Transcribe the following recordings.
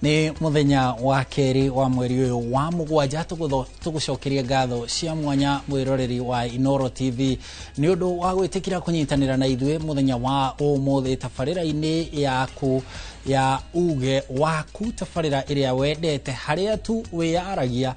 Nĩ mũthenya wa kerĩ wa mweri ũyũ wa mũgwanja, tũgũcokeria ngatho cia mwanya mwĩroreri wa Inooro TV nĩ ũndũ wa gwĩtĩkĩra kũnyitanĩra na ithuĩ mũthenya wa ũmũthĩ tabarĩra-inĩ yaku ya Uge Waku, tabarĩra ĩrĩa wendete harĩa tu wĩyaragia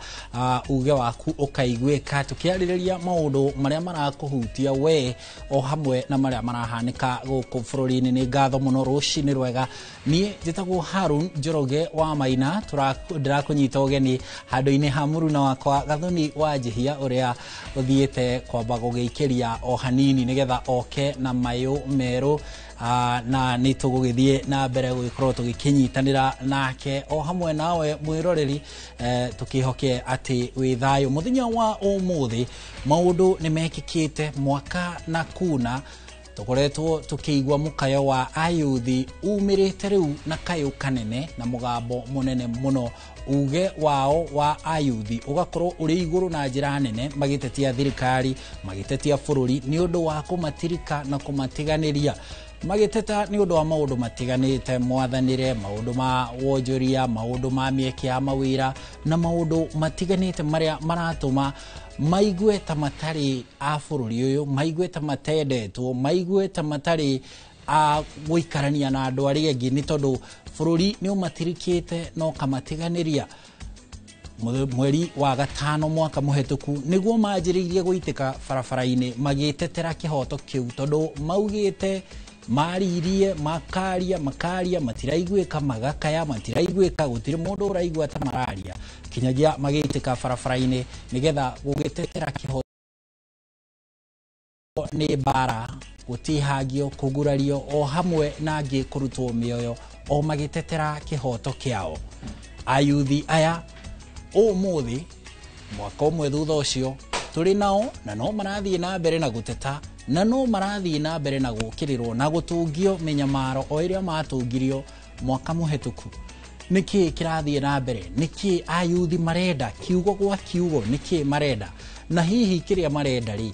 uge waku ũkaiguĩka, tũkĩarĩrĩria maũndũ marĩa marakũhutia we o hamwe na marĩa marahanĩka gũkũ bũrũri-inĩ. Nĩ ngatho mũno, rũcinĩ rwega. Niĩ njĩtagwo Harun Njoroge wa Maina, ndĩrakũnyita ũgeni handũ-inĩ ha mũruna wakwa Gathoni wa Njihia ũrĩa ũthiĩte kwamba gũgĩikĩria o hanini nĩgetha oke na mayũ merũ, na nĩ tũgũgĩthiĩ na mbere gũgĩkorwo tũgĩkĩnyitanĩra nake o hamwe nawe mwĩroreri, tũkĩhoke atĩ wĩ thayũ. Mũthenya wa ũmũthĩ maũndũ nĩ mekĩkĩte mwaka na kuna, tũkoretwo tũkĩigua mũkayo wa ayuthi umĩrĩte rĩu na kayũ kanene na mũgambo mũnene mũno. Uge wao wa ayuthi ũgakorwo ũrĩ igũrũ na njĩra nene, magĩtetia thirikari, magĩtetia bũrũri nĩ ũndũ wa kũmatirika na kũmatiganĩria, magĩteta nĩ ũndũ wa maũndũ matiganĩte, mwathanĩre, maũndũ ma wonjoria, maũndũ ma mĩeke ya mawĩra na maũndũ matiganĩte marĩa maratũma maigue ta matarĩ a bũrũri ũyũ, maigue ta matendetwo, maigue ta matarĩ a gũikarania na andũ arĩa angĩ, nĩ tondũ bũrũri nĩ ũmatirikĩte na ũkamatiganĩria. Mweri wa gatano mwaka mũhetũku nĩguo manjĩrĩirie gũitĩka barabara-inĩ magĩtetera kĩhoto kĩu, tondũ maugĩte maririe makaria makaria matiraiguĩka, magakaya matiraiguĩka, gũtirĩ mũndũ ũraigua ta mararia, kinyagia magĩitĩka barabara-inĩ nĩgetha gũgĩtetera kĩhoto nĩ mbara, gũtihangio, kũgurario o hamwe na angĩ kũrutwo mĩoyo o magĩtetera kĩhoto kĩao. Ayuthi aya ũmũthĩ mwaka ũmwe thutha ũcio tũrĩ nao, na no marathiĩ na mbere na gũteta, na no marathiĩ na mbere na gũkĩrĩrwo na gũtũngio mĩnyamaro o ĩrĩa matũngirio mwaka mũhetũku. Nĩkĩ kĩrathiĩ na mbere? Nĩkĩ ayuthi marenda? Kiugo gwa kiugo nĩkĩ marenda? Na hihi kĩrĩa marenda rĩ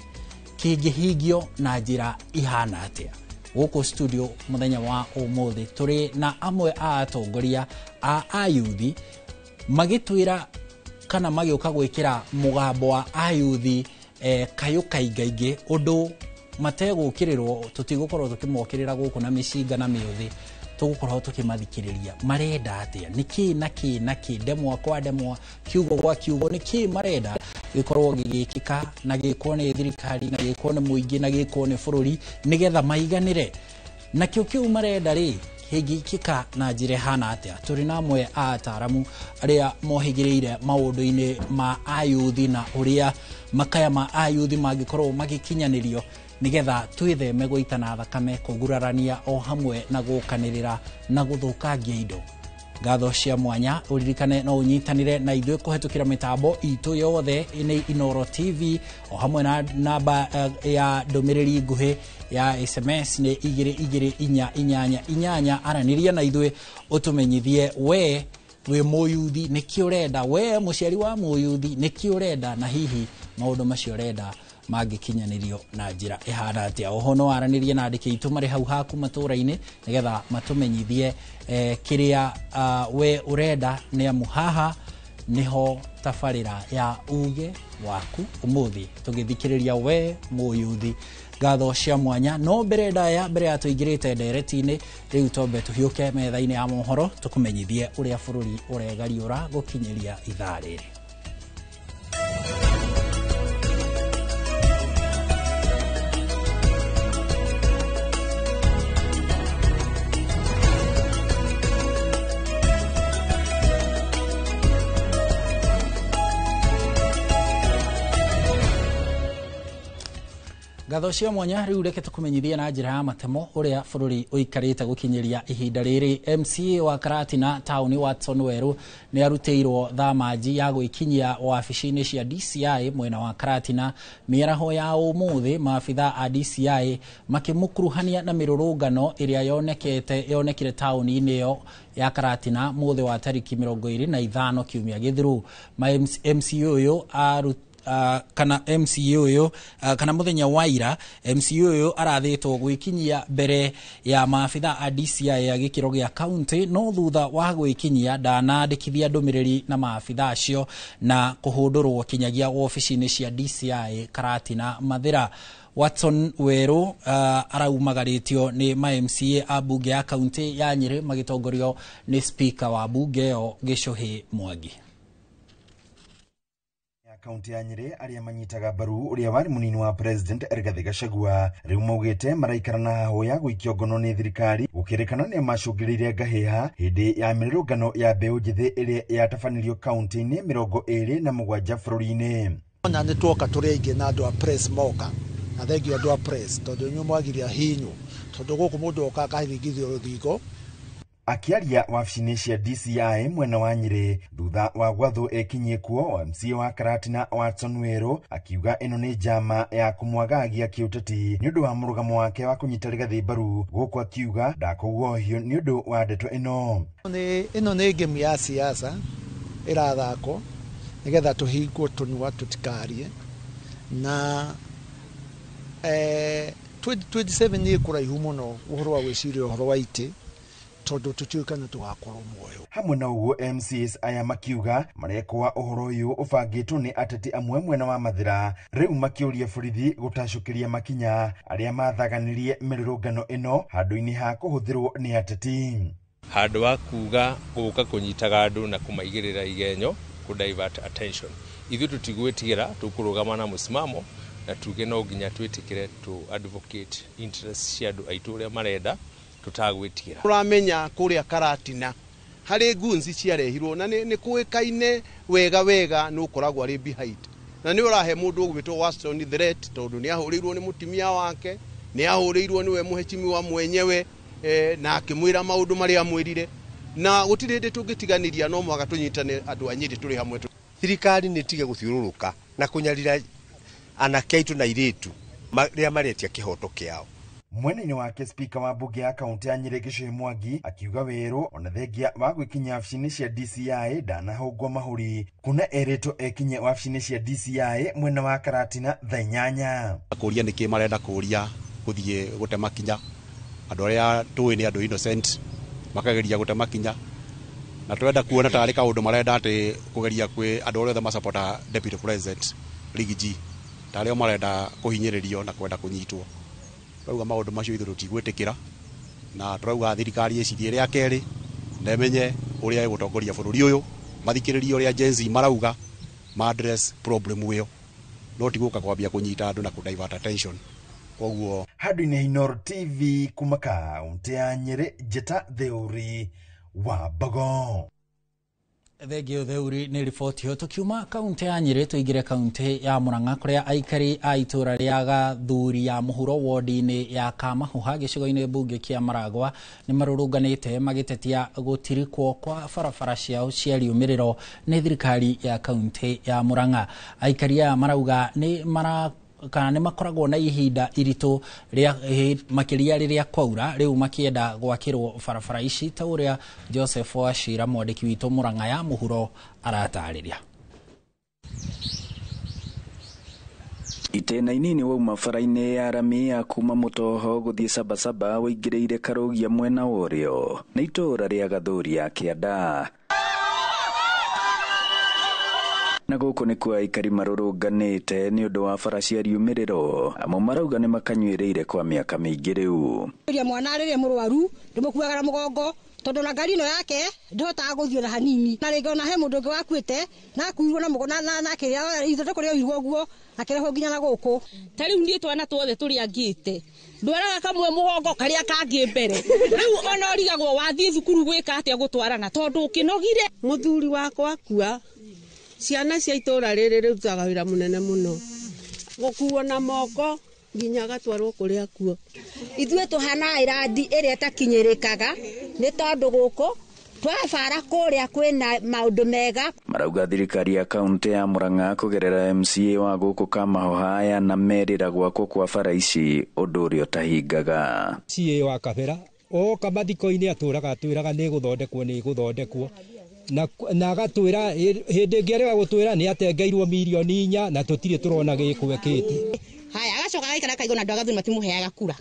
kĩngĩhingio na njĩra ihana atĩa? Gũkũ studio mũthenya wa ũmũthĩ tũrĩ na amwe a atongoria a ayuthi magĩtwĩra kana magĩũka gwĩkĩra mũgambo wa ayuthi kayũ kaingaingĩ ũndũ mategũkĩrĩrwo. Tũtigũkorwo tũkĩmokĩrĩra gũkũ na mĩcinga na mĩũthĩ, tũgũkorwo tũkĩmathikĩrĩria marenda atĩa, nĩkĩ na kĩ na kĩ, ndemwa kwa ndemwa, kiugo gwa kiugo, nĩkĩ marenda gĩkorwo gĩgĩkĩka na gĩkwo nĩ thirikari na gĩkwo nĩ mũingĩ na gĩkwo nĩ bũrũri nĩgetha maiganĩre nakĩo kĩu marenda rĩ kĩngĩkĩka na njĩra ĩhana atĩa. Tũrĩ na amwe a ataramu arĩa mohĩgĩrĩire maũndũ-inĩ ma ayuthi na ũrĩa makaya ma ayuthi mangĩkorwo magĩkinyanĩrio nĩgetha twĩtheme gũitana thakame, kũgurarania o hamwe na gũkanĩrĩra na gũthũkangia indo. Ngatho cia mwanya, ũririkane no ũnyitanĩre na ithuĩ kũhetũkĩra mĩtambo itũ yothe nĩ Inooro TV o hamwe na namba ya ndũmĩrĩri nguhĩ ya SMS nĩ 22488. Aranĩria na ithuĩ ũtũmenyithie we wĩ mũyuthi nĩkĩ ũrenda, we mũciari wa mũyuthi nĩkĩ ũrenda, na hihi maũndũ macio ũrenda mangĩkinyanĩrio na njĩra ĩhana atĩa. Oho no aranĩrie na andĩki aitũ marĩ hau haku matũra-inĩ nĩgetha matũmenyithie kĩrĩa we ũrenda, nĩ amu haha nĩho tabarĩra ya Uge Waku ũmũthĩ tũgĩthikĩrĩria we mũyuthi. Ngatho cia mwanya. No mbere ndaya, mbere ya tũingĩrĩte ndereti-inĩ rĩu, twambe tũhiũke metha-inĩ ya mohoro tũkũmenyithie ũrĩa bũrũri ũregariũra gũkinyĩria ithaa rĩrĩ. Ngatho cia mwanya. Rĩu reke tũkũmenyithie na njĩra ya matemo ũrĩa bũrũri ũikarĩte gũkinyĩria ihinda rĩrĩ. MCA wa Karatina taũni Watson Weru nĩ arutĩirwo thamanji ya gwĩkinyia wabici-inĩ cia DCI mwena wa Karatina mĩaraho ya ũmũthĩ, maabitha a DCI makĩmũkuruhania na mĩrũrũngano ĩrĩa yonekire taũni-inĩ ĩyo ya Karatina mũthĩ wa tariki 25 kiumia gĩthiru. MCA ũyũ kana MCA ũyũ kana mũthenya wa ira MCA ũyũ arathĩtwo gwĩkinyia mbere ya maabitha a DCI ya gĩkĩro gĩa county, no thutha wa gwĩkinyia ndanandĩkithia ndũmĩrĩri na maabitha acio na kũhũndũrwo kinyagia wabici-inĩ cia DCI Karatina Mathĩra. Watson Weru araumagarĩtio nĩ ma MCA a bunge ya kaunti ya Nyĩrĩ magĩtongorio nĩ speaker wa bunge ĩyo Gĩcũhĩ Mwangi. Kaunti ya Nyĩrĩ arĩa manyitaga mbaru ũrĩa warĩ mũnini wa president Rigathi Gachagua rĩu maugĩte maraikara na hahũ ya gũikio ngono nĩ thirikari gũkĩrĩkana nĩ macũngĩrĩirie ngahĩha hĩndĩ ya mĩrũrũngano ya mbeũ njĩthĩ ĩrĩa yatabanĩrio kaunti-inĩ 27 bũrũri-inĩ. Ona nĩ tuoka tũrĩ aingĩ na andũ a press moka na thengio andũ a press tondũ inyuĩ mwagiria hinyu tondũ gũkũ mũndũ oka akahiringithio rũthingo. Akiaria wabici-inĩ cia DCI mwena wa Nyĩrĩ thutha wa gwathwo ekinyie kuo, MCA wa Karatina Watson Weru akiuga ĩno nĩ njama ya kũmwagagia kĩũteti nĩ ũndũ wa mũrũgamo wake wa kũnyita Rigathi mbaru, gũkũ akiuga ndakũguohio nĩ ũndũ wa ndeto ĩno. Ĩno nĩ ngemu ya siasa ĩrathakwo nĩgetha tũhingwo tũnua tũtikarie na 2027 nĩ kũraihu mũno ũhoro wa gwĩciria ũhoro wa itĩ tondũ tũtiũĩ kana tũgakorwo muoyo. Hamwe na ũguo MCAs aya makiuga marekwa ũhoro ũyũ ũbangĩtwo nĩ ateti amwe mwena wa Mathĩra, rĩu makĩũria borithi gũtacũkĩria makinya arĩa mathaganirie mĩrũrũngano ĩno handũ-inĩ ha kũhũthĩrwo nĩ ateti. Handũ wa kuga gũka kũnyitaga andũ na kũmaigĩrĩra igenyo kũ divert attention, ithuĩ tũtigwĩtigĩra, tũkũrũgama na mũsimamo na tuge no nginya twĩtĩkĩre to advocate interest cia andũ aitũ ũrĩa marenda tutagwĩtigĩra. Tũramenya kũrĩa Karatina harĩ gunzi ciarehirwo na nĩ kũĩkaine wega wega nĩ ũkoragwo arĩ behind na nĩ ũrahe mũndũ ũgwĩtwo Watson threat tondũ nĩ ahũrĩirwo nĩ mũtumia wake, nĩ ahũrĩirwo nĩwe mũhecimiwa mwenyewe na akĩmwĩra maũndũ marĩa amwĩrire, na gũtirĩ hĩndĩ tũngĩtiganĩria, no mũhaka tũnyitane andũ a Nyĩrĩ tũrĩ hamwe. Thirikari nĩ tige gũthiũrũrũka na kũnyarira anake aitũ na airĩtu rĩrĩa maretia kĩhoto kĩao. Mwena-inĩ wake speaker wa bunge ya kaunti ya Nyĩrĩ Gĩcũhĩ Mwangi akiuga Weru ona thengia wa gwĩkinya wabici-inĩ cia DCI ndanahũngwo mahũri, kuna erĩtwo ekinye wabici-inĩ cia DCI mwena wa Karatina thaa 8. Kũria nĩkĩ marenda kũria gũthiĩ gũte makinya andũ arĩa tũĩ nĩ andũ innocent makageria gũte makinya, na twenda kuona tarĩ kaũndũ marenda atĩ kũgeria kwĩ andũ arĩa othe masapota deputy president Riggy G tarĩ o marenda kũhinyĩrĩrio na kwenda kũnyitwo. Tũrauga maũndũ macio ithuĩ tũtigwĩtĩkĩra, na tũrauga thirikari ĩcirie rĩa kerĩ na ĩmenye ũrĩa ĩgũtongoria bũrũri ũyũ, mathikĩrĩrie ũrĩa Gen Z marauga, ma address problem ĩyo, no ti gũka kwambia kũnyita andũ na kũ divert attention. Koguo handũ-inĩ Inooro TV kuma kaunti ya Nyĩrĩ, Njĩta Theuri wa Mbogo. Thengio Theuri nĩ riboti ĩyo. Tũkiuma kaunti ya Nyĩrĩ tũingĩre kaunti ya Murang'a kũrĩa aikari a itũra rĩa Gathuri ya mũhuro wodi-inĩ ya Kamahuha gĩcigo-inĩ mbunge kĩa Maragwa nĩ marũrũnganĩte magĩtetia gũtirikwo kwa barabara ciao cia riũmĩrĩro nĩ thirikari ya kaunti ya Murang'a. Aikari aya marauga nĩ mara kana nĩ makoragwo na ihinda iritũ rĩa makĩria rĩrĩa kwaura, rĩu makĩenda gwakĩrwo barabara ici ta ũrĩa Joseph Wachira mwandĩki witũ Murang'a ya mũhuro aratarĩria. Itĩna inini wauma bara-inĩ ya rami ya kuma Mũtoho gũthiĩ Sabasaba wĩingĩrĩire Karũgia mwena wa ũrĩo nĩ itũũra rĩa Gathuri ya Kĩanda. Na gũkũ nĩkuo aikari marũrũnganĩte nĩ ũndũ wa bara cia riũmĩrĩro, amwe marauga nĩ makanyuĩrĩire kwa mĩaka mĩingĩ rĩu. Mwana rĩrĩa mũrwaru ndĩmũkuaga na mũgongo tondũ na ngari ĩno yake ndĩhotaga gũthiĩ ona hanini, na rĩngĩ ona he mũndũ ũngĩ wakuĩte na akuirwo na mũgongo na kĩrĩa ithondeko rĩoirwo ũguo akĩrehwo nginya na gũkũ. Ta rĩu niĩ twana tuothe tũrĩa ngĩte ndwaraga kamwe mũgongo karĩa kangĩ mbere, rĩu ona ũrigagwo wathiĩ thukuru gwĩka atĩa gũtwarana tondũ ũkĩnogire. Mũthuri wakwa akua, ciana cia itũũra rĩrĩ rĩrutaga wĩra mũnene mũno gũkuo na moko nginya agatwarwo kũrĩa kuo. Ithuĩ tũhana irandi ĩrĩa ĩtakinyĩrĩkaga nĩ tondũ gũkũ twabara kũrĩa kwĩna maũndũ mega. Marauga thirikari ya kaunti ya Murang'a kũgerera MCA wa gũkũ Kamahoha aya na merĩra gwakwo kwa bara ici ũndũ ũrĩa ũtahingaga. MCA wa Kabera oka mathiko-inĩ atũraga atwĩraga nĩ gũthondekwo nĩ gũthondekwo, Na agatwĩra hĩndĩ ĩngĩ arega gũtwĩra nĩ atengeirwo mirioni 4 na tũtirĩ tũrona gĩkwekĩte. Haya agacoka agaikara kaigona andũ a Gathuri matimũheaga kura.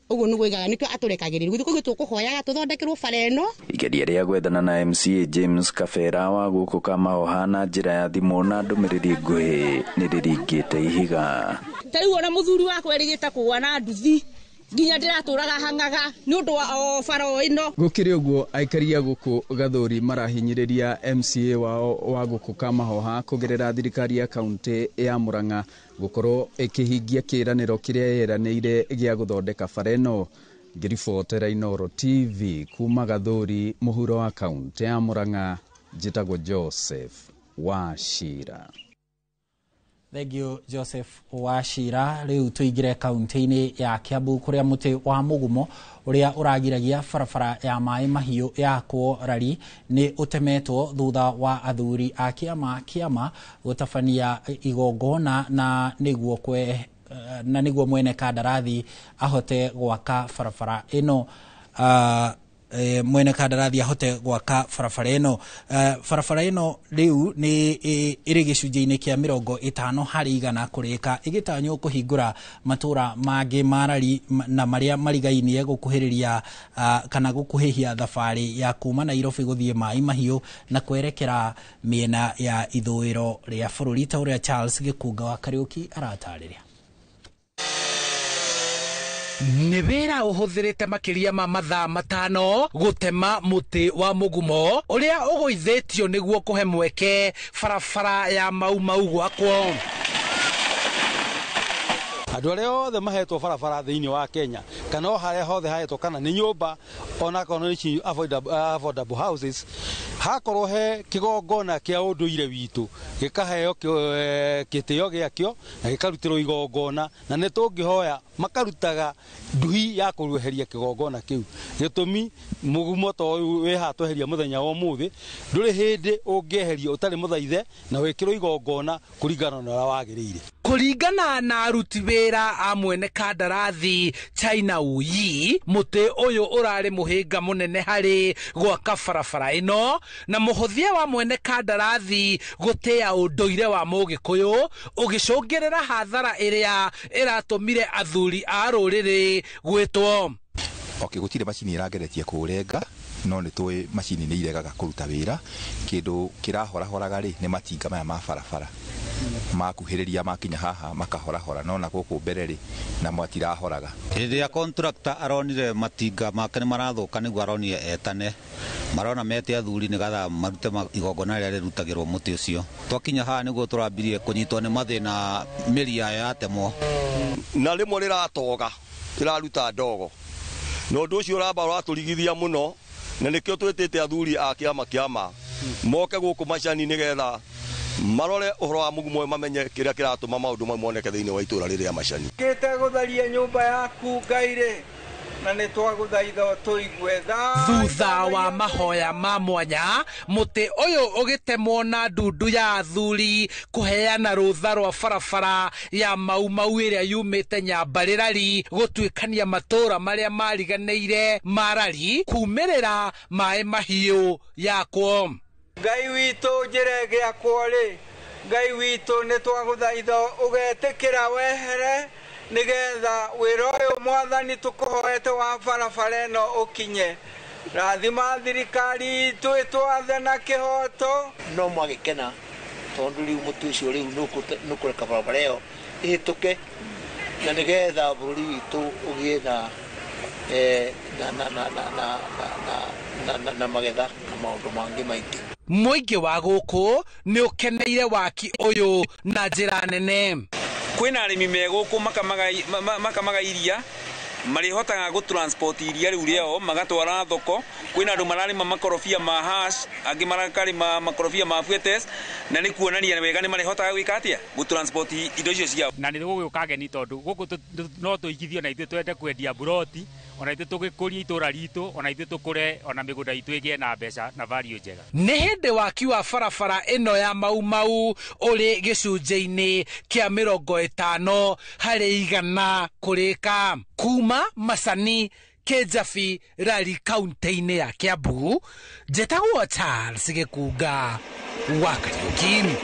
Ũguo nĩguo oigaga nĩkĩo atũrekagĩrĩria gũthiĩ tũkũhoyaga tũthondekerwo bara ĩno. Igeria rĩa gwethana na MCA James Kabera wa gũkũ Kamahoha na njĩra ya thimũ na ndũmĩrĩri nguhĩ nĩ rĩringĩte ihiga. Ta rĩu ona mũthuri wakwa erĩgĩte kũgũa na nduthi nginya ndĩratũraga hang'aga nĩ ũndũ wa bara ĩno. Gũkĩrĩ ũguo aikari a gũkũ Gathuri marahinyĩrĩria MCA wao wa gũkũ Kamahoha kũgerera thirikari ya kaunti ya Murang'a gũkorwo ĩkĩhingia kĩĩranĩro kĩrĩa yeranĩire gĩa gũthondeka bara ĩno. Ngĩribotera Inooro TV kuma Gathuri mũhuro wa kaunti ya Murang'a, njĩtagwo Joseph Wachira. Thank you Joseph Wachira. Rĩu tũingĩre kaunti-inĩ ya Kiambu kũrĩa mũtĩ wa mũgumo ũrĩa ũragiragia barabara ya maĩ mahiũ yakwo rari nĩ ũtemetwo thutha wa athuri a kĩama gũtabania igongona na nĩguo mwene kandarathi ahote gwaka barabara ĩno. Mwene kandarathi ahote gwaka barabara ĩno. Barabara ĩno rĩu nĩ ĩrĩ gĩcunjĩ-inĩ kĩa 50 harĩ igana kũrĩka, ĩgĩtanywo kũhingũra matũra mangĩ ma rari na marĩa marigainie gũkuhĩrĩria kana gũkuhĩhia thabarĩ ya kuma Nairobi gũthiĩ Maĩ Mahiũ na kwerekera mĩena ya ithũĩro rĩa bũrũri, ta ũrĩa Charles Gĩkunga wa Kariũki aratarĩria. Nĩ wĩra ũhũthĩrĩte makĩria ma mathaa 5 gũtema mũtĩ wa mũgumo ũrĩa ũgũithĩtio nĩguo kũhe mweke barabara ya Mau Mau gwakwo. Andũ arĩa othe mahetwo barabara thĩinĩ wa Kenya kana o harĩa hothe hahetwo, kana nĩ nyũmba ona kana nĩ affordable houses, hakorwo he kĩgongona kĩa ũndũire witũ gĩkaheo gĩtĩo gĩakĩo na gĩkarutĩrwo igongona, na nĩ tũngĩhoya makarutaga nduhi ya kũrweheria kĩgongona kĩu. Gĩtũmi mũgumo ta ũyũ wĩ haha tweheria mũthenya wa ũmũthĩ ndũrĩ hĩndĩ ũngĩeherio ũtarĩ mũthaithe na wĩkĩrwo igongona kũringana na ũrĩa wagĩrĩire. Kũringana na aruti wĩra a mwene kandarathi China Uyi, mũtĩ ũyũ ũrarĩ mũhĩnga mũnene harĩ gwaka barabara ĩno, na mũhũthia wa mwene kandarathi gũtĩa ũndũire wa Mũgĩkũyũ ũgĩcũngĩrĩra hathara ĩrĩa ĩratũmire athuri a rũrĩrĩ gwĩtwo. Okay, gũtirĩ macini ĩrageretie kũũrenga, no nĩ tũĩ macini nĩ iregaga kũruta wĩra. Kĩndũ kĩrahorahoraga rĩ nĩ matinga maya ma barabara, makuhĩrĩria makinya haha makahorahora, no na gũkũ mbere rĩ na matirahoraga. Hĩndĩ ĩrĩa contractor aronire matinga make nĩ marathũka nĩguo aronire etane, marona mete athuri nĩgetha marute igongona rĩrĩa rĩrutagĩrwo mũtĩ ũcio. Twakinya haha nĩguo tũrambirie kũnyitwo nĩ mathĩna, mĩri yayo yatemwo na rĩmwe rĩratoga rĩraruta ndogo, na ũndũ ũcio ũramba ũratũrigithia mũno, na nĩkĩo twĩtĩte athuri a kĩama moke gũkũ macani nĩgetha marore ũhoro wa mũgumo mamenye kĩrĩa kĩratũma maũndũ mau moneke thĩinĩ wa itũra rĩrĩ rĩa Macani. Kĩte gũtharia nyũmba yaku Ngai rĩ, na nĩ twagũthaitha tũigue tha. Thutha wa mahoya ma mwanya, mũtĩ ũyũ ũgĩtemwo na ndundu ya athuri kũheana rũtha rwa barabara ya Mau Mau ĩrĩa yumĩte Nyambarĩrari gũtuĩkania matũra marĩa mariganĩire ma rari kumĩrĩra Maĩ Mahiũ yakwo. Ngai witũ njĩra ĩgĩakwo rĩ, Ngai witũ nĩ twagũthaitha ũgetĩkĩra wehere nĩgetha wĩra ũyũ Mwathani tũkũhoete wa barabara ĩno ũkinye. Rathima thirikari itũ ĩtwathe na kĩhoto. No mwagĩkena tondũ rĩu mũtĩ ũcio rĩu nĩũkũreka barabara ĩyo ĩhĩtũke, na nĩgetha bũrũri witũ ũgĩe na magetha na maũndũ mangĩ maingĩ. Mũingĩ wa gũkũ nĩ ũkeneire waki ũyũ na njĩra nene. Kwĩna arĩmi me gũkũ makamaga iria, marĩhotaga gũ transport iria rĩu rĩao magatwara thoko. Kwĩna andũ mararĩma makorobia ma hash, angĩ marakarĩma makorobia ma fuetes, na nĩ kuonania wega nĩ marĩhotaga gwĩka atĩa gũ transport indo icio ciao. Na nĩ gũgĩũka ageni tondũ gũkũ no tũigithio na ithuĩ twende kwendia buroti, ona ithuĩ tũgĩkũrie itũra ritũ, ona ithuĩ tũkũre, ona mĩgũnda itũ ĩgĩe na mbeca na value njega. Nĩ hĩndĩ waki wa barabara ĩno ya Mau Mau ũrĩ gĩcunjĩ-inĩ kĩa 50 harĩ igana kũrĩka. Kuma Macani, Kĩnjabi Rari kaunti-inĩ ya Kiambu. Njĩtagwo Charles Gĩkunga wa Kariũki.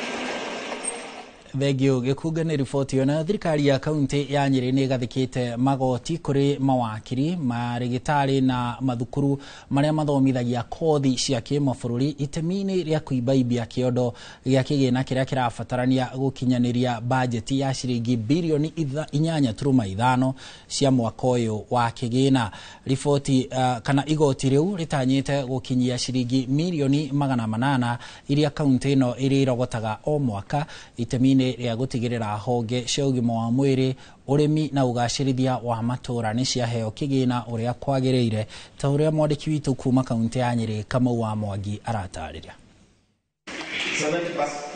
Thengio Gĩkunga nĩ riboti ĩyo. Nayo thirikari ya kaunti ya Nyĩrĩ nĩ ĩgathĩkĩte magoti kũrĩ mawakiri, marĩgĩtarĩ na mathukuru marĩa mathomithagia kothi cia kĩmabũrũri itemi-inĩ rĩa kũimbaimbia kĩondo gĩa kĩgĩna kĩrĩa kĩrabatarania gũkinyanĩria bajeti ya ciringi birioni 8.5 cia mwaka ũyũ wa kĩgĩna. Riboti kana igoti rĩu rĩtanyĩte gũkinyia ciringi mirioni 800 iria kaunti ĩno ĩrĩrogotaga o mwaka itemi-inĩ rĩa gũtigĩrĩra honge cia ũgima wa mwĩrĩ, ũrĩmi na ũgacĩrithia wa matũũra nĩ ciaheo kĩgĩna ũrĩa kwagĩrĩire, ta ũrĩa mwandĩki witũ kuma kaunti ya Nyĩrĩ Kamau wa Mwangi aratarĩria.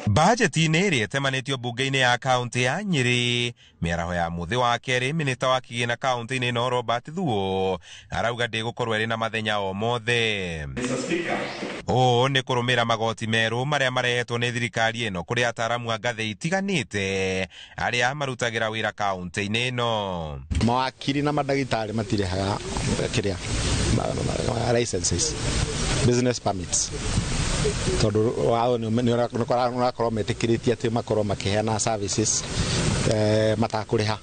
Bajeti-inĩ ĩrĩa ĩtemanĩtio mbunge-inĩ ya kaunti ya Nyĩrĩ mĩaraho ya mũthĩ wa kerĩ, minista wa kĩgĩna kaunti-inĩ ĩno Robert Thuo arauga ndĩgũkorwo ĩrĩ na mathenya o mothe. Ũũ nĩ kũrũmĩrĩra magoti merũ marĩa marehetwo nĩ thirikari ĩno kũrĩ ataaramu a ngathĩ itiganĩte arĩa marutagĩra wĩra kaunti-inĩ ĩno. Mawakiri na mandagĩtarĩ matirĩhaga kĩrĩa licenses, business permits, tondũ watho nĩ ũrakorwo metĩkĩrĩtie atĩ makorwo makĩheana services matakũrĩha.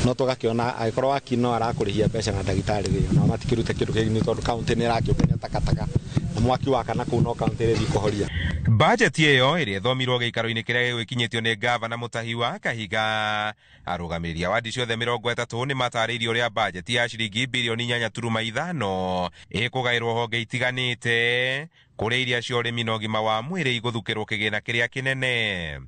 No tũgakĩona angĩkorwo wakiri no arakũrĩhia mbeca na ndagĩtarĩ rĩ, nao matikĩrute kĩndũ kĩngĩ nĩ tondũ kaunti nĩ ĩrakĩũngania takataka na mwaki wakana kũu no kaunti ĩrĩthiĩ kũhoria. Bajeti ĩyo ĩrĩa ĩthomirwo gĩikaro-inĩ kĩrĩa gĩgwĩkinyĩtio nĩ gavana Mutahi wa Kahiga, arũgamĩrĩri a wadi ciothe 30 nĩ matarĩirie ũrĩa bajeti ya ciringi birioni 8.5 ĩkũgaĩrwo honge itiganĩte kũrĩ iria cia ũrĩmi na ũgima wa mwĩrĩ igũthukĩrwo kĩgĩna kĩrĩa kĩnene.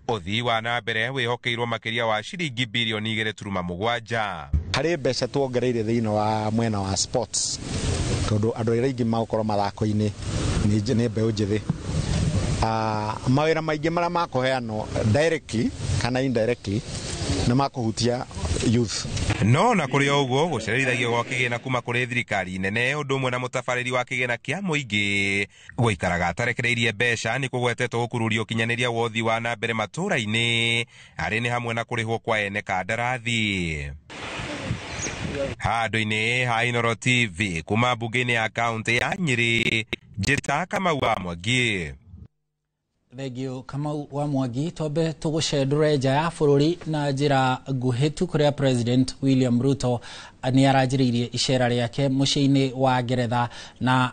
Ũthii wa na mbere wĩhokeirwo makĩria wa ciringi birioni 2.7. Harĩ mbeca tuongereire thĩinĩ wa mwena wa sports, tondũ andũ arĩa aingĩ magũkorwo mathako-inĩ nĩ mbeũ njĩthĩ. Mawĩra maingĩ marĩa makũheanwo directly kana indirectly nĩ makũhutia youth. No na kũrĩ o ũguo, gũcerithagio gwa kĩgĩna kuma kũrĩ thirikari nene ũndũ ũmwe na mũtabarĩri wa kĩgĩna kĩa mũingĩ gũikaraga atarekereirie mbeca nĩ kũgwetetwo gũkururia ũkinyanĩria wa ũthii wa na mbere matũũra-inĩ arĩ nĩ hamwe na kũrĩhwo kwa ene kandarathi. Handũ-inĩ ha Inooro TV kuma mbunge-inĩ ya kaunti ya Nyĩrĩ, Njĩta Kamau wa Mwangi. Thengio Kamau wa Mwangi. Twambe tũgũcendũre nja ya bũrũri na njĩra nguhĩ tu kũrĩa President William Ruto nĩ aranjĩrĩirie icera rĩake mũciĩ-inĩ wa Ngeretha na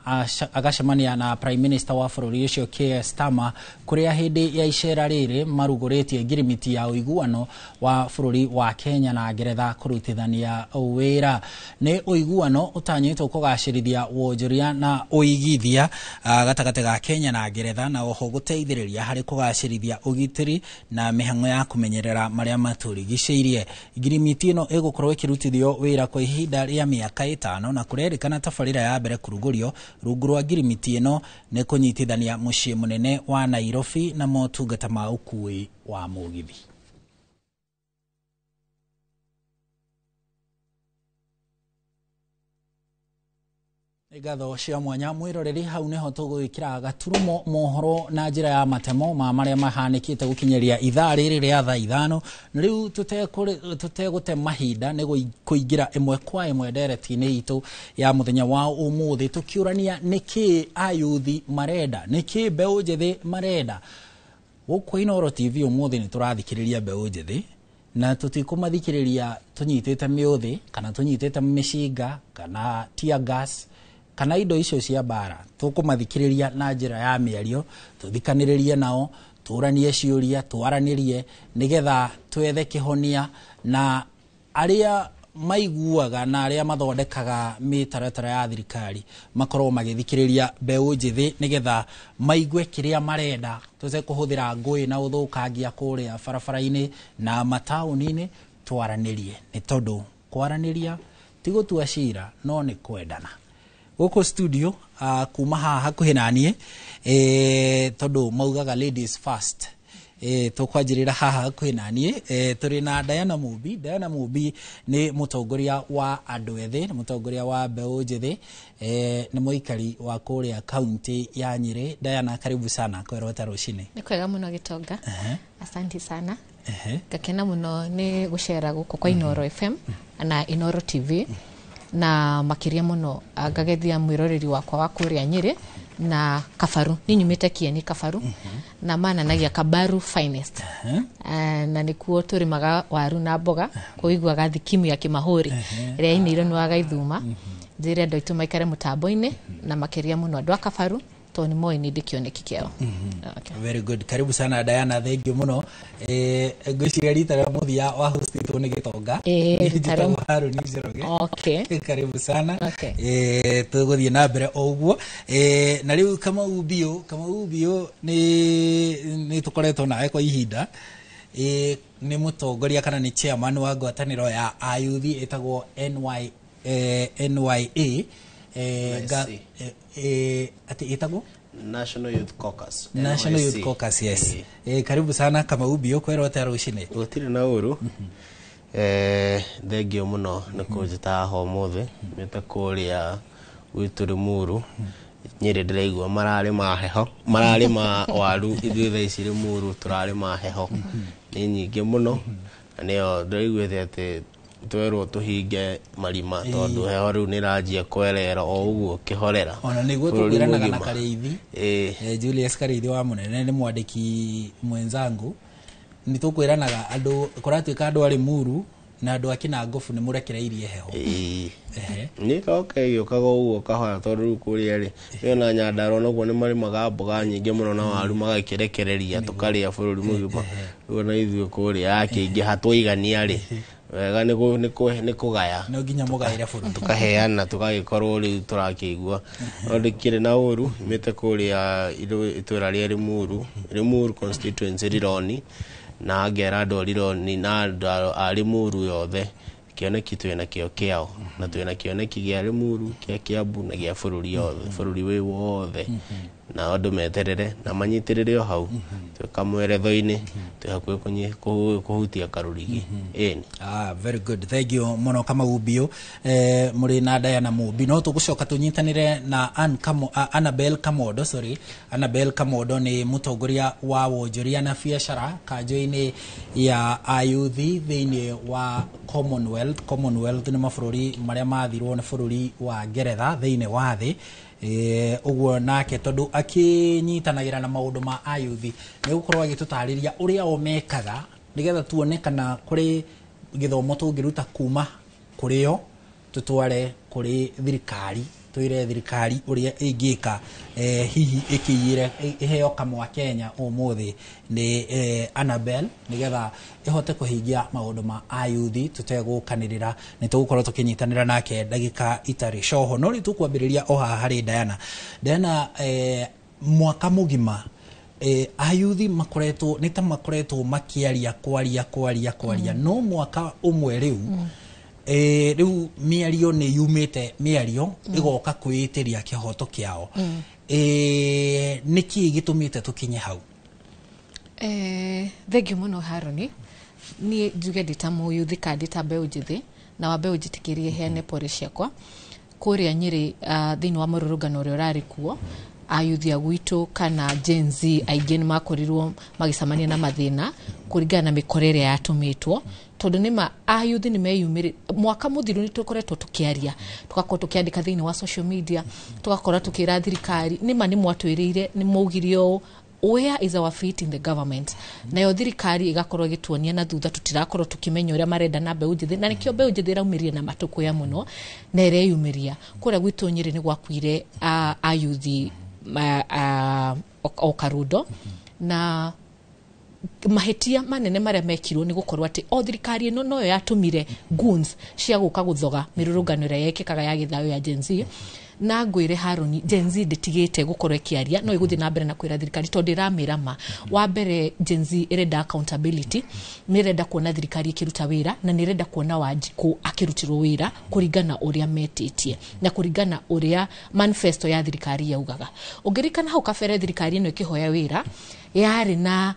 agacemania na Prime Minister wa bũrũri ũcio Keir Starmer, kũrĩa hĩndĩ ya icera rĩrĩ marugũrĩtie ngirimiti ya ũiguano wa bũrũri wa Kenya na Ngeretha kũrutithania wĩra. Nĩ ũiguano ũtanyĩtwo kũgacĩrithia wonjoria na ũigithia gatagatĩ ga Kenya na Ngeretha, na oho gũteithĩrĩria harĩ kũgacĩrithia ũgitĩri na mĩhang'o ya kũmenyerera marĩa matũrigicĩirie. Ngirimiti ĩno ĩgũkorwo ĩkĩrutithio wĩra kwa ihinda rĩa mĩaka 5 na kũrerĩkana tabarĩra ya mbere kũrugũrio rungu rwa ngirimiti ĩno nĩ kũnyitithania mũciĩ mũnene wa Nairobi na motungata ma ũkuui wa mũgithi. Ngatho cia mwanya mwiroreri, hau niho tũgwĩkĩra gaturumo mohoro na njĩra ya matemo ma marĩa mahanĩkĩte gũkinyĩria ithaa rĩrĩ rĩa thaa 5. Na rĩu tũtegũte mahinda nĩ kũingĩra ĩmwe kwa ĩmwe ndereti-inĩ itũ ya mũthenya wa ũmũthĩ, tũkĩũrania nĩkĩĩ ayuthi marenda, nĩkĩĩ mbeũ njĩthĩ marenda. Gũkũ Inooro TV ũmũthĩ nĩ tũrathikĩrĩria mbeũ njĩthĩ na tũtikũmathikĩrĩria tũnyitĩte mĩũthĩ kana tũnyitĩte mĩcinga kana tear gas kana indo icio cia mbara. Tũkũmathikĩrĩria na njĩra ya mĩario, tũthikanĩrĩrie nao, tũranie ciũria, twaranĩrie nĩgetha twethe kĩhonia, na arĩa maiguaga na arĩa mathondekaga mĩtaratara ya thirikari makorwo magĩthikĩrĩria mbeũ njĩthĩ nĩgetha maigue kĩrĩa marenda, tũte kũhũthĩra ngũĩ na ũthũkangia kũrĩa barabara-inĩ na mataũni-inĩ. Twaranĩrie, nĩ tondũ kwaranĩria ti gũtua cira no nĩ kwendana. Gũkũ studio kuma haha hakuhĩ na niĩ, tondũ maugaga ladies first, tũkwanjĩrĩra haha hakuhĩ na niĩ, tũrĩ na Diana Mumbi. Diana Mumbi nĩ mũtongoria wa andũ ethĩ, nĩ mũtongoria wa mbeũ njĩthĩ, nĩ mũikari wa kũrĩa kaunti ya Nyĩrĩ. Diana, karibu sana kwerota rũcinĩ. Nĩ kwega mũno Gĩtonga. Asante sana. Ngakena mũno nĩ gũcera gũkũ kwa Inooro FM na Inooro TV. Na makiria muno ngagethia mwiroreri wakwa wa kuria Nyeri na Kabaru. Ni nyumite Kieni Kabaru na mananagia Kabaru finest. Na nikuo turimaga waru na mboga kuiguaga thikimu ya kimahuri ria iniro ni waga ithuma njire andu aitu maikare mutambo-ini na makiria muno andu a Kabaru to ni moi ni ndikioneki kiao. Okay. Very good. Karibu sana Diana, thank you muno. Ngwiciria rita rĩa mũthia wa hostitwo nĩ Gĩtonga. Njĩtagwo Harũni Njoroge. Okay. Karibu sana. Okay. Tũgũthiĩ na mbere o ũguo. Na rĩu Kamau Biũ nĩ tũkoretwo nawe kwa ihinda. Nĩ mũtongoria kana nĩ chairman wa ngwatanĩro ya ayuthi ĩtagwo NYA. Ati ĩtagwo National Youth Caucus. National Youth Caucus, yes. Karibu sana Kamau Biũ, kwĩrwo atĩa rũcinĩ? Gũtirĩ na ũru. Thengio mũno nĩ kũnjĩta haha ũmũthĩ mĩte kũrĩa gwitũ Rĩmuru. Nyĩrĩ ndĩraigua mararĩma heho, mararĩma waru, ithuĩ thaa ici Rĩmuru tũrarĩma heho nĩ nyingĩ mũno, na nĩyo ndĩraiguĩte atĩ twerwo tũhinge marima tondũ heho rĩu nĩranjia kwerera o ũguo kĩhorera. Ona nĩguo tũkwĩranaga na Karĩithi. Julius Karĩithi wa Mũnene nĩ mwandĩki mwenzangu. Nĩ tũkwĩranaga andũ kũratuĩka andũ a Rĩmuru na andũ a Kĩnangobu nĩ mũrekereirie heho. Nĩ ĩroka ĩgĩũkaga ũguo kahora tondũ rĩu kũrĩa rĩ nĩona Nyandarua naguo nĩ marĩmaga mboga nyingĩ mũno na waru magakĩrekereria tũkarĩa bũrũri mũgima. Rĩu ona ithuĩ kũrĩa yakĩingĩha twaigania rĩ wega nĩ kũgaya no nginya mũgaĩre bũrũri tũkaheana tũgagĩkorwo rĩu tũrakĩigua. No ndĩkĩrĩ na ũru mĩte kũrĩa itũra rĩa Rĩmuru, Rĩmuru constituency Rironi, na ngera andũ a Rironi na andũ a Rĩmuru yothe kĩoneki twĩna kĩo kĩao na twĩna kĩoneki gĩa Rĩmuru, kĩa Kĩambu na gĩa bũrũri yothe, bũrũri wĩ wothe. Na andũ meterere na manyitĩrĩre o hau twĩ kamweretho-inĩ twĩ hakuhĩ kũhutia karũrigi. Ĩni. Very good, thank you mũno Kamau Biũ. Mũrĩ na Diana Mumbi. No tũgũcoka tũnyitanĩre na Annabel Kamodo, sorry. Annabel Kamodo nĩ mũtongoria wa wonjoria na biacara kanjũ-inĩ ya ayuthi thĩinĩ wa Commonwealth. Commonwealth nĩ mabũrũri marĩa mathirwo nĩ bũrũri wa Ngeretha thĩinĩ wa thĩ. Ũguo nake tondũ akĩnyitanagĩra na maũndũ ma ayuthi nĩ gũkorwo agĩtũtarĩria ũrĩa o mekaga nĩgetha tuone kana kũrĩ gĩthomo tũngĩruta kuma kũrĩ o tũtware kũrĩ thirikari, twĩre thirikari ũrĩa ĩngĩka hihi ĩkĩiyĩre ĩheo kamwa Kenya ũmũthĩ nĩ Annabel nĩgetha ĩhote kũhingia maũndũ ma ayuthi tũtegũkanĩrĩra. Nĩ tũgũkorwo tũkĩnyitanĩra nake ndagĩka itarĩ coho. No rĩu tũkwambĩrĩria o haha harĩ Diana. Diana, mwaka mũgima ayuthi makoretwo nĩ ta makoretwo makĩaria kwaria no mwaka ũmwe rĩu rĩu mĩario nĩ yumĩte mĩario ĩgoka kwĩĩtĩria kĩhoto kĩao. Nĩkĩ gĩtũmĩte tũkinye hau? Thengio mũno Harũni. Niĩ njuge ndĩ ta mũyuthi kana ndĩ ta mbeũ njĩthĩ, na wambe ũnjĩtĩkĩrie heane pore ciakwa kũrĩa Nyĩrĩ thĩinĩ wa mũrũrũngano ũrĩa ũrarĩ kuo. Ayuthi a gwitũ kana Gen Z aingĩ nĩ makorirwo magĩcemania na mathĩna kũringana na mĩkora ĩrĩa yatũmĩtwo, tondũ nĩma ayuthi nĩ meyumĩrĩtie. Mwaka mũthiru nĩ tũkoretwo tũkĩaria, tũgakorwo tũkĩandĩka thĩinĩ wa social media, tũgakorwo tũkĩra thirikari nĩma nĩ mwatwĩrĩire, nĩ mwaugire ũũ, where is our faith in the government? Nayo thirikari ĩgakorwo ĩgĩtuonia na thutha, tũtirakorwo tũkĩmenya ũrĩa marenda na mbeũ njĩthĩ, na nĩkĩo mbeũ njĩthĩ ĩraumĩrire na matũkũya mũno na ĩreyumĩria. Kũrĩa gwitũ Nyĩrĩ nĩ gwakuire ayuthi o Karundo, na mahĩtia manene marĩa mekirwo nĩ gũkorwo atĩ o thirikari ĩno noyo yatũmire goons cia gũka gũthoga mĩrũrũngano ĩrĩa yekĩkaga ya gĩthayũ ya Gen Z. Na ngwĩre Harũni, Gen Z ndĩtigĩte gũkorwo ĩkĩaria, no ĩgũthiĩ na mbere na kwĩra thirikari tondũ ĩramĩra ma. Wa mbere, Gen Z ĩrenda accountability, nĩ ĩrenda kuona thirikari ĩkĩruta wĩra, na nĩ ĩrenda kuona Wanjikũ akĩrutĩrwo wĩra kũringana ũrĩa metĩtie na kũringana ũrĩa manifesto ya thirikari yaugaga. Ũngĩririkana hau kabere thirikari ĩno ĩkĩhoya wĩra yarĩ na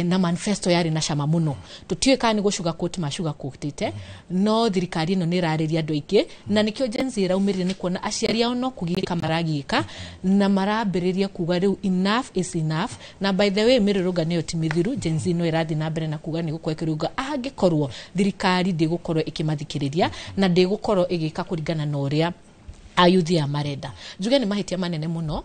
na manifesto yarĩ na cama mũno. Tũtiũĩ kana nĩ gũsugarcoat masugarcoatĩte, no thirikari ĩno nĩ ĩrarĩria andũ aingĩ, na nĩkĩo Gen Z ĩraumĩrire nĩ kuona aciari Aingĩ ao no kũgiĩka maragiĩka na marambĩrĩria kuga rĩu enough is enough. Na by the way, mĩrũrũngano ĩyo ti mĩthiru. Gen Z no ĩrathiĩ na mbere na kuga nĩ gũkorwo ĩkĩrũnga angĩkorwo thirikari ndĩgũkorwo ĩkĩmathikĩrĩria na ndĩgũkorwo ĩgĩka kũringana na ũrĩa ayuthi aya marenda. Njuge nĩ mahĩtia manene mũno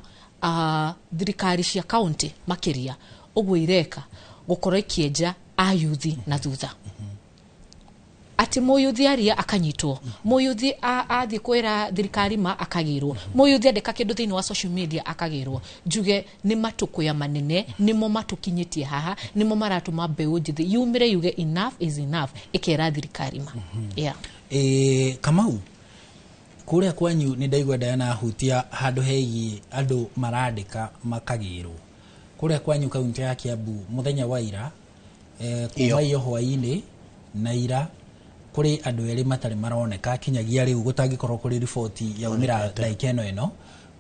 thirikari cia kaunti makĩria ũguo ireka gũkorwo ikĩenja ayuthi na thutha, atĩ mũyuthi aria akanyitwo, mũyuthi athiĩ kwĩra thirikari ma akagĩrwo, mũyuthi andĩka kĩndũ thĩinĩ wa social media akagĩrwo. Njuge nĩ matũkũya manene nĩmo matũkinyĩtie haha, nĩmo maratũma mbeũ njĩthĩ yumĩre yuge enough is enough, ĩkera thirikari ma, yeah. Kamau, kũrĩa kwanyu nĩ ndaigua Diana ahutia handũ hegiĩ andũ marandĩka makagĩrwo. Kũrĩa kwanyu kaunti ya Kiambu mũthenya wa ira, kuma iyo hwaĩ-inĩ na ira, kũrĩ andũ erĩ matarĩ maroneka kinyagia rĩu, gũtangĩkorwo kũrĩ riboti yaumĩra ndagĩka ĩno.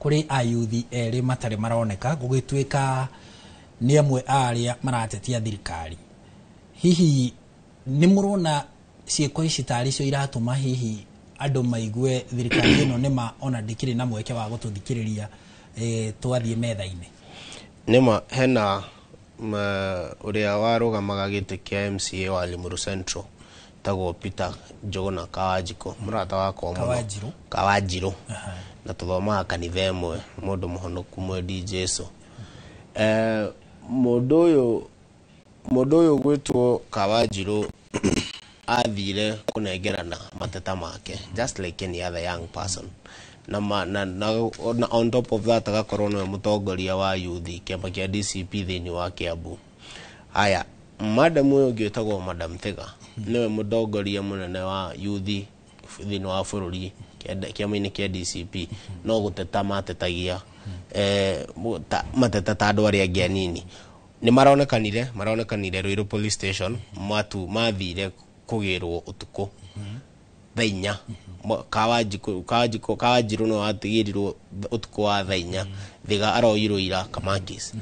Kũrĩ ayuthi erĩ matarĩ maroneka, gũgĩtuĩka nĩ amwe a arĩa maratetia thirikari. Hihi nĩ mũrona ciĩko ici tarĩ cio iratũma hihi andũ maigue thirikari ĩno nĩma ona ndĩkĩrĩ na mweke wa gũtũthikĩrĩria twathiĩ metha-inĩ? Nĩma hena ũrĩa warũgamaga gĩtĩ kĩa MCA wa Limuru Central tagwo Peter Njũgũna Kawanjikũ, mũrata wakwa mũno. Kawanjirũ. Kawanjirũ, na tũthomaga kanitha ĩmwe, mũndũ mũhonoku, mwendi Jesu. Mũndũ ũyũ gwĩtwo Kawanjirũ athire kũnengerana mateta make just like any other young person, na, ma, na, na, na on top of that agakorwo nĩwe mũtongoria wa youth kĩama kĩa DCP thĩinĩ wa Kiambu. Haya, madam ũyũ ũngĩ wĩtagwo Madam Thiga nĩwe mũtongoria mũnene wa youth thĩinĩ wa bũrũri kĩama-inĩ kĩa DCP, no gũteta matetagia mateta ta andũ arĩa angĩ anini. Nĩ maronekanire Ruiru police station, matu mathire kũgĩrwo ũtukũ thaa 4. Kawanjirũ no atigĩrirwo ũtukũ wa thaa 4, Thiga aroirwo ira Kamakis.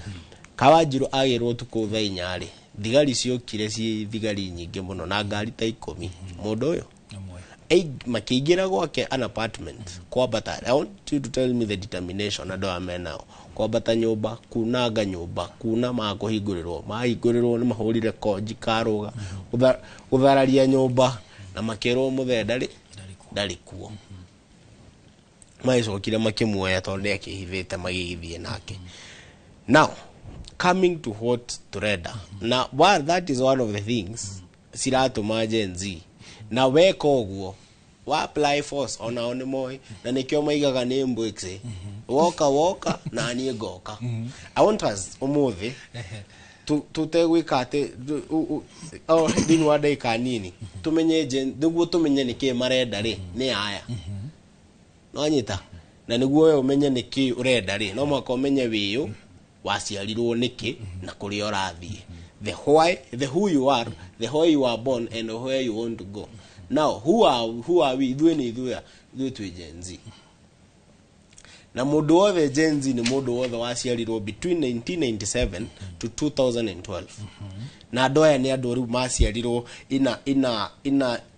Kawanjirũ agĩrwo ũtukũ thaa 4 rĩ, thigari ciokire ciĩ thigari nyingĩ mũno na ngari ta 10, mũndũ ũyũ makĩingĩra gwake an apartment kwambata. I want you to tell me the determination andũ aya menao kwambata nyũmba, kunanga nyũmba, kuna makũhingũrĩrwo, mahingũrĩrwo nĩ mahũrire konji karũga gũthararia nyũmba na makĩrwo mũthee ndarĩ kuo. Magĩcokire makĩmuoya tondũ nĩ akĩhithĩte, magĩgĩthiĩ nake. Now coming to what turenda na well, that is one of the things ciratũma Gen Z na weka ũguo wa apply force onao nĩ moĩ, na nĩkĩo maigaga nĩ mbwĩksĩ woka woka na niĩ ngoka. I want us ũmũthĩ tũtegwĩka atĩ thĩinĩ wa ndagĩka nini tũmenye nĩguo tũmenye nĩkĩĩ marenda rĩ nĩ aya nonyita, na nĩguo we ũmenye nĩkĩ ũrenda rĩ, no mũhaka ũmenye wĩyũ waciarirwo nĩkĩ na kũrĩa ũrathiĩ, the why, the who you are, the why you are born and where you want to go. Now who are we? Ithuĩ nĩ ithuĩ a? Ithuĩ twĩ Gen Z, na mũndũ wothe Gen Z nĩ mũndũ wothe waciarirwo between 1997 to 2012, na andũ aya nĩ andũ rĩu maciarirwo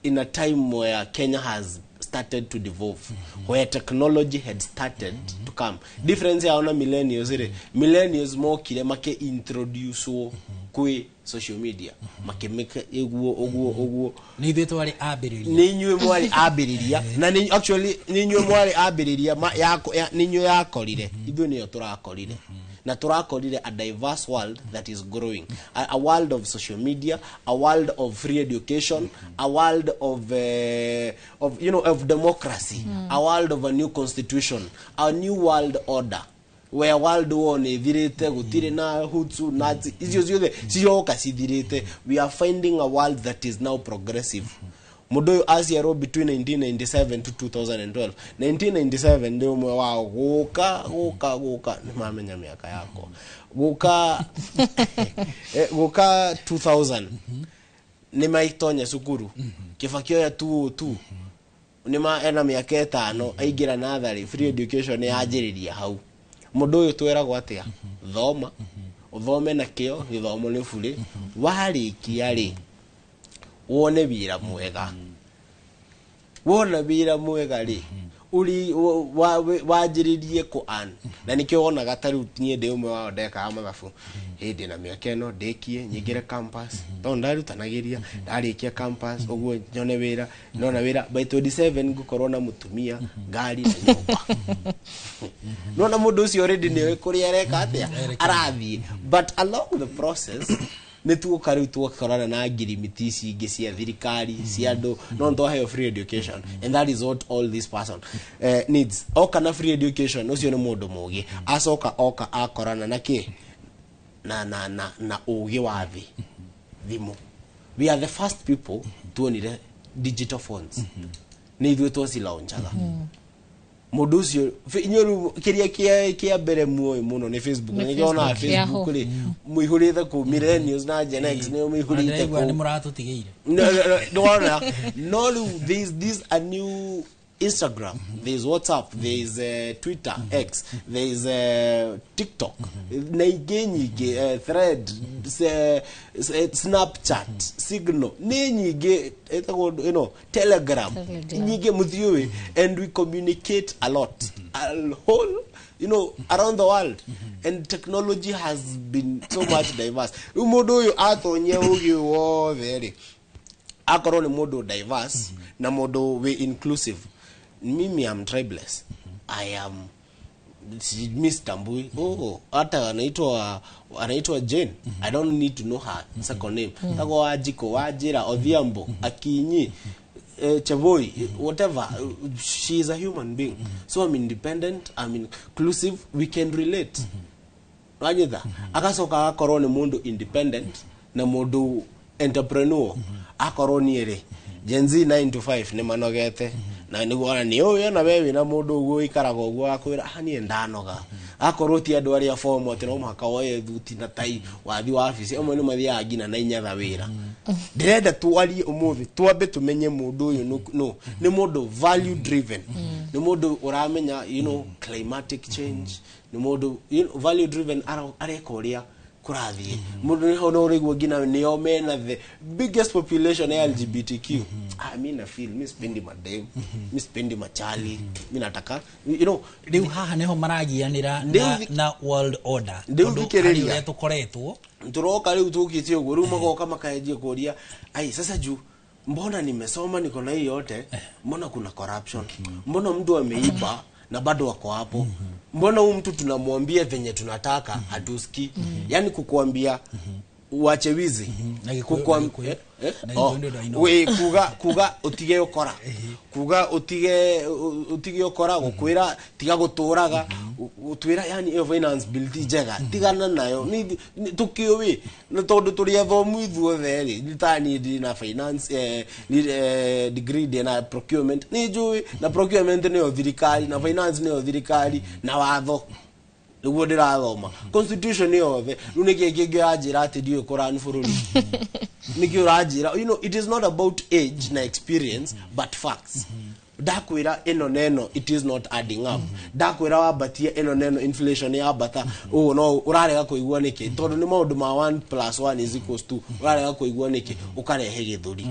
in a time where Kenya has started to devolve, where technology had started to come. Difference yao na millennials rĩ, millennials mokire make introducewo kwĩ social media, makĩmĩka ũguo ũguo ũguo. Nĩ ithuĩ twarĩ ambĩrĩria. Nĩ inyuĩ mwarĩ ambĩrĩria, na nĩ actually nĩ inyuĩ mwarĩ ambĩrĩria nĩ inyuĩ yakorire, ithuĩ nĩyo tũrakorire, na tũrakorire a diverse world that is growing, a world of social media, a world of free education, a world of you know of democracy, a world of a new constitution, a new world order where world war nĩ ĩthirĩte, gũtirĩ na Hutu, Nazi, icio ciothe cioka cithirĩte. We are finding a world that is now progressive. Mũndũ ũyũ aciarwo between 1997 to 2012, 1997 ndĩ ũmwe wao gũka gũka gũka, nĩ mamenya mĩaka yakwa, gũka gũka 2000 nĩ maitonya cukuru. Kĩbaki oya 202 nĩ ma ena mĩaka 5 aingĩra natharĩ, free education yanjĩrĩria hau. Mũndũ ũyũ tweragwo atĩa? Thoma, ũthome na kĩo, gĩthomo nĩ burĩ, warĩkia rĩ wone wĩra mwega, wona wĩra mwega rĩ Uri wanjĩrĩrie kũ earn, na nĩkĩo wonaga ta rĩu niĩ ndĩ ũmwe wao ndekaga mathabu hĩndĩ na mĩaka ĩno ndĩkie nyingĩre campus, tondũ ndarutanagĩria ndarĩkia campus ũguo nyone wĩra, nona wĩra by 27 ngũkorwo na mũtumia, ngari na nyũmba. Nona mũndũ ũcio already nĩoĩ kũrĩa areka atĩa arathiĩ, but along the process nĩ tuoka rĩu twakorana na ngirimiti ici ingĩ cia thirikari cia andũ, no nĩ twaheo free education, and that is what all this person needs. Oka na free education, ũcio nĩ mũndũ mũgĩ, acoka oka akorana na kĩ na ũgĩ wa thĩ, thimũ. We are the first people tuonire digital phones, nĩ ithuĩ twacilaunchaga. Mũndũ ũcio inyuĩ rĩu kĩrĩa kĩa mbere muoĩ mũno nĩ Facebook. Nĩ na nĩkĩo wonaga Facebook, Facebook Yahoo. rĩ mũihũrĩte kũu, millennials na Gen X nĩo mũihũrĩte Ndĩraigua kũu. nĩ mũratũtigĩire. No, no, no, no, there's a new Instagram, there's WhatsApp, there's Twitter, X, there's TikTok, na ingĩ nyingĩ, Thread, Snapchat, Signal, nĩ nyingĩ ĩtagwo Telegram, Telegram. nyingĩ mũthiũĩ, and we communicate a lot, a whole around the world, and technology has been so much diverse. Rĩu mũndũ ũyũ atonyia ũgĩ ũyũ wothe rĩ, akorwo nĩ mũndũ diverse na mũndũ wĩ inclusive. Mimi am tribeless, I am mi sitambui, oh, hata anaitwa Jane, I don't need to know her second name. Tago Wajiko, Wajira, Odhiambo, Akinyi, Cheboi, whatever, she is a human being. So I'm independent, I'm inclusive, we can relate. Wanyitha agacoka agakorwo nĩ mũndũ independent na mũndũ entrepreneur. Akorwo niĩ rĩ, Gen Z 9 to 5 nĩ manogete, na nĩguo ona nĩ ũĩ ona we wĩna mũndũ ũguo ũikaraga ũguo akwĩra, ah, niĩ ndanoga. Akorwo ti andũ arĩa formal atĩ no mũhaka woye thuti na tai wathi wabici, amwe nĩ mathiaga nginya na inyatha wĩra. Ndĩrenda twarie ũmũthĩ twambe tũmenye mũndũ ũyũ no nĩ mũndũ value driven, nĩ mũndũ ũramenya climatic change, nĩ mũndũ value driven, areka ũrĩa kũrathiĩ. Mũndũ nĩho no ũraigua nginya nĩo mena the biggest population ya LGBTQ. Ah, mi na feel mi sipendi madem, mi sipendi machali, mi nataka Rĩu haha nĩho maragianĩra na, na world order. Rĩu Tondũ thikĩrĩria. harĩ ũrĩa tũkoretwo. Turoka rĩu tũkĩte ũguo, rĩu magoka makaenjia kũria, ai, sasa juu mbona nimesoma niko na hii yote, mbona kuna corruption, mbona mtu ameiba na bado wako hapo, mbona huyu mtu tunamwambia venye tunataka hatusikii? Yani kukuambia uache wizi. Na Gĩkũyũ- na Gĩkũyũ. Eh, eh? Na Oh, Gĩkũyũ nĩ ũndũ wa ino. wĩ kuga utige ukora, kuga utige ukora, gukwira tiga guturaga, gutwira yani iyo finance bill ti njega, tigana nayo. Tukiũĩ nĩ tondũ tũrĩ athomu ithuothe rĩ, nĩ ta niĩ ndĩ na finance degree, ndĩ na procurement, nĩ njũĩ na procurement nĩyo thirikari na finance nĩyo thirikari na watho nĩguo ndĩrathoma constitution yothe. Rĩu nĩkĩ kĩngĩ ũranjĩra atĩ ndiũĩ kũrani bũrũri? Nĩkĩ ũranjĩra? It is not about age na experience but facts. Ndakwĩra ĩno na ĩno, it is not adding up. Ndakwĩra wambatie ĩno na ĩno, inflation yambata ũũ, no ũrarega kũigua nĩkĩ? Tondũ nĩ maũndũ ma 1 plus 1 is equals 2. Ũrarega kũigua nĩkĩ? Ũkarehe gĩthũri.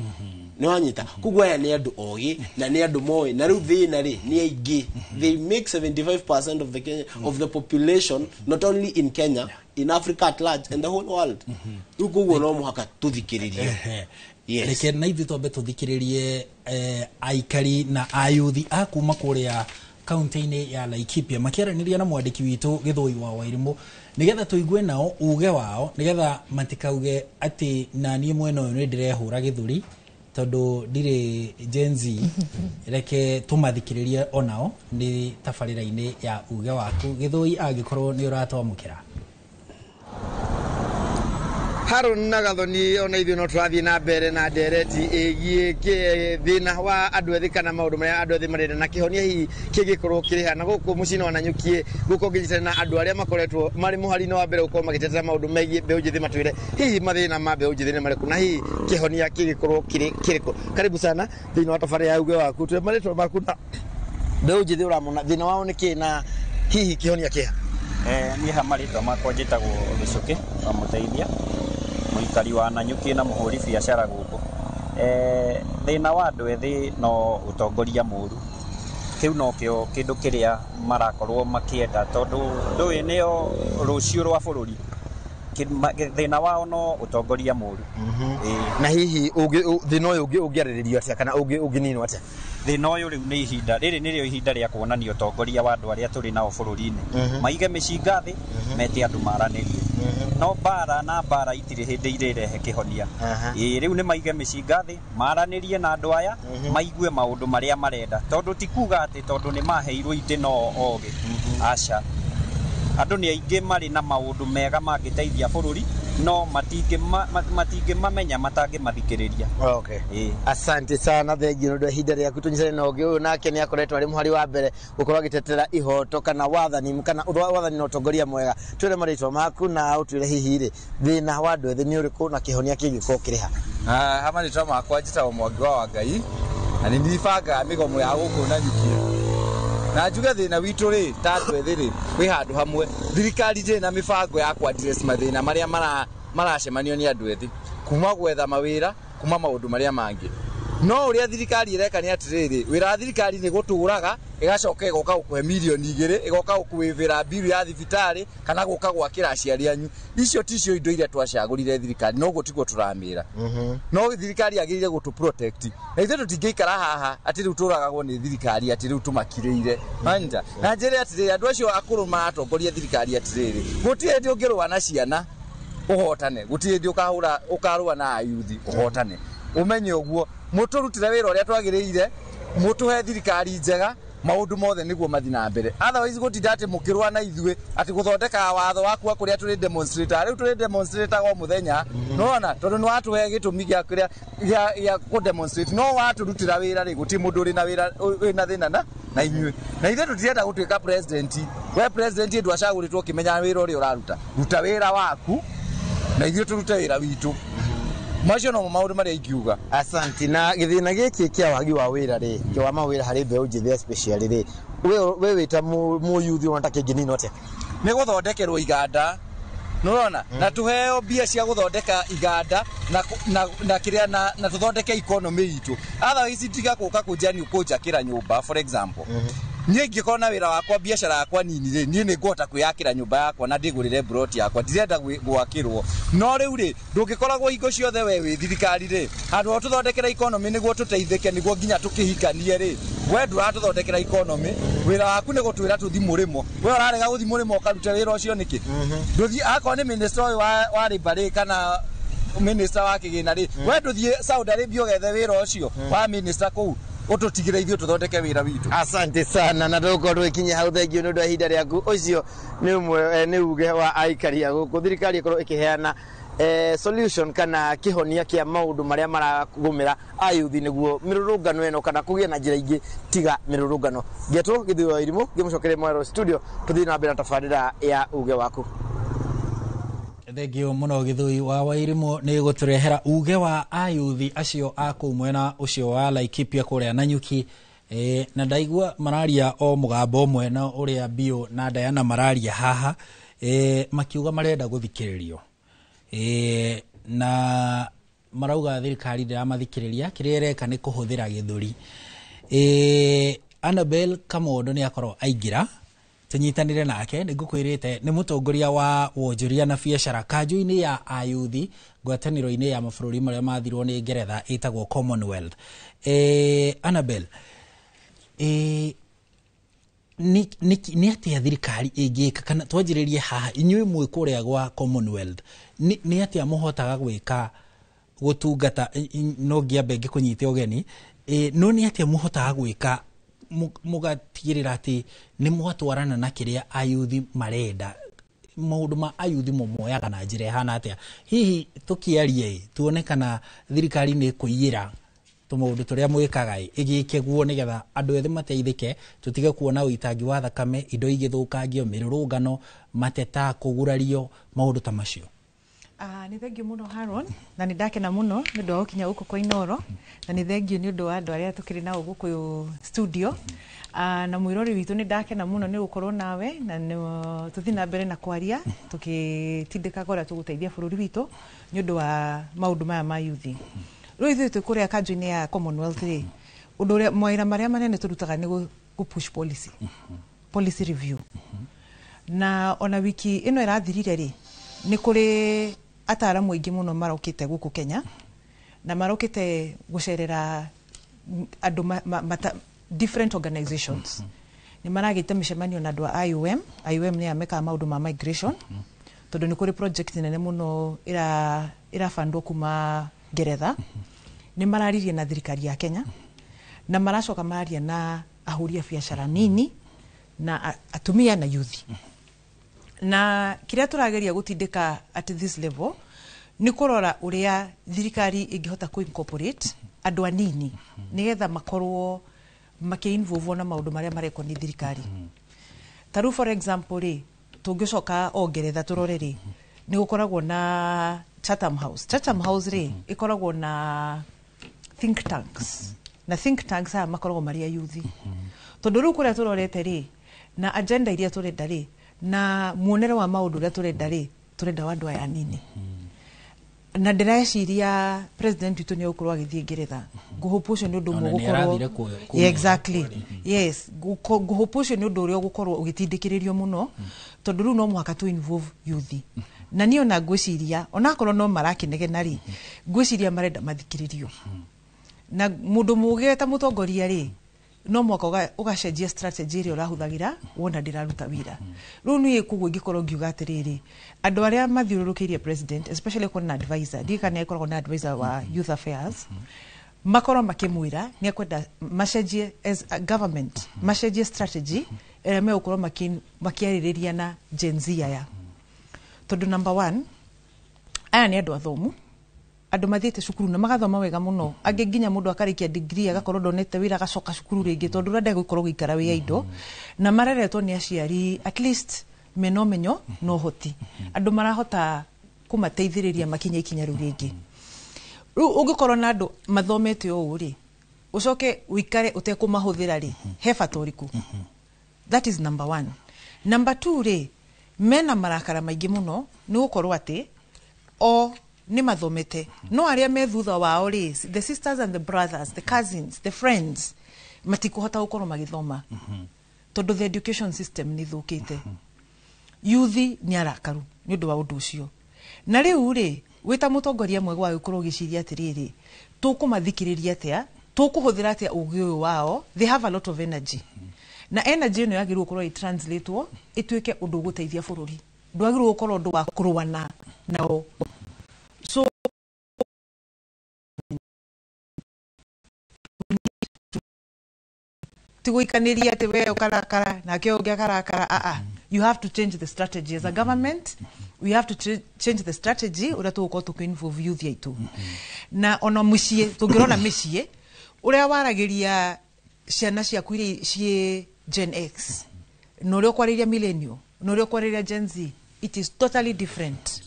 Nĩ wanyita? Koguo aya nĩ andũ ogĩ na nĩ andũ moĩ, na rĩu thĩna rĩ nĩ aingĩ. They make 75% of the Kenya, of the population, not only in Kenya, in Africa at large and the whole world. Rĩu koguo no mũhaka tũthikĩrĩrie. Yes. Reke na ithuĩ twambe tũthikĩrĩrie aikari na ayuthi a kuma kũrĩa kaunti-inĩ ya Laikipia makĩaranĩria na mwandĩki witũ Gĩthũi wa Wairimũ, nĩgetha tũigue nao uge wao, nĩgetha matikauge atĩ naniĩ mwena ũyũ nĩ ndĩrehũra gĩthũri tondũ ndirĩ Gen Z. Reke tũmathikĩrĩrie onao nĩ tabarĩra-inĩ ya uge waku. Gĩthũi, angĩkorwo nĩ ũratwamũkĩra. Haron na Gathoni, ona ithuĩ no tũrathiĩ na mbere na ndereti ĩgiĩ thĩna wa andũ ethĩ kana maũndũ marĩa andũ ethĩ marenda na kĩhonia hihi kĩngĩkorwo kĩrĩ na gũkũ mũciĩ-inĩ wa Nanyuki. Gũkũ ngĩnyitanĩra na andũ arĩa makoretwo marĩ mũhari-inĩ wa mbere gũkorwo magĩtetera maũndũ megiĩ mbeũ njĩthĩ, matwĩre hihi mathĩna ma mbeũ njĩthĩ nĩ marĩkũ na hihi kĩhonia kĩngĩkorwo kĩrĩ kĩrĩkũ. Karibu sana thĩinĩ wa tabarĩra ya uge waku. Twĩre marĩtwa maku na mbeũ njĩthĩ ũramona thĩna wao nĩ kĩ na hihi kĩhonia kĩha. Niĩ ha marĩtwa makwa njĩtagwo Gĩcũkĩ wa Mũteithia, mũikari wa Nanyuki na mũhũri biacara gũkũ. Thĩna wa andũ ethĩ no ũtongoria mũru. Kĩu nokĩo kĩndũ kĩrĩa marakorwo makĩenda, tondũ ndũĩ nĩo rũciũ rwa bũrũri. Thĩna wao no ũtongoria mũru. Na hihi thĩna ũyũ ũngĩarĩrĩrio atĩa kana ũngĩninwo atĩa? Thĩna ũyũ rĩu nĩ ihinda rĩrĩ, nĩrĩo ihinda rĩa kuonania ũtongoria wa andũ arĩa tũrĩ nao bũrũri-inĩ. Maige mĩcinga thĩ, mete andũ maranĩrie. No mbara na mbara itirĩ hĩndĩ irĩrehe kĩhonia. Ĩĩ, rĩu nĩ maige mĩcinga thĩ, maranĩrie na andũ aya, maigue maũndũ marĩa marenda, tondũ ti kuga atĩ tondũ nĩ maheirwo itĩ no ogĩ. Aca, andũ nĩ aingĩ marĩ na maũndũ mega mangĩteithia bũrũri, no matingĩmamenya matangĩmathikĩrĩria. Okay. Asante sana, thengiũ nĩ ũndũ wa ihinda rĩaku. Tũnyitane na ũngĩ ũyũ, nake nĩ akoretwo arĩ mũhari wa mbere gũkorwo agĩtetera ihoto kana wathani, kana wathani na ũtongoria mwega. Twĩre marĩtwa maku na ũtwĩre hihi rĩ, thĩna wa andũ ethĩ nĩ ũrĩkũ na kĩhonia kĩngĩkorwo kĩrĩ ha? Ha marĩtwa makwa njĩtagwo Mwangi wa Wangai, na nĩ nibangaga mĩgomo ya gũkũ Nanyuki. Na njuge thĩna witũ rĩ, ta andũ ethĩ rĩ, wĩ handũ hamwe. Thirikari ndĩrĩ na mĩbango ya kũ address mathĩna marĩa maracemanio nĩ andũ ethĩ, kuma gwetha mawĩra, kuma maũndũ marĩa mangĩ. No ũrĩa thirikari ĩreka nĩ atĩrĩrĩ, wĩra wa thirikari nĩ gũtũraga, ĩgacoka ĩgoka gũkũhe mirioni 2, ĩgoka gũkũĩvĩra mbiru ya thibitarĩ, kana gũka gwakĩra aciari anyu. Icio ticio indo iria twacagũrire thirikari, no ũguo tiguo tũramĩra. No thirikari yagĩrĩire gũtũ protect, na ithuĩ tũtingĩikara haha atĩ rĩu tũragagwo nĩ thirikari, atĩ rĩu tũmakirĩire. Manyita na njĩre atĩrĩrĩ, andũ acio akũrũ maratongoria thirikari atĩrĩrĩ, gũtirĩ hĩndĩ ũngĩrũa na ciana ũhotane, gũtirĩ hĩndĩ ũkahũra ũkarũa na ayuthi ũhotane. Ũmenye ũguo, mũtũrutĩre wĩra ũrĩa twagĩrĩire, mũtũhe thirikari njega, maũndũ mothe nĩguo mathi na mbere. Otherwise gũtinda atĩ mũkĩrũa na ithuĩ, atĩ gũthondeka watho waku wa kũrĩa tũrĩ demonstrator, rĩu tũrĩ demonstrator o mũthenya, nĩwona, tondũ nĩ watũhe gĩtũmi gĩa kũrĩa gĩa kũ demonstrate, no watũrutĩra wĩra rĩ, gũtirĩ mũndũ ũrĩ na wĩra wĩna thĩna na inyuĩ. Na ithuĩ tũtirenda gũtuĩka president. We president ndwacagũrĩtwo ũkĩmenya wĩra ũrĩa ũraruta. Ruta wĩra waku na ithuĩ tũrute wĩra witũ. Macio nomo maũndũ marĩa ingiuga. Asante. Na gĩthĩna gĩkĩ kĩa wagi wa wĩra rĩ, kĩa wa mawĩra harĩ mbeũ njĩthĩ especially rĩ, we wĩ ta mũyuthi ũrona ta kĩngĩninwo atĩa? Nĩ gũthondekerwo iganda, nĩũrona, na tũheo mbia cia gũthondeka iganda na kĩrĩa na tũthondeke economy itũ. Otherwise tiga gũka kũnjĩra nĩ ũkũnjakĩra nyũmba, for example. Niĩ ingĩkorwo na wĩra wakwa, biacara yakwa nini rĩ, niĩ nĩ ngũhota kwĩyakĩra nyũmba yakwa na ndĩgũrĩre broti yakwa, ndirenda gwakĩrwo. No rĩu rĩ, ndũngĩkoragwo hingo ciothe we wĩ thirikari rĩ, handũ ha ũtũthondekera economy nĩguo tũteithĩke, nĩguo nginya tũkĩhikanie rĩ, we ndũratũthondekera economy. Wĩra waku nĩ gũtwĩra tũthi mũrĩmo. We ũrarega gũthi mũrĩmo ũkarute wĩra ũcio nĩkĩ? Ndũthiĩ akorwo nĩ minister ũyũ wa labour rĩ, kana minister wa kĩgĩna rĩ, we ndũthiĩ Saudi Arabia ũgethe wĩra ũcio wa minister kũu, ũtũtigĩre ithuĩ tũthondeke wĩra witũ. Asante sana, na tũgũkorwo tũgĩkinyia hau. Thengiũ nĩ ũndũ wa ihinda rĩaku. Ũcio nĩ ũmwe, nĩ uge wa aikari a gũkũ. Thirikari ĩkorwo ĩkĩheana solution kana kĩhonia kĩa maũndũ marĩa maragũmĩra ayuthi, nĩguo mĩrũrũngano ĩno kana kũgĩe na njĩra ingĩ tiga mĩrũrũngano. Ngetwo Gĩthuĩ wa Irimũ, ngĩmũcokeria mwero studio, tũthiĩ na mbere na tabarĩra ya uge waku. Thengio mũno Gĩthũi wa Wairimũ nĩ gũtũrehera uge wa ayuthi acio a kũu mwena ũcio wa Laikipia kũrĩa Nanyuki. Na ndaigua mararia o mũgambo ũmwe na ũrĩa Bio na Diana mararia haha, makiuga marenda gũthikĩrĩrio, na marauga thirikari ndĩramathikĩrĩria, kĩrĩa ĩreka nĩ kũhũthĩra gĩthũri. Annabel Kamondo nĩ akorwo aingĩra, tũnyitanĩre nake. Nĩ ngũkwĩrĩte nĩ mũtongoria wa wonjoria na biacara kanjũ-inĩ ya ayuthi ngwatanĩro-inĩ ya mabũrũri marĩa mathirwo nĩ Ngeretha ĩtagwo Commonwealth. Annabel, nĩ atĩa thirikari ĩngĩka, kana twanjĩrĩrie haha inyuĩ mwĩ kũrĩa gwa Commonwealth, nĩ atĩa mũhotaga gwĩka gũtungata? No ngĩambe ngĩkũnyite ũgeni, no nĩ atĩa mũhotaga gwĩka mũgatigĩrĩra atĩ nĩ mwatwarana na kĩrĩa ayuthi marenda? Maũndũ ma ayuthi mũmoyaga na njĩra ĩhana atĩa? Hihi tũkĩaria ĩ, tuone kana thirikari nĩ ĩkũiyĩra tũmaũndũ tũrĩa mwĩkaga ĩ, ĩgĩke guo nĩgetha andũ ethĩ mateithĩke, tũtige kuona ũitangi wa thakame, indo igĩthũkangio, mĩrũrũngano, mateta, kũgurario, maũndũ ta macio. Nĩ thengio mũno Haron, na nĩ ndakena mũno nĩ ũndũ wa gũkinya gũkũ kwa Inooro, na nĩ thengio nĩ ũndũ wa andũ arĩa tũkĩrĩ nao gũkũ studio, na mwĩrori witũ. Nĩ ndakena mũno nĩ gũkorwo nawe na tũthiĩ na mbere na kwaria tũgĩtindĩkaga ũrĩa tũgũteithia bũrũri witũ nĩ ũndũ wa maũndũ maya ma yuthi. Rĩu ithuĩ twĩ kũrĩa kanjũ-inĩ ya Commonwealth rĩ, ũndũ ũrĩa mawĩra marĩa manene tũrutaga nĩ Gũ push policy review. Na ona wiki ĩno ĩrathirire rĩ, nĩ kũrĩ ataramu aingĩ mũno marokĩte gũkũ Kenya na marokĩte gũcerera andũ different organizations. Nĩ maragĩte mĩcemanio na andũ a IOM. IOM nĩ mekaga maũndũ ma migration, tondũ nĩ kũrĩ project nene mũno ĩrabandwo kuma Ngeretha. Nĩ mararirie na thirikari ya Kenya na maracoka mararia na ahũri a biacara nini na atumia na youth. Na kĩrĩa tũrageria gũtindĩka at this level nĩ kũrora ũrĩa thirikari ĩngĩhota kũ incorporate andũ anini nĩgetha makorwo makĩ-involve na maũndũ marĩa marekwo nĩ thirikari. Ta rĩu, for example rĩ, tũngĩcoka o Ngeretha tũrore rĩ, nĩ gũkoragwo na Chatham House. Chatham House rĩ, ĩkoragwo na think tanks, na think tanks aya makoragwo marĩ a youth, tondũ rĩu kũrĩa tũrorete rĩ, na agenda iria tũrenda rĩ, na muonere wa maũndũ ũrĩa tũrenda rĩ, tũrenda wa andũ aya anini. Na ndĩreciria president witũ nĩ egũkorwo agĩthiĩ Ngeretha. Ngũhope ũcio nĩ ũndũ ũmwe Ona nĩ ũgũkorwo arathire Yeah, exactly, yes. Ngũhope ũcio nĩ ũndũ ũrĩa ũgũkorwo ũgĩtindĩkĩrĩrio mũno, tondũ rĩu no mũhaka tũ involve youth. Na niĩ ona ngwĩciria, onakorwo no marakĩnegena rĩ, ngwĩciria marenda mathikĩrĩrio. Na mũndũ mũgĩ ta mũtongoria rĩ, no mũhaka ũgacenjia strategy ĩrĩa ũrahũthagĩra wona ndĩraruta wĩra. Rĩu niĩ koguo ingĩkorwo ngiuga atĩrĩrĩ, andũ arĩa mathiũrũrũkĩirie president, especially kwĩna na advisor, ndiũĩ kana nĩ akoragwo na advisor wa youth affairs, makorwo makĩmwĩra nĩ ekwenda macenjie, as a government macenjie strategy ĩrĩa megũkorwo makĩarĩrĩria na Gen Z aya, tondũ number one, aya nĩ andũ athomu, andũ mathiĩte cukuru na magathoma wega mũno, angĩ nginya mũndũ akarĩkia degree agakorwo ndonete wĩra, agacoka cukuru rĩngĩ tondũ ũrenda gũkorwo gũikara wĩ idle, na mareretwo nĩ aciari at least mena ũmenyo na ũhoti, andũ marahota kũmateithĩrĩria makinye ikinya rĩu rĩngĩ. Rĩu ũngĩkorwo na andũ mathomete ũũ rĩ, ũcoke ũikare ũtekũmahũthĩra rĩ, he bata ũrĩkũ? That is number one. Number two rĩ, mena marakara maingĩ mũno nĩ gũkorwo atĩ o nĩ mathomete, no arĩa me thutha wao rĩ, the sisters and the brothers, the cousins, the friends, matikũhota gũkorwo magĩthoma tondũ the education system nĩ thũkĩte. Youth nĩ arakaru nĩ ũndũ wa ũndũ ũcio. Na rĩu rĩ, wĩ ta mũtongoria mwega wa gũkorwo ũgĩciria atĩrĩrĩ, tũkũmathikĩrĩria atĩa, tũkũhũthĩra atĩa ũgĩ ũyũ wao? They have a lot of energy, na energy ĩno yagĩrĩirwo gũkorwo ĩtranslatewo ĩtuĩke ũndũ ũgũteithia bũrũri, ndwagĩrĩirwo gũkorwo ũndũ wa kũrũa na nao. So ti gũikanĩria atĩ we ũkarakara nake ũngĩ akarakara. Aa, you have to change the strategy. As a government, we have to change the strategy ũrĩa tũgũkorwo tũkĩ-involve youth aitũ. Na ona mũciĩ, tũngĩrora mĩciĩ, ũrĩa waragĩria ciana ciaku iria ciĩ Gen X na ũrĩa ũkwarĩria millennial na ũrĩa ũkwarĩria Gen Z, it is totally different.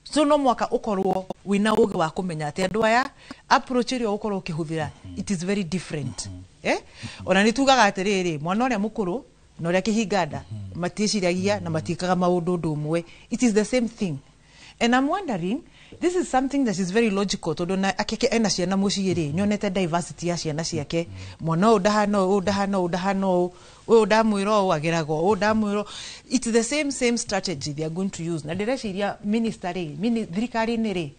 So no mwaka ũkorwo wĩna ũgĩ wa kũmenya atĩ andũ aya, approach ĩrĩa ũgũkorwo ũkĩhũthĩra, it is very different, eh? Ona nĩ tugaga atĩrĩrĩ, mwana ũrĩa mũkũrũ na ũrĩa kĩhinganda matiĩciragia na matiĩkaga maũndũ ũndũ ũmwe. It is the same thing, and I'm wondering, this is something that is very logical, tondũ na akeke ena ciana mũciĩ rĩ, nyonete diversity ya ciana ciake, mwana ũyũ ndahana ũũ, ũyũ ndahana ũũ, ndahana ũũ, ũyũ ndamwĩra ũũ ageraga ũũ, ndamwĩra ũũ. It's the same strategy they are going to use. Na ndĩreciria minister rĩ, thirikari-inĩ rĩ,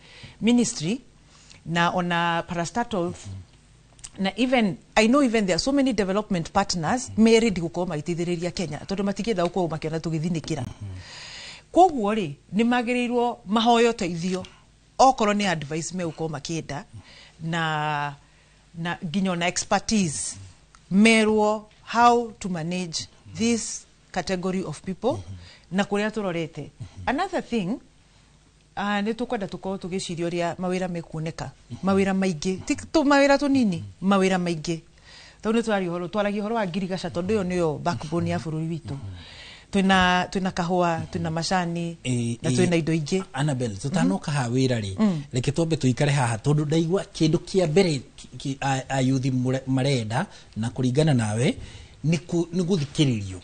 ministry na ona parastatals, na even I know even there are so many development partners me ready gũkorwo magĩteithĩrĩria Kenya, tondũ matingĩenda gũkorwo makĩona tũgĩthinĩkĩra. Koguo rĩ, nĩ magĩrĩirwo mahoyo ũteithio, okorwo nĩ advice megũkorwo makĩenda, na nginya ona expertise, merwo how to manage this category of people na kũrĩa tũrorete. Another thing, nĩ tũkwenda tũkorwo tũgĩciria ũrĩa mawĩra mekuoneka, mawĩra maingĩ, ti mawĩra tũnini, mawĩra maingĩ, tondũ nĩ tũraria ũhoro, twaragia ũhoro wa ngirigaca, tondũ ĩyo nĩyo backbone ya bũrũri witũ. Twĩna kahũa, twĩna macani na twĩna indo ingĩ. Annabel, tutanoka ha wĩra rĩ, reke twambe tũikare haha, tondũ ndaigua kĩndũ kĩa mbere ayuthi marenda na kũringana nawe nĩ gũthikĩrĩrio.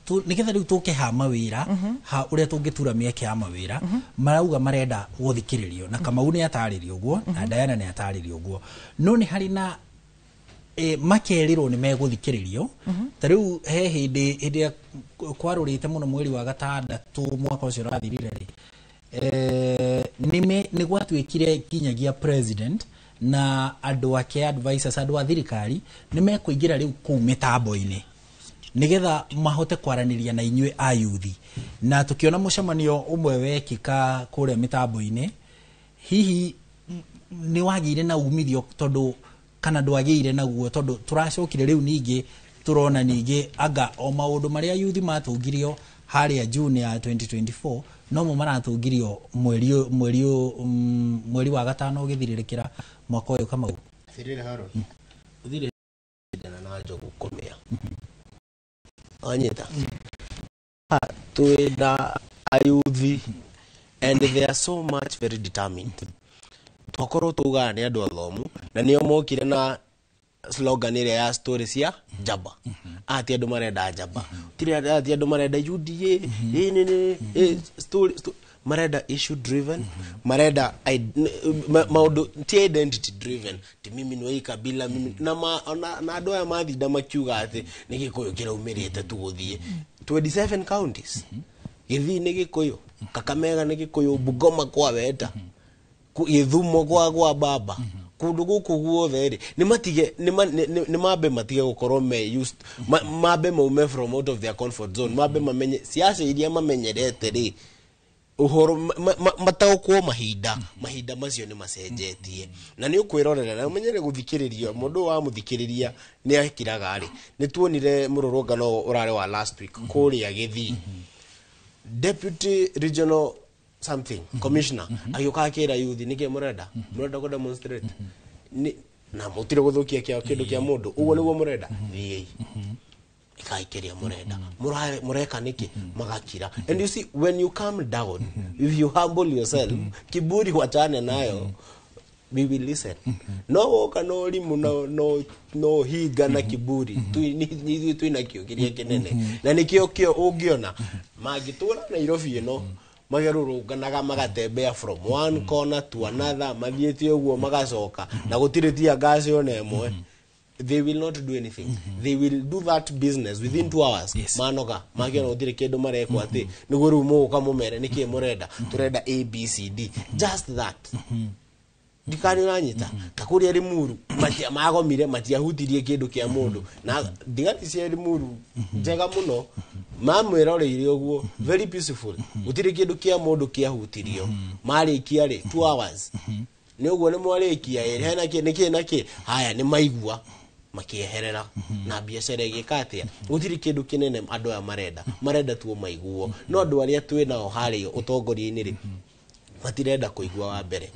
Nĩgetha rĩu tũke ha mawĩra, ha ũrĩa tũngĩtura mĩeke ya mawĩra, marauga marenda gũthikĩrĩrio, na Kamau nĩ atarĩria ũguo na Diana nĩ atarĩria ũguo, no nĩ harĩ na Makerirwo nĩ megũthikĩrĩrio. Ta rĩu he hĩndĩ ĩrĩa kwarũrĩte mũno mweri wa gatandatũ mwaka ũcio ũrathirire rĩ, nĩ gwatuĩkire nginyagia president na andũ ake, advisors, andũ a thirikari nĩ mekũingĩra rĩu kũu mĩtambo-inĩ nigetha mahote kwaranĩria na inyuĩ a yuthi, na tukiona mũcemanio ũmwe wekĩka kũrĩa mĩtambo-inĩ. Hihi nĩ wagĩire na umithio tondũ kana ndwagĩire naguo, tondũ tũracokire rĩu ningĩ tũrona ningĩ anga o maũndũ marĩa yuthi matũngirio harĩa June ya 2024 nomo maratũngirio mweri wa gatano ũgĩthirĩrĩkĩra mwaka ũyũ, Kamau? Atĩrĩrĩ Harold, ũthire na njogu kũmĩa anyita twĩna ayuthi and they are so much very determined. Twakorwo tugaga nĩ andũ athomu na nĩo mokire na slogan ĩrĩa ya story cia njamba, ati andũ marenda njamba, tiri ati andũ marenda UDA ĩ nĩ story, marenda issue driven, marenda maũndũ ti identity driven, ti mimi ni wa hii kabila mimi na na andũ aya mathinda makiuga atĩ nĩ Gĩkũyũ kĩraumĩrĩte tũgũthiĩ 27 counties. Gĩthii nĩ Gĩkũyũ, Kakamega nĩ Gĩkũyũ, Bungoma kwa Weta, Gĩthumo kwa baba, kũndũ gũkũ guothe rĩ, nĩ matige nĩ mambe matige gũkorwo me used, mambe maume from out of their comfort zone, mambe mamenye siasa iria mamenyerete rĩ, ũhoro mataũkwo mahinda macio nĩ macenjetie, na nĩ ũkwĩrorera na ũmenyere gũthikĩrĩria mũndũ wa mũthikĩrĩria nĩ akiraga rĩ. Nĩ tuonire mũrũrũngano ũrarĩ wa last week kũrĩa Gĩthii, deputy regional something commissioner agĩũka akĩra yuthi nĩkĩ mũrenda kũ demonstrate na mũtirĩ gũthũkia kĩa kĩndũ kĩa mũndũ, ũguo nĩguo mũrenda, thiĩi ikai kĩrĩa mũrenda. Mũreka nĩkĩ? Magakira. And you see, when you calm down, if you humble yourself, kiburi wachane nayo, we will listen. No woka no rimũ no hinga na kiburi, ithuĩ twĩna kĩo kĩrĩa kĩnene na nĩkĩo kĩo ũngĩona mangĩtũra Nairobi ĩno magerũrũnganaga magatembea from one corner to another, mathiĩte ũguo magacoka na gũtirĩ tear gas ona ĩmwe, they will not do anything. They will do that business within 2 hours. Manoga makiona gũtirĩ kĩndũ marekwo atĩ nĩguo rĩu mũgũka mũmere nĩkĩ mũrenda, tũrenda A B C D, just that. Ndikani ũranyita ta kũrĩa Limuru magomire matiahutirie kĩndũ kĩa mũndũ, na thigari cia Limuru njega mũno mamwĩroreire ũguo, very peaceful, gũtirĩ kĩndũ kĩa mũndũ kĩahutirio. Marĩkia rĩ 2 hours nĩ ũguo nĩ mwarĩkia ĩ hena kĩ nĩkĩ na kĩ haya nĩ maigua makĩeherera na biacara ĩgĩka atĩa. Gũtirĩ kĩndũ kĩnene andũ aya marenda tuo maiguo, no andũ arĩa twĩ nao harĩa ũtongoria-inĩ rĩ matirenda kũigua wa mbere,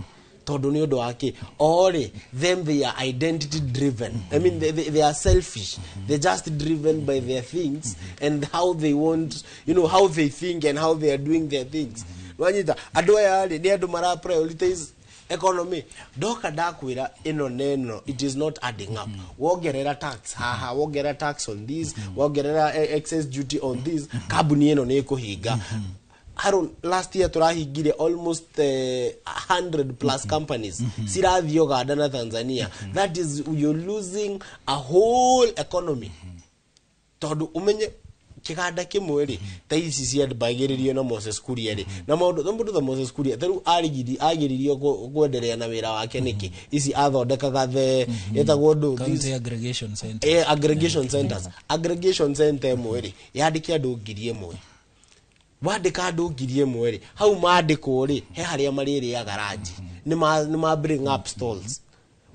tondũ nĩ ũndũ wa kĩ o rĩ, them they are identity driven. I mean, they are selfish. They're just driven by their things and how they want, how they think and how they are doing their things. Wanyita andũ aya rĩ nĩ andũ mara prioritize economy. Ndoka ndakwĩra ĩno neno, it is not adding up. Wongerera tax haha, wongerera tax on this, wongerera excess duty on this, kambuni ĩno nĩ ĩkũhinga. Haron, last year turahingire almost 100 plus companies cirathiĩ Uganda na Tanzania. That is, you're losing a whole economy, tondũ ũmenye kĩganda kĩmwe rĩ ta ici ciambagĩrĩrio na Moses Kuria rĩ, na maũndũ mũndũ ta Moses Kuria ta rĩu agiririo kwenderea na wĩra wake nĩkĩ? Ici athondekaga the ĩtagwo ndũ County aggregation center. Aggregation centers. Aggregation center ĩmwe rĩ yandĩke andũ 1,000, wandĩka andũ 1,000 rĩ, hau mandĩkwo rĩ he harĩa marĩrĩaga ranji, nĩ ma bring up stalls.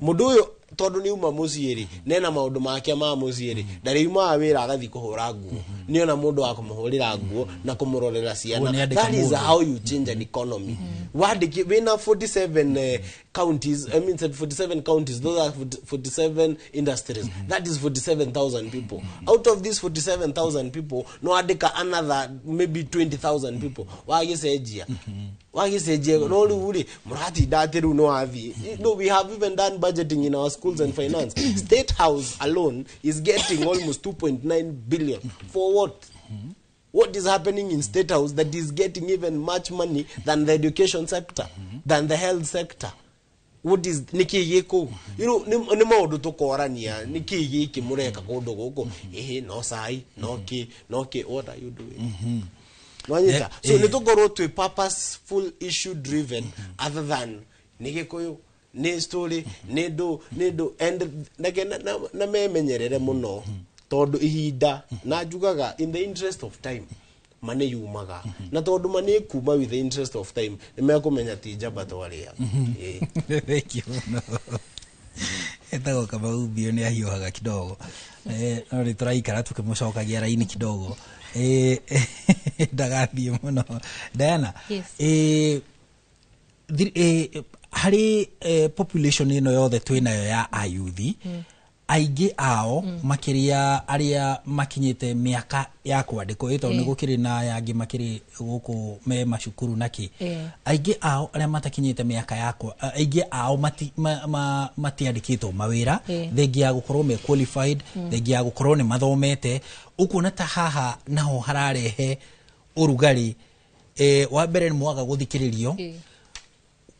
Mũndũ ũyũ tondũ nĩ uma mũciĩ rĩ nena maũndũ make ma mũciĩ rĩ, ndarĩumaga wĩra agathiĩ kũhũra nguo, nĩona mũndũ wa kũmũhũrĩra nguo na kũmũrorera ciana. Ũguo nĩ andĩka That is mũndũ. how you change an economy. Wandĩki wĩna 47 counties, I mean 47 counties, those are 47 industries, that is 47,000 people. Out of these 47,000 people no andĩka another maybe 20,000 people, wagĩcenjia wagĩcenjia. No rĩu rĩ mũratinda atĩ rĩu no wathiĩ. No, we have even done budgeting in our schools and finance. State House alone is getting almost 2.9 billion. For what? What is happening in State House that is getting even much money than the education sector, than the health sector? What is niki giku? You know, ni maundu tukorania niki giki mureka kundu guku, eh, no sai no ki no ki, what are you doing? Nwanyita? So ni tukorwo twi purposeful, issue driven, other than ni Gikuyu, ni story, ni ndu ni ndu, and nake na memenyerere muno, tondu ihinda na njugaga in the interest of time mane yumaga, na tondu mane kuma with the interest of time ni mekumenya ti njamba twaria. Thank you muno. Etagwo Kamau Mbio, nĩ ahiũhaga kidogo, no nĩ tũraikara tũkĩmũcokagia raini kidogo, ndagathiĩ mũno. Diana? Yes. Harĩ population ĩno yothe twĩnayo ya ayuthi, aingĩ ao, makĩria arĩa makinyĩte mĩaka ya kwandĩkwo, ĩ tondũ nĩ gũkĩrĩ na yangĩ makĩrĩ gũkũ me macukuru na kĩ, aingĩ ao arĩa matakinyĩte mĩaka yakwa, aingĩ ao matiandĩkĩtwo mawĩra, thengia ya gũkorwo me qualified, thengia ya gũkorwo nĩ mathomete. Ũkuona ta haha naho hararehe ũrugarĩ? Wa mbere nĩ mwaga gũthikĩrĩrio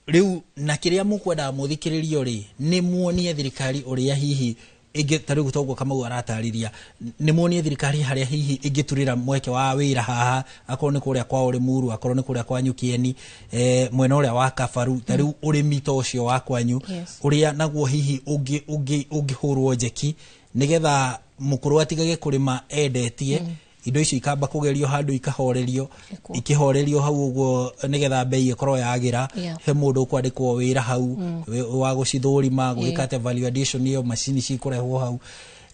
rĩu, na kĩrĩa mũkwendaga mũthikĩrĩrio rĩ, nĩ muonie thirikari ũrĩa hihi ĩngĩ, ta rĩu toguo Kamau aratarĩria, nĩ muonie thirikari harĩa hihi ĩngĩturĩra mweke wa wĩra haha, akorwo nĩ kũrĩa kwa Ũrĩmuru, akorwo nĩ kũrĩa kwa Nyukieni, mwena ũrĩa wa Kabaru, ta rĩu ũrĩmi ta ũcio wa kwanyu, ũrĩa naguo hihi ũngĩhũrwo njeki nĩgetha mũkũrũ atigage kũrĩma endetie indo icio, ikamba kũgerio handũ, ikahorerio, ikihorerio hau ũguo nĩgetha bei ĩkorwo yagĩra, he mũndũ ũkwandĩkwo wĩra hau wa gũcithũrima, gwĩka atĩa value addition ĩyo, macini cikũrehwo hau.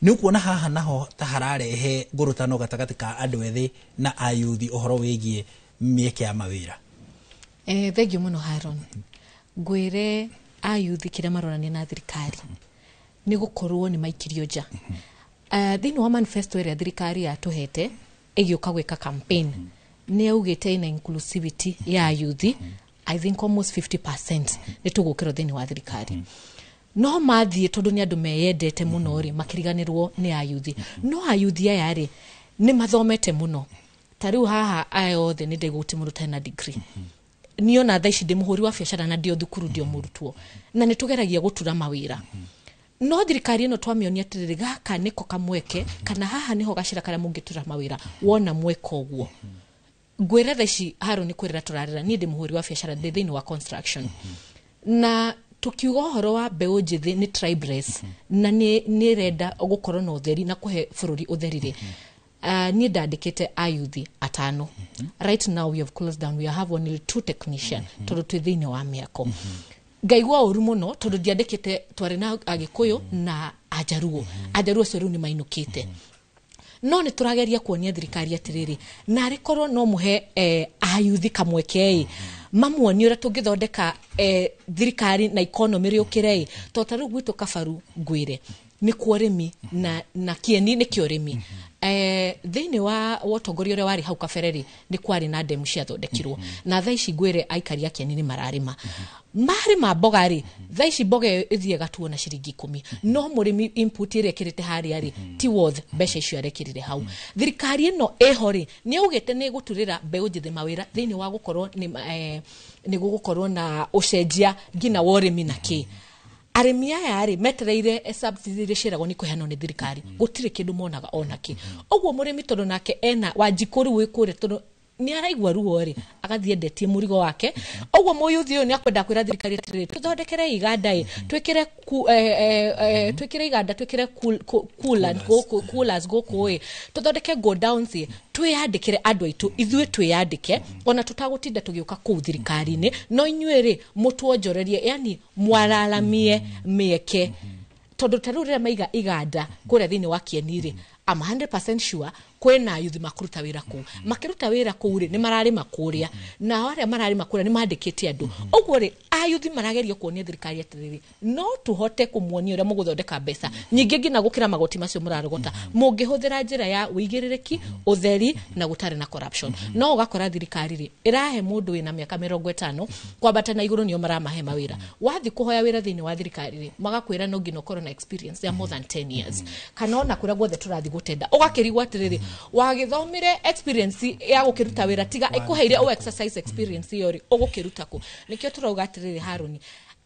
Nĩ ũkuona haha naho ta hararehe ngũrũtano gatagatĩ ka andũ ethĩ na ayuthi ũhoro wĩgiĩ mĩeke ya mawĩra? Thengiũ mũno, Haron. Ngwĩre, ayuthi kĩrĩa maronania na thirikari nĩ gũkorwo nĩ maikirio nja. Thĩinĩ wa manifesto ĩrĩa thirikari yatũhete ĩgĩũka gwĩka campaign, nĩ yaugĩte ĩna inclusivity ya yuthi. I think almost 50% nĩ tũgũkĩrwo thĩinĩ wa thirikari, no mathiĩ, tondũ nĩ andũ meyendete mũno rĩ, makĩriganĩrwo nĩ ayuthi. No ayuthi aya rĩ, nĩ mathomete mũno. Ta rĩu haha aya othe nĩ ndaigua gũtirĩ mũndũ ũtarĩ na degree. Niĩ ona thaa ici ndĩ mũhũri wa biacara na ndĩ o thukuru, ndĩ o mũrutwo, na nĩ tũgeragia gũtura mawĩra. No thirikari ĩno twamĩonia atĩrĩrĩ, gaka nĩko kamweke, kana haha nĩho gacĩra karĩa mũngĩtura mawĩra. Wona mweka ũguo, ngwĩre thaa ici haro nĩ kwĩrĩra tũrarĩra. Niĩ ndĩ mũhũri wa biacara, ndĩ thĩinĩ wa construction, na tukiuga ũhoro wa mbeũ njĩthĩ nĩ tribeless na nĩ ĩrenda gũkorwo na ũtheri na kũhe bũrũri ũtheri rĩ, niĩ ndandĩkĩte ayuthi atano. Right now we have closed down, we have only two technician, tondũ twĩ thĩinĩ wa mĩako. Ngaigua ũru mũno tondũ ndiandĩkĩte, twarĩ na Agĩkũyũ na Ajaruo. Ajaruo acio rĩu nĩ mainũkĩte. No nĩ tũrageria kuonia thirikari atĩrĩrĩ, narĩ korwo no mũhe ayuthi kamweke ĩ, mamuonie ũrĩa tũngĩthondeka thirikari na economy rĩũkĩre ĩ. To ta rĩu gwitũ Kabaru, ngwĩre nĩkuo ũrĩmi na kĩeni nĩkĩo ũrĩmi. Thĩinĩ wa ũtongoria ũrĩa warĩ hau kabere rĩ, nĩ kwarĩ na ndemu ciathondekirwo, na thaa ici ngwĩre aikari a kĩeni nĩ mararĩma. Marĩma mboga rĩ, thaa ici mboga ĩyo ĩthiĩ gatuo na ciringi 10, no mũrĩmi input ĩrĩa ĩkĩrĩte harĩa rĩ, ti worth mbeca icio arekĩrire hau. Thirikari ĩno ĩho rĩ, nĩ yaugĩte nĩ ĩgũturĩra mbeũ njĩthĩ mawĩra thĩinĩ wa gũkorwo nĩ gũgũkorwo na ũcenjia nginya wa ũrĩmi na kĩ. Arĩmi aya rĩ, metereire subsidy iria ciĩragwo nĩ kũheanwo nĩ thirikari, gũtirĩ kĩndũ monaga ona kĩ. Ũguo mũrĩmi, tondũ nake ena Wanjikũ rĩu wĩ kũrĩa, tondũ nĩ araigua ruo rĩ, agathiĩ endetie mũrigo wake. Ũguo mũyuthi ũyũ nĩ akwenda kwĩra thirikari atĩrĩrĩ, tũthondekere iganda ĩ, twĩkĩre twĩkĩre iganda, twĩkĩre coolant gũkũ, coolers gũkũ ĩ, tũthondeke godowns ĩ, twĩyandĩkĩre andũ aitũ, ithuĩ twĩyandĩke ona tũtagũtinda tũgĩũka kũu thirikari-inĩ. No inyuĩ rĩ, mũtuonjorerie, yani mwararamie mĩeke, tondũ ta rĩu rĩrĩa maiga iganda kũrĩa thĩinĩ wa kĩeni rĩ, I'm 100% sure kwĩna yuthi makũruta wĩra kũu. Makĩruta wĩra kũu rĩ, nĩ mararĩma kũrĩa, nao arĩa mararĩma kũrĩa nĩ mandĩkĩte andũ. Ũguo rĩ, ayuthi marageria kuonia thirikari atĩrĩrĩ, no tũhote kũmuonia ũrĩa mũgũthondeka mbeca nyingĩ nginya gũkĩra magoti macio mũrarogota, mũngĩhũthĩra njĩra ya ũigĩrĩrĩki, ũtheri na gũtarĩ na corruption. No ũgakora thirikari rĩ, ĩrahe mũndũ wĩna mĩaka 50 kwambata na igũrũ, nĩo maramahe mawĩra. Wathiĩ kũhoya wĩra thĩinĩ wa thirikari rĩ, magakwĩra no nginya ũkorwo na experience ya more than 10 years, kana ona kũrĩa guothe tũrathiĩ gũtenda, ũgakĩrigwo atĩrĩrĩ, wagĩthomire experience ya gũkĩruta wĩra tiga ĩkũheire o exercise experience ĩyo rĩ, ũgũkĩruta kũ? Nĩkĩo tũrauga atĩrĩrĩ, Harũni,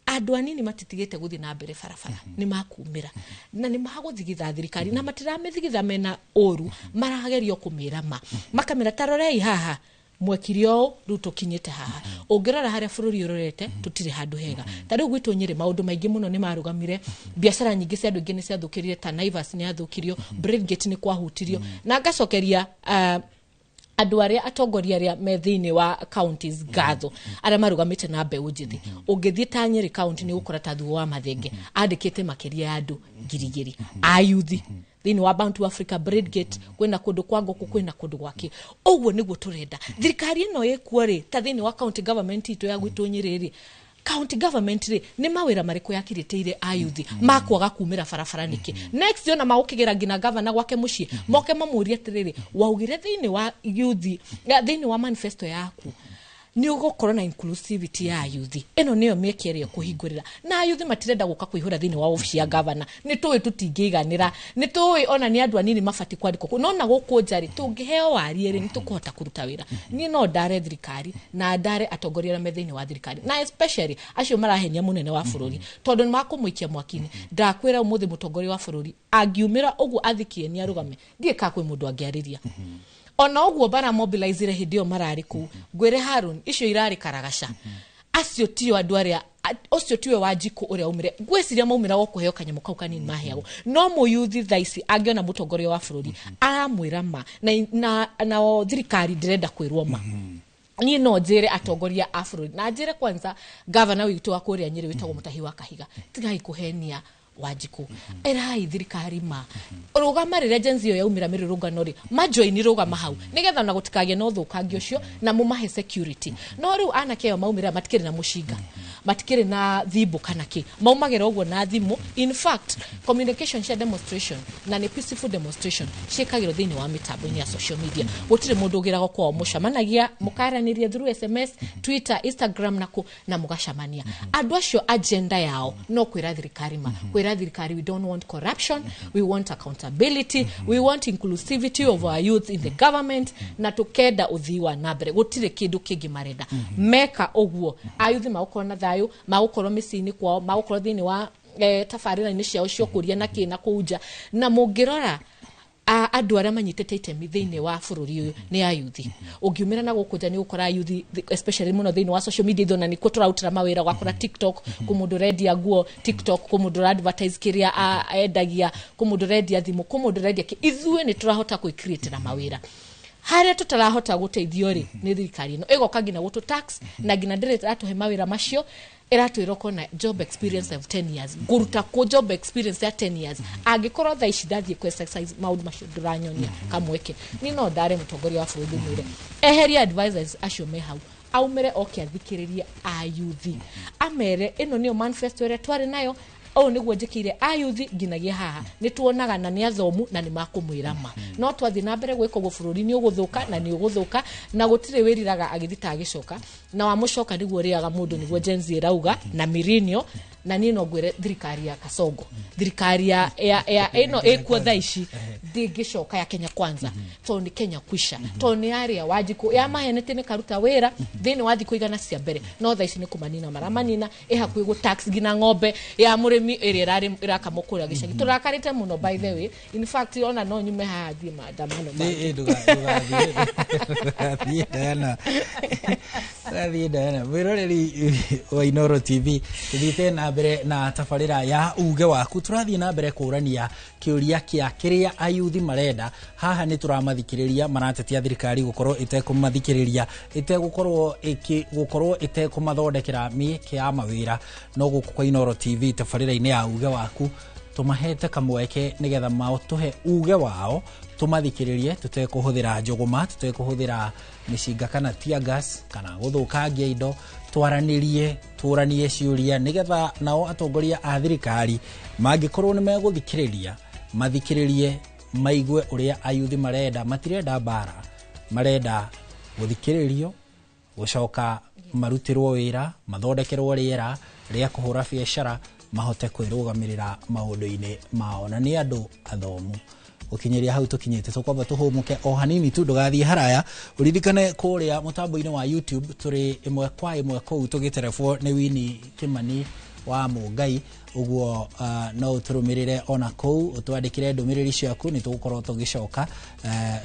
Andũ anini matitigĩte gũthiĩ na mbere barabara, nĩ makumĩra na nĩ magũthigitha thirikari, na matiramĩthigitha mena ũru, maragerio kũmĩra ma makamĩra tarorei haha mwekire ũũ, rĩu tũkinyĩte haha. Ũngĩrora harĩa bũrũri ũrorete, tũtirĩ handũ hega. Ta rĩu gwitũ Nyĩrĩ maũndũ maingĩ mũno nĩ marũgamire, biacara nyingĩ cia andũ aingĩ nĩ ciathũkĩrire, ta Naivas nĩ yathũkirio, Braingate nĩ kwahutirio. Na ngacokeria andũ arĩa atongoria arĩa me thĩinĩ wa counties ngatho, arĩa marũgamĩte na mbeũ njĩthĩ. Ũngĩthiĩ ta Nyĩrĩ county, nĩ ũgũkora ta Thuo wa Mathenge andĩkĩte makĩria ya andũ 2,000 ayuthi thĩinĩ wa Bound to Africa, Braidgate, kwĩna kũndũ kwa ngũkũ, kwĩna kũndũ gwake. Ũguo nĩguo tũrenda thirikari ĩno ĩkuo rĩ. Ta thĩinĩ wa county government itũ ya gwitũ Nyĩrĩ rĩ, county government rĩ, nĩ mawĩra marĩkũ yakirĩtĩire ayuthi makwaga kumĩra barabara nĩkĩ? Next ona magũkĩgĩra nginya gavana gwake mũciĩ, moke mamũrie atĩrĩrĩ, waugire thĩinĩ wa youth, thĩinĩ wa manifesto yaku nĩ ũgũkorwo na inclusivity ya yuthi, ĩno nĩyo mĩeke ĩrĩa ĩkũhingũrĩra na ayuthi matirenda gũka kũihũra thĩinĩ wa obici ya gavana. Nĩ tũĩ tũtingĩiganĩra, nĩ tũĩ ona nĩ andũ anini mabatiĩ kwandĩkwo kũu, no na gũkũ nja rĩ, tũngĩheo warie rĩ, nĩ tũkũhota kũruta wĩra. Niĩ no ndare thirikari na ndare atongoria arĩa me thĩinĩ wa thirikari, na especially acio marahenia mũnene wa bũrũri, tondũ nĩ makũmũikia mwaki-inĩ. Ndakwĩra ũmũthĩ mũtongoria wa bũrũri angiumĩra ũguo athikie nĩ arũgame, ndiĩ ka kwĩ mũndũ angĩarĩria ona ũguo baramobilizire hĩndĩ ĩyo mararĩ kũu. Ngwĩre Harun, icio irarĩ karagaca, acio tio andũ arĩa ũcio tiwe Wanjikũ ũrĩa umire. Ngwĩciria maumĩra go kũheo kanyamũ kau kanini maheagwo, no mũyuthi thaa ici angĩona mũtongoria wa bũrũri aramwĩra ma na thirikari ndĩrenda kwĩrwo ma. Niĩ no njĩre atongoria a bũrũri na njĩre kwanza gavana witũ wa kũrĩa Nyĩrĩ wĩtagwo Mũtahi wa Kahiga, tigai kũhenia Wanjikũ, ĩrai thirikari ma. Rũgama rĩrĩa Gen Z ĩyo yaumĩra mĩrũrũngano rĩ, majoini rũgama hau nĩgetha ona gũtikagĩe na ũthũkangia ũcio, na mũmahe security. No rĩu anake ayo maumĩra matikĩrĩ na mũcinga, matikĩrĩ na thimũ kana kĩ, maumagĩra ũguo na thimũ. In fact, communication cia demonstration, na nĩ peaceful demonstration, ciĩkagĩrwo thĩinĩ wa mĩtambo-inĩ ya social media. Gũtirĩ mũndũ ũgĩragwo kwao, mũcemanagia mũkaranĩria through SMS, Twitter, Instagram na kũ, na mũgacemania. Andũ acio agenda yao no kwĩra thirikari ma, kwĩra thirikari we don't want corruption, we want accountability, we want inclusivity of our youth in the government, na tũkenda ũthii wa na mbere. Gũtirĩ kĩndũ kĩngĩ marenda. Meka ũguo, ayuthi magũkorwo na thayũ, magũkorwo mĩciĩ-inĩ kwao, magũkorwo thĩinĩ wa tabarĩra-inĩ ciao cia ũkũria na kĩ na kũu nja. Na mũngĩrora andũ arĩa manyitĩte itemi thĩinĩ wa bũrũri ũyũ nĩ ayuthi. Ũngiumĩra na gũkũ nja nĩ ũgũkora ayuthi, especially mũno thĩinĩ wa social media itho, na nĩkuo tũrarutĩra mawĩra. Ũgakora TikTok kũ mũndũ ũrendia nguo, TikTok kũ mũndũ ũra-advertise kĩrĩa endagia, kũ mũndũ ũrendia thimũ, kũ mũndũ ũrendia kĩ. Ithuĩ nĩ tũrahota kwĩ-creatĩra mawĩra. Harĩa tũtarahota gũteithio rĩ, nĩ thirikari ĩno ĩgoka nginya gũtũ tax na nginya ndĩrĩ ĩratũhe mawĩra macio. Ĩratwĩra ũkorwo na job experience of 10 years. Ngũruta kũ job experience ya 10 years angĩkorwo thaa ici ndathiĩ kũ exercise maũndũ macio ndũranyonia kamweke? Niĩ no ndare mũtongoria wa bũrũri, mwĩre eherie advisors acio me hau, aumĩre oke athikĩrĩrie ayuthi, amere ĩno nĩyo manifesto ĩrĩa twarĩ nayo, ũũ nĩguo njĩkĩire ayuthi nginyagia haha. Nĩ tuonaga na nĩ athomu na nĩ makũmwĩra ma. No twathiĩ na mbere gwĩka ũguo, bũrũri nĩ ũgũthũka na nĩ ũgũthũka, na gũtirĩ wĩriraga agĩthiĩ ta agĩcoka, na wamũcoka nĩguo ũrĩaga mũndũ, nĩguo Gen Z ĩrauga na mirinio. Na niĩ no ngwĩre thirikari ya Kasongo, thirikari ya ĩno ĩkuo thaa ici ndĩngĩcoka ya Kenya Kwanza, tondũ nĩ Kenya kwisha, tondũ nĩ yarĩa Wanjikũ yamahenetie nĩ karuta wĩra thĩinĩ wa thikũ 100 cia mbere, no thaa ici nĩ kũmanina maramanina. Ĩ hakuhĩ gũ tax nginya ng'ombe ya mũrĩmi ĩrĩa ĩrarĩ ĩrakamwo kũrĩa gĩcagi. Tũrakarĩte mũno, by the way. In fact, ona no nyume haha thiĩ maandamano mangĩ. Ndũgathiĩ Diana, ndũgathiĩ Diana. Mwĩroreri wa Inoro TV, tũthiĩte na mbere na tabarĩra ya uge waku. Tũrathiĩ na mbere kũrania kĩũria kĩa kĩrĩa ayuthi marenda. Haha nĩ tũramathikĩrĩria maratetia thirikari gũkorwo ĩtekũmathikĩrĩria, ĩtegũkorwo ĩkĩ gũkorwo ĩtekũmathondekera mĩeke ya mawĩra. No gũkũ kwa Inoro TV, tabarĩra-inĩ ya uge waku, tũmahete kamweke nĩgetha matũhe uge wao, tũmathikĩrĩrie tũtekũhũthĩra njũgũma, tũtekũhũthĩra mĩcinga kana tear gas kana gũthũkangia indo. Twaranĩrie, tũranie ciũria nĩgetha nao atongoria a thirikari mangĩkorwo nĩ megũthikĩrĩria, mathikĩrĩrie, maigue ũrĩa ayuthi marenda. Matirenda mbara, marenda gũthikĩrĩrio, gũcoka marutĩrwo wĩra, mathondekerwo rĩera rĩa kũhũra biacara, mahote kwĩrũgamĩrĩra maũndũ-inĩ mao, na nĩ andũ athomu. Gũkinyĩria hau tũkinyĩte, tũkwamba tũhũmũke o hanini tu. Ndũgathiĩ haraya. Ũririkane kũrĩa mũtambo-inĩ wa YouTube tũrĩ ĩmwe kwa ĩmwe kũu tũgĩterebwo nĩ Winnie Kimani. wa Mũngai ũguo no ũtũrũmĩrĩre ona kũu ũtwandĩkĩre ndũmĩrĩri ciaku nĩ tũgũkorwo tũgĩcoka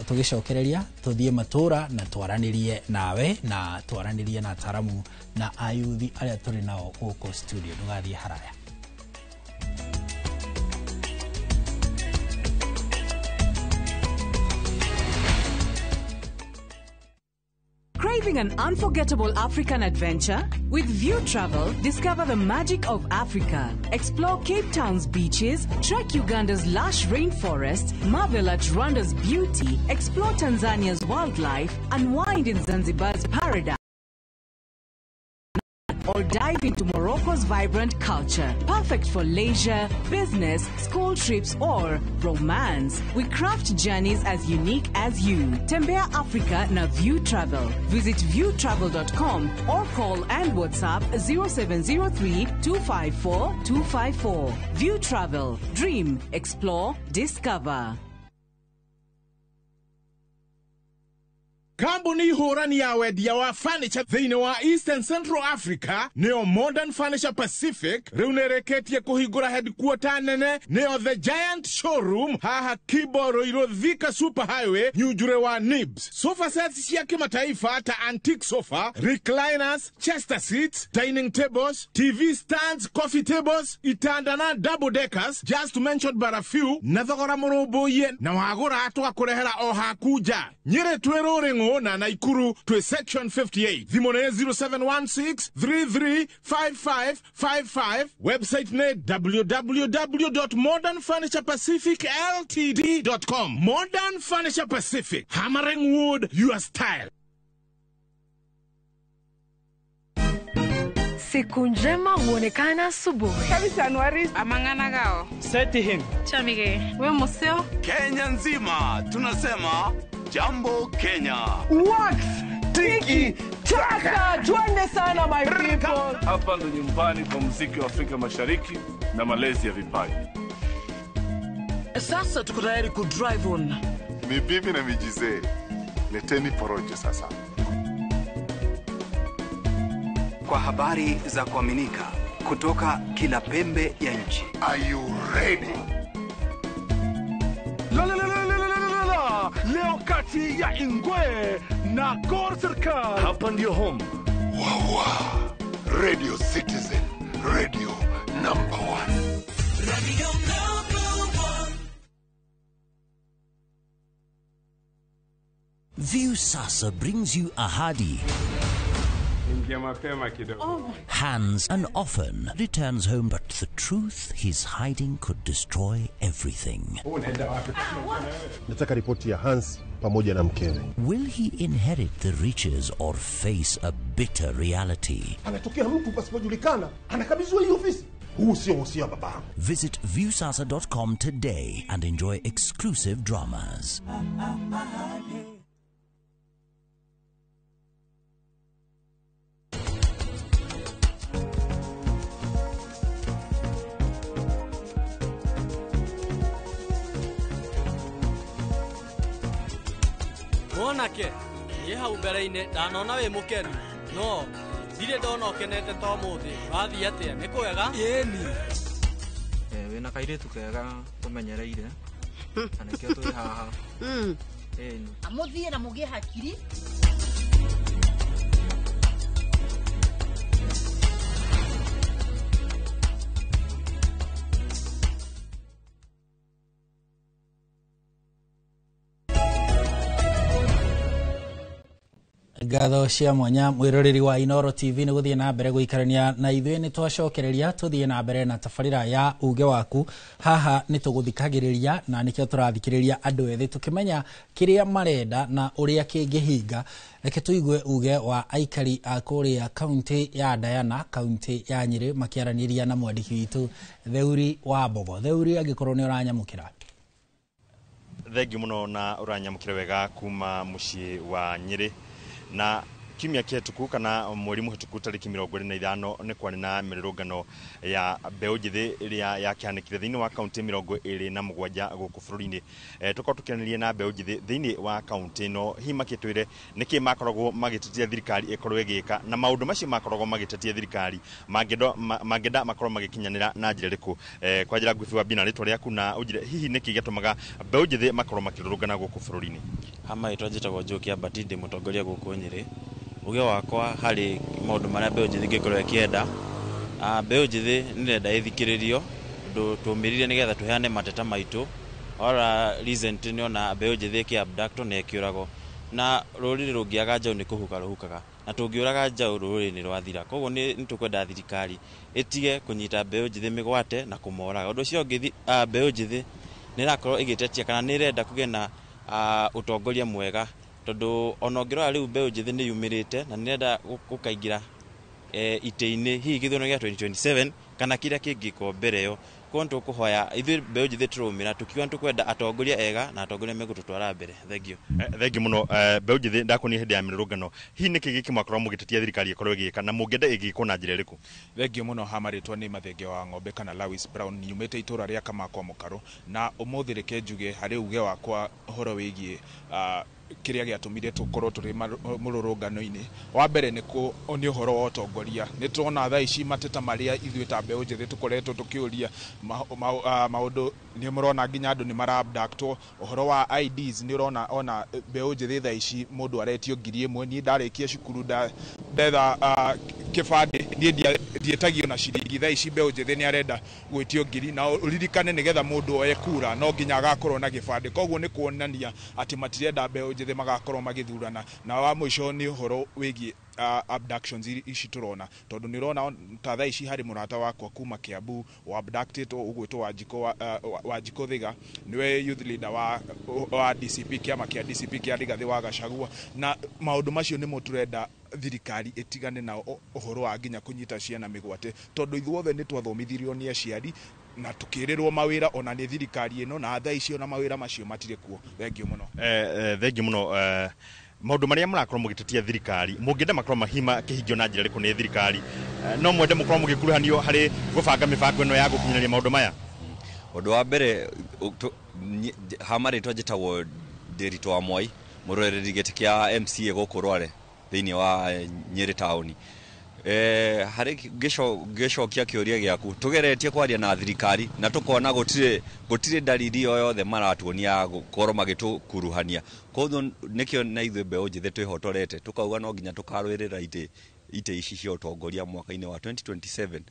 tũgĩcokereria tũthiĩ matũra na twaranĩrie nawe na twaranĩrie na ataramu na ayuthi arĩa tũrĩ nao gũkũ studio. Ndũgathiĩ haraya. Craving an unforgettable African adventure? With View Travel, discover the magic of Africa. Explore Cape Town's beaches, trek Uganda's lush rainforests, marvel at Rwanda's beauty, explore Tanzania's wildlife, unwind in Zanzibar's paradise, or dive into Morocco's vibrant culture. Perfect for leisure, business, school trips, or romance. We craft journeys as unique as you. Tembea Africa na View Travel. Visit viewtravel.com or call and WhatsApp 0703 254 254. View Travel. Dream, explore, discover. Kambuni hũrani ya wendia wa furniture thĩinĩ wa Eastern Central Africa nĩyo Modern Furniture Pacific rĩu nĩrĩkĩtie kũhingũra headquarter nene nĩyo The Giant Showroom haha Kibo Ruiru Thika Super Highway Nyunjure wa Nibs. Sofa sets cia kimataifa ta antique sofa, recliners, chester seats, dining tables, TV stands, coffee tables, itanda na double deckers, just to mention but a few, na thogora mũrũmbũiye na wagũra tũgakũrehera o haku nja. Nyĩrĩ twĩ Rũrĩng'ũ na Naikuru twĩ section 58. Thimũ nĩ 0716 335555. Website nĩ www.modernfurniturepacificltd.com. Modern Furniture Pacific, hammering wood your style. Siku njema huonekana asubuhi. Amang'ana gao. Seti him. Chamige. We museo. Kenya nzima tunasema Jambo Kenya. Wax tiki taka, twende sana my people. Hapa ndo nyumbani kwa muziki wa Afrika Mashariki na malezi ya vipaji. Sasa tuko tayari ku drive on. Ni bibi na mijizee. Leteni porojo sasa. Kwa habari za kuaminika kutoka kila pembe ya nchi. Are you ready? La la la la la la la. Leo kati ya Ingwe na Gor Serikal. Hapa ndio home. Wawa. Radio Citizen, radio number 1. Radio number 1. View Sasa brings you Ahadi. Hans and often returns home, but the truth he's hiding could destroy everything. Nataka ripoti ya Hans pamoja na mkewe. Will he inherit the riches or face a bitter reality? Anatokea mtu pasipojulikana, anakabidhiwa hii ofisi. Huu sio wosia wa babangu. Visit viewsasa.com today and enjoy exclusive dramas. Mwanake, niĩ hau mbere-inĩ ndanona wĩ mũkenu no ndirĩ ndona ũkenete ta ũmũthĩ. Wathiĩ atĩa? Nĩ kwega? Ĩni. Wĩna kairĩtu kega ũmenyereire na nĩkĩo twĩ haha. Ĩni. Mũthiĩ na mũgĩe hakiri. Ngatho cia mwanya mwiroreri wa Inoro TV nĩ gũthiĩ na mbere gũikarania na ithuĩ. Nĩ twacokereria tũthiĩ na mbere na tabarĩra ya uge waku. Haha nĩ tũgũthikagĩrĩria na nĩkĩo tũrathikĩrĩria andũ ethĩ tũkĩmenya kĩrĩa marenda na ũrĩa kĩngĩhinga. Reke tũigue uge wa aikari a kũrĩa kaunti ya Diana, kaunti ya Nyĩrĩ, makĩaranĩria na mwandĩki witũ Theuri wa Mbogo. Theuri, angĩkorwo nĩ ũranyamũkĩra. Thengiũ mũno na ũranyamũkĩra wega kuma mũciĩ wa Nyĩrĩ. Na Kiumia kĩhetũku kana mweri mũhetũku tarĩki 25 nĩ kwarĩ na mĩrũrũngano ya mbeũ njĩthĩ ĩrĩa yakĩhanĩkire thĩinĩ wa kaunti 27 gũkũ bũrũri-inĩ. Tũkorwo tũkĩaranĩria na mbeũ njĩthĩ thĩinĩ wa kaunti ĩno, hihi makĩtwĩre nĩkĩ makoragwo magĩtetia thirikari ĩkorwo ĩgĩka na maũndũ macio makoragwo magĩtetia thirikari mangĩenda makorwo magĩkinyanĩra na njĩra ĩrĩkũ. Kwa njĩra nguhĩ wambie na rĩtwa rĩaku na ũnjĩre hihi nĩkĩ gĩatũmaga mbeũ njĩthĩ makorwo makĩrũrũngana gũkũ bũrũri-inĩ. Hama ĩtwa njĩtagwo Njoki Ambati, ndĩ mũtongoria gũkũ Nyĩrĩ. Uge wakwa harĩ maũndũ marĩa mbeũ njĩthĩ ĩngĩkorwo ĩkĩenda, mbeũ njĩthĩ nĩ ĩrenda ĩthikĩrĩrio, tondũ tũmĩrire nĩgetha tũheane mateta maitũ. Ora recent nĩ ona mbeũ njĩthĩ ĩkĩ abductwo na ĩkĩũragwo, na rũrĩrĩ rũngĩaga njaũ nĩ kũhuka rũhukaga, na tũngĩũraga njaũ rũrĩrĩ nĩ rwathira. Koguo nĩ tũkwenda thirikari ĩtige kũnyita mbeũ njĩthĩ mĩgwate na kũmoraga. Ũndũ ũcio ũngĩ, mbeũ njĩthĩ nĩ ĩrakorwo ĩgĩtetia kana nĩ ĩrenda kũgĩa na ũtongoria mwega, tondũ ona ũngĩrora rĩu mbeũ njĩthĩ nĩ yumĩrĩte na nĩ ĩrenda gũkaingĩra itĩ-inĩ hihi gĩthurano gĩa 2027 kana kĩrĩa kĩngĩkwo mbere ĩyo. Koguo nĩ tũkũhoya ithuĩ mbeũ njĩthĩ tũraumĩra tũkiuga nĩ tũkwenda atongoria ega na atongoria megũtũtwara mbere. Thank you. Thengiũ mũno. Mbeũ njĩthĩ, ndakuonia hĩndĩ ya mĩrũrũngano, hihi nĩkĩ gĩkĩ mwakorwo mũgĩtetia thirikari ĩkorwo ĩgĩka na mũngĩenda ĩgĩkwo na njĩra ĩrĩkũ? Thengio mũno. Ha marĩtwa nĩ Mathenge wa Ng'ombe kana Lawis Brown, nyumĩte itũra rĩa Kamakwa Mũkarũ, na ũmũthĩ reke njuge harĩ uge wakwa ũhoro wĩgiĩ kĩrĩa gĩatũmire tũkorwo tũrĩ mũrũrũngano-inĩ. Wa mbere nĩ ũhoro wa ũtongoria. Nĩ tũrona thaa ici mateta marĩa ithuĩ ta mbeũ njĩthĩ tũkoretwo tũkĩũria maũndũ, nĩ mũrona nginya andũ nĩ mara abductwo. Ũhoro wa IDs, nĩ ũrona ona mbeũ njĩthĩ thaa ici mũndũ aretio 1000. Niĩ ndarĩkia cukuru ndetha kĩbandĩ, niĩ ndiĩtagio na ciringi. Thaa ici mbeũ njĩthĩ nĩ arenda gwĩtio ngiri, na ũririkane nĩgetha mũndũ oe kura no nginya agakorwo na gĩbandĩ. Koguo nĩ kuonania atĩ matirenda mbeũ njĩthĩ magakorwo magĩthurana. Na wa mũico nĩ ũhoro wĩgiĩ abductions ici tũrona, tondũ nĩ ũrona ta thaa ici harĩ mũrata wakwa kuma Kiambu wa abducted, ũgwĩtwo Wanjikũ Thiga, nĩwe youth leader wa DCP, kĩama kĩa DCP kĩa Rigathĩ wa Gachagua. Na maũndũ macio nĩmo tũrenda thirikari ĩtigane na ũhoro wa nginya kũnyita ciana mĩgwate, tondũ ithuothe nĩ twathomithirio nĩ aciari na tukĩrĩrwo mawĩra ona nĩ thirikari ĩno, na thaa ici ona mawĩra macio matirĩ kuo. Thengio mũno. Thengio mũno. Maũndũ marĩa mũrakorwo mũgĩtetia thirikari mũngĩenda makorwo mahima kĩhingio na njĩra ĩrĩkũ nĩ thirikari? No mwende mũkorwo mũgĩkuruhanio harĩ gũbanga mĩbango ĩno ya gũkinyanĩria maũndũ maya? Ũndũ wa mbere, ha marĩtwa njĩtagwo Ndĩritũ wa Mwai, mũrũĩrĩri gĩtĩ kĩa MCA gũkũ Rware thĩinĩ wa Nyĩrĩ taũni. Harĩ ngĩcokia kĩũria gĩaku, tũgeretie kwaria na thirikari na tũkona gũtirĩ dalili o yothe maratuonia ya gũkorwo magĩtũkuruhania. Koguo nĩkĩo na ithuĩ mbeũ njĩthĩ twĩhotorete tũkauga no nginya tũkarũĩrĩra itĩ ici cia ũtongoria mwaka-inĩ wa 2027.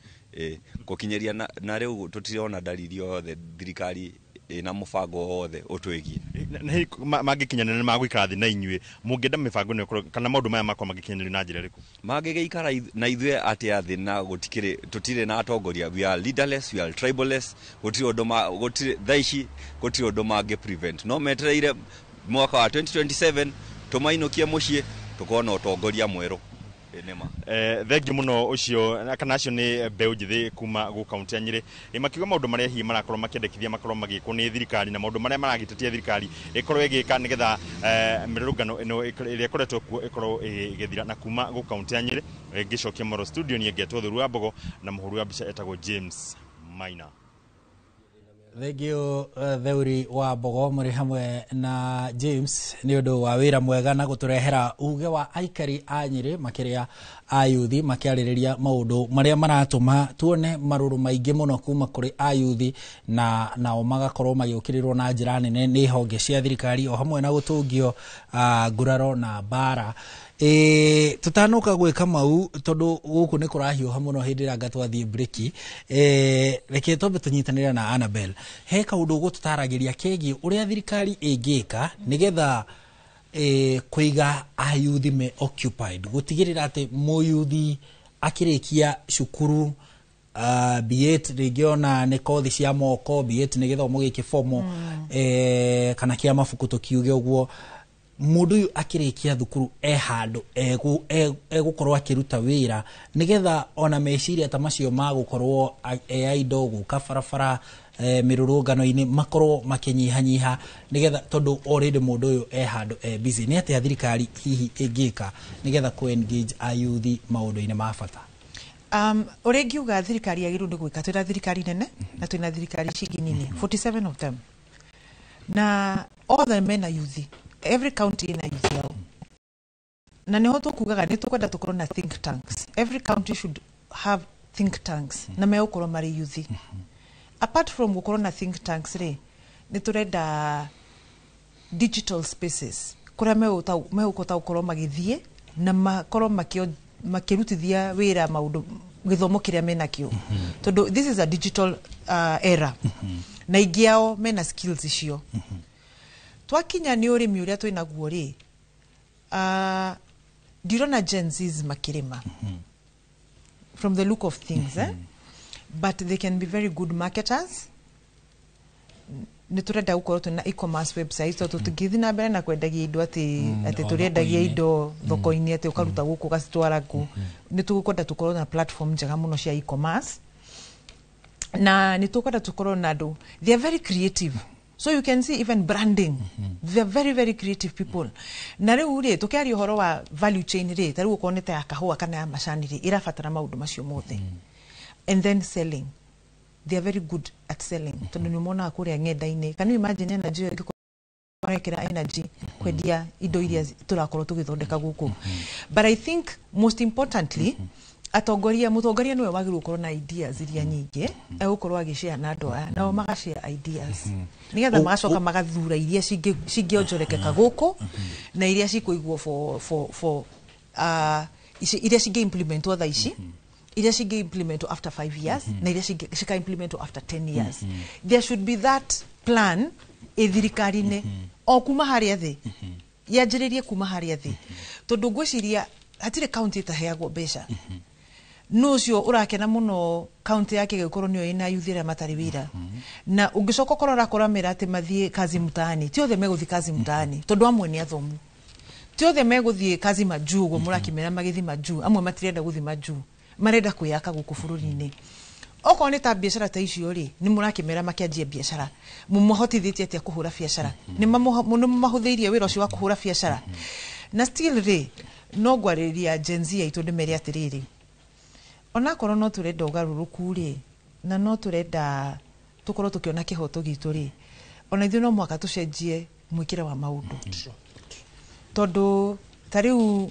Gũkinyĩria na rĩu tũtirona dalili o yothe thirikari ĩna mũbango o wothe ũtwĩgiĩ. Na hihi mangĩkinyanĩra nĩ magũikara thĩ na inyuĩ, mũngĩenda mĩbango ĩno ĩkorwo kana maũndũ maya makorwo magĩkinyanĩrio na njĩra ĩrĩkũ? Mangĩgĩikara na ithuĩ atĩa thĩ na gũtikĩrĩ tũtirĩ na atongoria? We are leaderless, we are tribaless. Gũtirĩ ũndũ gũtirĩ thaa ici, gũtirĩ ũndũ mangĩ prevent. No metereire mwaka wa 2027 tũmainũkie mũciĩ, tũkorwo na ũtongoria mwerũ. Nĩma. Thengiũ mũno. Ũcio kana acio nĩ mbeũ njĩthĩ kuma gũ kaunti ya Nyĩrĩ, makiuga maũndũ marĩa hihi marakorwo makĩendekithia makorwo magĩkwo nĩ thirikari na maũndũ marĩa maragĩtetia thirikari ĩkorwo ĩgĩka nĩgetha mĩrũrũngano ĩno ĩrĩa ĩkoretwo kuo ĩkorwo ĩgĩthira. Na kuma gũ kaunti ya Nyĩrĩ, ngĩcokia moro studio, niĩ ngetwo Thuru wa Mbogo na mũhũri wa mbica etagwo James Maina. Thengio, Theuri wa Mbogo mũrĩ hamwe na James nĩ ũndũ wa wĩra mwega na gũtũrehera uge wa aikari a Nyĩrĩ, makĩria ayuthi, makĩarĩrĩria maũndũ marĩa maratũma tuone marũrũ maingĩ mũno kuma kũrĩ ayuthi, na nao magakorwo magĩũkĩrĩrwo na njĩra nene nĩ honge cia thirikari o hamwe na gũtũngio nguraro na mbara. Tũtanoka gwĩka mau, tondũ gũkũ nĩ kũrahiũha mũno hĩndĩ ĩrĩa anga twathiĩ breki, reke twambe tũnyitanĩre na Annabel he kaũndũ ũgũtũtaragĩria kegiĩ ũrĩa thirikari ĩngĩka nĩgetha kũiga ayuthi me occupied, gũtigĩrĩra atĩ mũyuthi akĩrĩkia cukuru, be it rĩngĩ ona nĩ kothi cia moko, be it nĩ gĩthomo gĩkĩ formal, kana kĩa mabuku tũkiuge ũguo. Mundu uyu akirikia thukuru e handu egukorwo akiruta wira nigetha ona meciria ta macio ma gukorwo e indo guka barabara mirurungano-ini makorwo makinyihanyiha nigetha tondu already mundu uyu e handu e busy. Ni atia thirikari hihi ingika nigetha ku engage ayuthi maundu-ini ma bata? Uria ingiuga thirikari yagiriirwo ni gwika, twina thirikari nene na twina thirikari ici nini, 47 of them, na othe mena yuthi. Every county ina youth yao, na niho tukugaga ni tukwenda tukorwo na think tanks. Every county should have think tanks na megukorwo mari youth. Apart from gukorwo na think tanks ri, ni turenda digital spaces kuria megukota gukorwo magithie na makorwo makirutithia wira maundu githomo kiria menakio, tondu this is a digital era na ingi ao mena skills icio. Twakinya ni urimi uria twinaguo ri, ndirona Gen Zs makirima from the look of things, but they can be very good marketers. Nĩ tũrenda gũkorwo twĩna e-commerce website, tondũ tũtingĩthiĩ na mbere na kwendagia indo atĩ tũrĩendagia indo thoko-inĩ atĩ ũkaruta gũkũ ũgacitwara kũ. Nĩ tũkwenda tũkorwo na platform njega mũno cia e-commerce, na nĩ tũkwenda tũkorwo na andũ they are very creative. So you can see even branding. They are very, very creative people. Na rĩu rĩ, tũkĩaria ũhoro wa value chain rĩ, ta rĩu okorwo nĩ ta ya kahũa kana ya macani rĩ, ĩrabatara maũndũ macio mothe. And then selling. They are very good at selling. Tondũ nĩ monaga kũrĩa ng'enda-inĩ. Can you imagine energy ĩyo ĩngĩkorwo ĩrekĩra energy kwendia indo iria tũrakorwo tũgĩthondeka gũkũ? But I think most importantly, atongoria, mutongoria niwe wagĩrĩirwo gũkorwo na ideas iria nyingĩ egũkorwo agĩshare na andũ aya, nao magashare ideas nĩgetha magacoka magathura iria cingĩonjorekeka gũkũ na iria cikũigwo for iria cingĩ implementwo thaa ici, iria cingĩ implementwo after 5 years, na iria cika implementwo after 10 years. There should be that plan ĩ thirikari-inĩ o kuma harĩa thĩ, yanjĩrĩrie kuma harĩa thĩ, tondũ ngwĩciria hatirĩ county ĩtaheagwo mbeca. No ũcio ũrakena mũno county yake gĩkorwo nĩyo ĩna youth arĩa matarĩ wĩra, na ũngĩcoka ũkorwo ũrakora mera atĩ mathiĩ kazi mtaani, ti othe megũthiĩ kazi mtaani tondũ amwe nĩ athomu, ti othe megũthiĩ kazi majuu ũguo mũrakĩmera magĩthiĩ majuu, amwe matirenda gũthiĩ majuu, marenda kwĩyaka gũkũ bũrũri-inĩ. Okorwo nĩ ta biacara ta icio rĩ, nĩ mũrakĩmera makĩanjie biacara, mũmahotithĩtie atĩa kũhũra biacara? Nĩ mũmahũthĩirie wĩra ũcio wa kũhũra biacara? Na still rĩ, no ngwarĩrĩria Gen Z aitũ ndĩmere atĩrĩrĩ, onakorwo no tũrenda ũgarũrũku rĩ, na no tũrenda tũkorwo tũkĩona kĩhoto gitũ rĩ, ona ithuĩ no mũhaka tũcenjie mwĩkĩre wa maũndũ, tondũ ta rĩu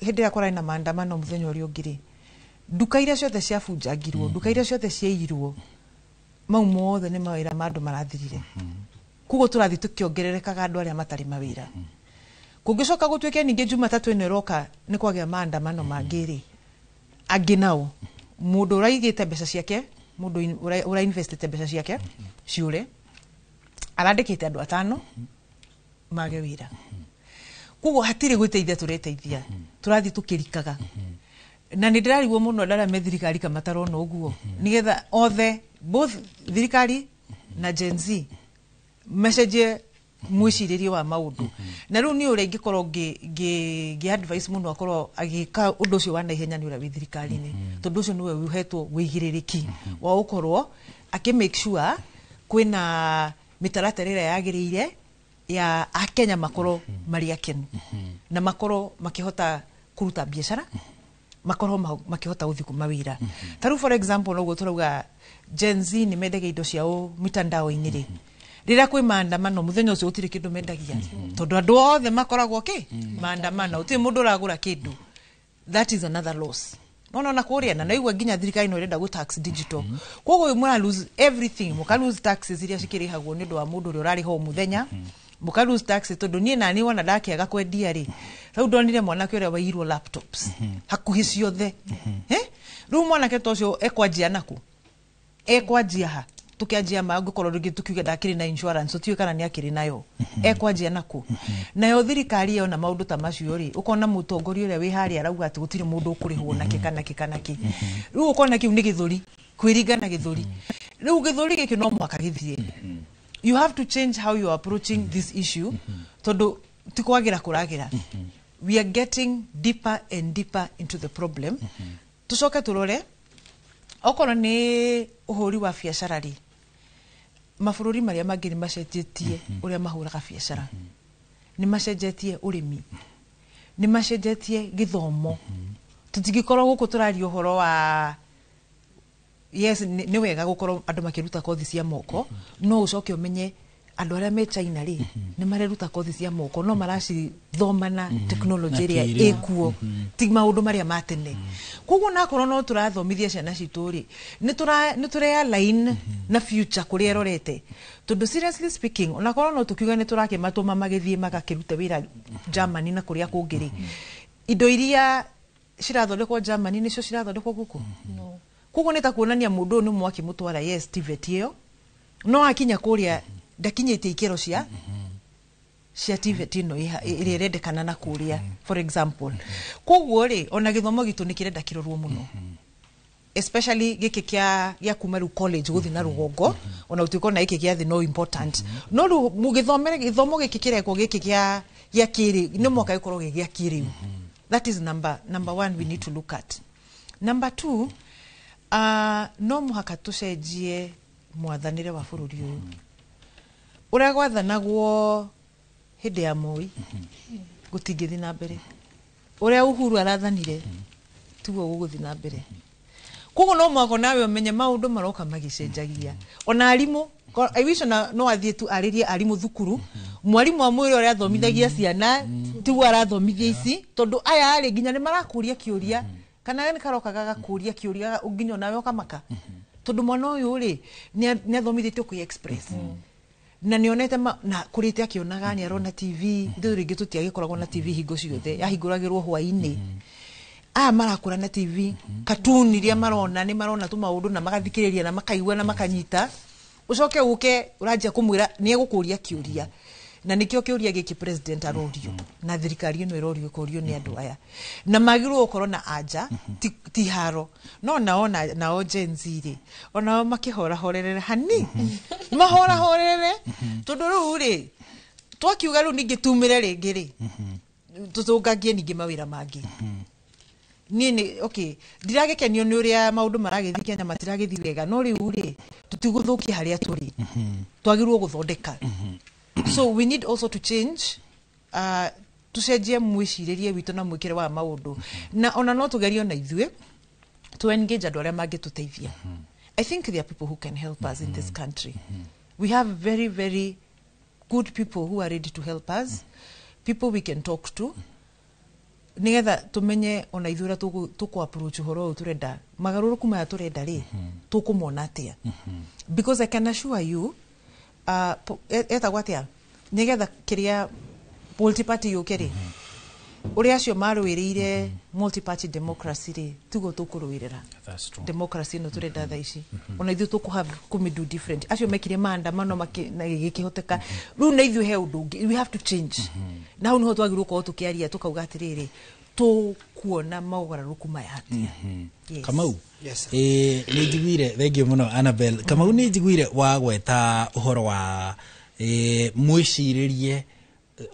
hĩndĩ ĩrĩa kwarĩ na maandamano mũthenya ũrĩa ũngĩ rĩ, nduka iria ciothe ciabunjangirwo, nduka iria ciothe ciaiyirwo, mau mothe nĩ mawĩra ma andũ marathirire. Koguo tũrathiĩ tũkĩongererekaga andũ arĩa matarĩ mawĩra. Kũngĩcoka gũtuĩke ningĩ Jumatatũ ĩno ĩroka nĩ kwagĩa maandamano mangĩ rĩ, angĩ nao mũndũ ũraigĩte mbeca ciake, mũndũ ũrainvestĩte mbeca ciake ciũre, arandĩkĩte andũ atano mage wĩra. Koguo hatirĩ gwĩteithia tũreteithia, tũrathiĩ tũkĩrikaga. Na nĩ ndĩrarigwo mũno andũ arĩa me thirikari ka matarona ũguo, nĩgetha othe both thirikari na Gen Z macenjie mwĩcirĩrie wa maũndũ. Na rĩu niĩ ũrĩa ingĩkorwo ngĩ advice mũno akorwo agĩka ũndũ ũcio wa naihenya nĩ ũrĩa wĩ thirikari-inĩ, tondũ ũcio nĩwe ũhetwo wĩigĩrĩrĩki wa gũkorwo akĩ make sure kwĩna mĩtaratara ĩrĩa yagĩrĩire ya akenya makorwo marĩ akenu na makorwo makĩhota kũruta biacara, makorwo makĩhota gũthiĩ mawĩra. Ta rĩu for example noguo tũrauga Gen Z nĩ mendagia indo ciao mitandao-inĩ rĩ, rĩrĩa kwĩ maandamano mũthenya ũcio gũtirĩ kĩndũ mendagia, tondũ andũ othe makoragwo kĩ maandamano, gũtirĩ mũndũ ũragũra kĩndũ. That is another loss. No na kũrĩa na naigua nginya thirikari no ĩrenda gũ tax digital, koguo mũra lose everything, mũka lose taxes iria cikĩrĩhagwo nĩ ũndũ wa mũndũ ũrĩa ũrarĩha o mũthenya, mũka lose taxes tondũ niĩ nani wona ndakĩaga kwendia rĩ, rĩu ndonire mwanake ũrĩa waiyirwo laptops hakuhĩ ciothe. Rĩu mwanake ta ũcio ekwanjia nakũ? Ekwanjia ha? Tukianjia ma ngũkorwo rĩngĩ tukiuga ndakĩrĩ na insurance, tutiũĩ kana nĩ akĩrĩ nayo, ekwanjia nakũ? Nayo thirikari yona maũndũ ta macio rĩ, ũkona mũtongoria ũrĩa wĩ harĩa arauga atĩ gũtirĩ mũndũ ũkũrĩhwo nakĩ kana kĩ kana kĩ. Rĩu ũkona kĩu nĩ gĩthũri, kwĩringa na gĩthũri. Rĩu gĩthũri gĩkĩ no mũhaka gĩthire. You have to change how you are approaching this issue, tondũ Ti kwagira kuragira. We are getting deeper and deeper into the problem. Tucoke turore okorwo ni uhuri wa biacara ri, mabũrũri marĩa mangĩ nĩ macenjetie ũrĩa mahũraga biacara, nĩ macenjetie ũrĩmi, nĩ macenjetie gĩthomo. Tũtingĩkorwo gũkũ tũraria ũhoro wa yes, nĩ wega gũkorwo andũ makĩruta kothi cia moko, no ũcoke ũmenye andũ arĩa me China rĩ nĩ mareruta kothi cia moko no maracithoma na tekinoronjĩ ĩrĩa ĩkuo, ti maũndũ marĩa ma tene. Koguo nakorwo no tũrathomithia ciana citũ rĩ, nĩ tũrea line na future kũrĩa ĩrorete. Tondũ seriously speaking, onakorwo no tũkiuga nĩ tũrakĩmatũma magĩthiĩ magakĩrute wĩra Germany na kũrĩa kũngĩ rĩ, indo iria cirathondekwo Germany nĩcio cirathondekwo gũkũ. Koguo nĩ ta kuonania mũndũ ũyũ nĩ mwakĩmũtwara yes TVET ĩyo, no akinya kũrĩa ndakinyĩtie ikĩro cia TVET ĩno ĩrĩa ĩrendekana na kũrĩa, for example. Koguo rĩ, ona gĩthomo gitũ nĩ kĩrenda kĩrorwo mũno, especially gĩkĩ gĩa kuma rĩu college gũthiĩ na rũgongo, ona gũtuĩka ona gĩkĩ gĩa thĩ no important, no rĩu mũgĩthomere gĩthomo gĩkĩ kĩrekwo gĩkĩ gĩa kĩrĩu nĩ mwaka gĩkorwo gĩ gĩa kĩrĩu. That is number one we need to look at. Number two, no mũhaka tũcenjie mwathanĩre wa bũrũri ũyũ. Ũrĩa gwathanagwo hĩndĩ ya Moi gũtingĩthiĩ na mbere, ũrĩa Uhuru arathanire tiguo gũgũthiĩ na mbere. Koguo no mũhaka nawe ũmenye maũndũ maroka magĩcenjagia. Ona arimũ, I wish ona no athiĩ tu arĩrie arimũ thukuru, mwarimũ amwĩre ũrĩa athomithagia ciana tiguo arathomithia ici, tondũ aya rĩ nginya nĩ marakũria kĩũria, kana nĩ karoka gagakũria kĩũria nginya onawe ũkamaka, tondũ mwana ũyũ rĩ nĩ athomithĩtio kwĩ express na nĩonete na kũrĩte akĩonaga nĩ arona TV. Ithuĩ rĩngĩ tũtiagĩkoragwo na TV hingo ciothe, yahingũragĩrwo hwaĩ-inĩ. Aya marakũra na TV, cartoon iria marona nĩ marona tũmaũndũ na magathikĩrĩria na makaigua na makanyita. Ũcoke ũke ũranjia kũmwĩra nĩ egũkũria kĩũria, na nĩkĩo kĩũria gĩkĩ president arorio na thirikari ĩno ĩrorio ĩkorio nĩ andũ aya, na magĩrĩirwo gũkorwo na anja ti haro. No nao nao Gen Z rĩ, onao makĩhorahorerere hani mahorahorerere, tondũ rĩu rĩ twakiuga rĩu ningĩ tumĩre rĩngĩ rĩ tũthũngagie ningĩ mawĩra mangĩ. Niĩ nĩ okay, ndiragĩkenio nĩ ũrĩa maũndũ maragĩthiĩ Kenya, matiragĩthiĩ wega, no rĩu rĩ tũtigũthũkia harĩa tũrĩ, twagĩrĩirwo gũthondeka. So we need also to change, tucenjie mwĩcirĩrie witũ na mwĩkĩre wa maũndũ, na ona no tũgerie ona ithuĩ to engage andũ arĩa mangĩtũteithia. I think there are people who can help us in this country. We have very, very good people who are ready to help us, people we can talk to, nigetha tumenye ona ithuĩ ũrĩa tũkũ approach ũhoro ũyũ tũrenda, magarũrũku maya tũrenda rĩ tũkũmona atĩa. Because I can assure you, etagwo atĩa, nigetha kĩrĩa multi-party yũke rĩ, ũrĩa acio marũĩrĩire multi-party democracy rĩ tiguo tũkũrũĩrĩra democracy ĩno tũrenda thaa ici. Ona ithuĩ tũkũ kũmĩ do different. Acio mekire maandamano na gĩkĩhoteka, rĩu na ithuĩ he ũndũ ũngĩ, we have to change. Na hau nĩho twagĩrĩirwo gũkorwo tũkĩaria tũkauga atĩrĩrĩ, tũkuona maũgarũrũku maya atĩa. Kamau, nĩ njiguire, thengiũ mũno Annabel. Kamau, nĩ njiguire wagweta ũhoro wa mwĩcirĩrie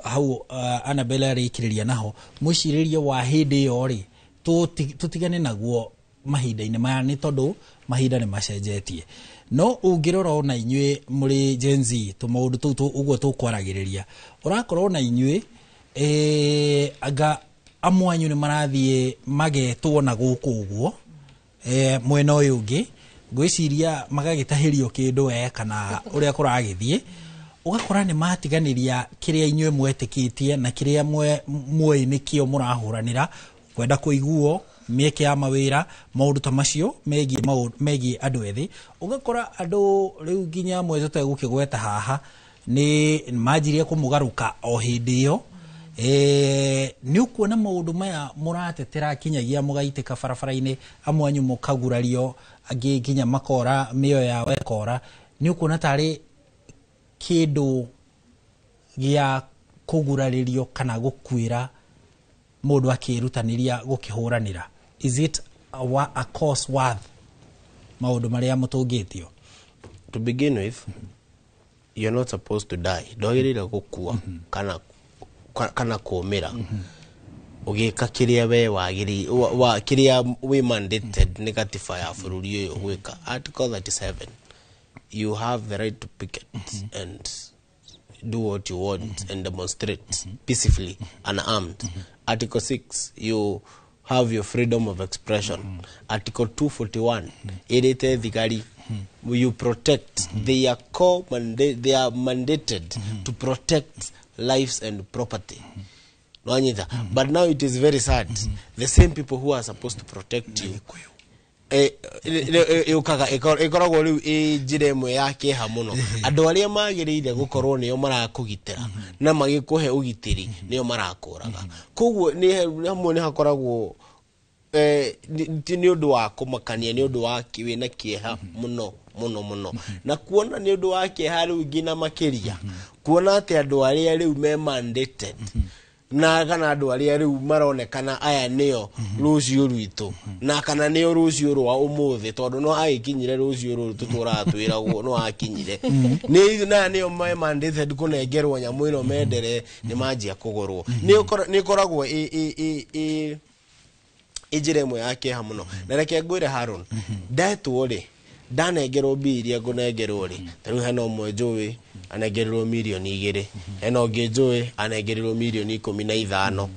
hau Annabel arĩkĩrĩria naho, mwĩcirĩrie wa hĩndĩ ĩyo rĩ tũtigane naguo mahinda-inĩ maya nĩ tondũ mahinda nĩ macenjetie. No ũngĩrora ona inyuĩ mũrĩ Gen Z tũmaũndũ tũu ũguo tũkwaragĩrĩria, ũrakorwo na inyuĩ anga amwe anyu nĩ marathiĩ magetwo na gũkũ ũguo mwena ũyũ ũngĩ, ngwĩciria magagĩtahĩrio kĩndũ we kana ũrĩa kũragĩthiĩ, ũgakora nĩ matiganĩria kĩrĩa inyuĩ mwetĩkĩtie na kĩrĩa muoĩ nĩkĩo mũrahũranĩra, kwenda kũiguo mĩeke ya mawĩra, maũndũ ta macio megiĩ andũ ethĩ. Ũgakora andũ rĩu nginya amwe tũtegũkĩgweta haha nĩ manjirie kũmũgarũka o hĩndĩ ĩyo. Nĩ ũkuona maũndũ maya mũratetera kinyagia mũgaitĩka barabara-inĩ, amwe anyu mũkagurario, angĩ nginya makora mĩoyo yao ĩkora, nĩ ũkuona tarĩ kĩndũ gĩa kũgurarĩrio kana gũkuĩra mũndũ akĩrutanĩria gũkĩhũranĩra. Is it a cause worth maũndũ marĩa mũtũngĩtio? To begin with, you're not supposed to die. Ndwagĩrĩire gũkua kana kana kũũmĩra ũgĩka kĩrĩa we wagĩrĩ wa kĩrĩa wĩ mandated nĩ gatiba ya bũrũri ũyũ gwĩka. Article 37, you have the right to picket and do what you want and demonstrate peacefully, unarmed. Article 6, you have your freedom of expression. Article 241, ĩrĩte thigari you protect, they are core mandate, they are mandated to protect lives and property. Nwanyita? But now it is very sad, the same people who are supposed to protect you yũkaga ĩkoragwo rĩu ĩ njĩra ĩmwe ya kĩeha mũno. Andũ arĩa magĩrĩire gũkorwo nĩo marakũgitĩra na magĩkũhe ũgitĩri nĩo marakũraga. Koguo nĩ hamwe nĩ hakoragwo nĩ ũndũ wa kũmakania, nĩ ũndũ wa wĩna kĩeha mũno mũno mũno, na kuona nĩ ũndũ wa kĩeha rĩu nginya makĩria kuona atĩ andũ arĩa rĩu me mandated na kana andũ arĩa rĩu maronekana aya nĩo rũciũ rwitũ na kana nĩo rũciũ rwa ũmũthĩ, tondũ no agĩkinyire rũciũ rũrũ tũtũraga twĩragwo no akinyire nĩ na nĩo me mandated kũnengerwo nyamũ ĩno mendere nĩ manjia kũgũrwo. Nĩ ĩkoragwo ĩ njĩra ĩmwe ya kĩeha mũno. Na reke ngwĩre Haron, ndetwo rĩ, ndanengerwo mbia iria ngũnengerwo rĩ, ta rĩu hena ũmwe njũĩ anengerirwo mirioni 2, hena ũngĩ njũĩ anengerirwo mirioni 15.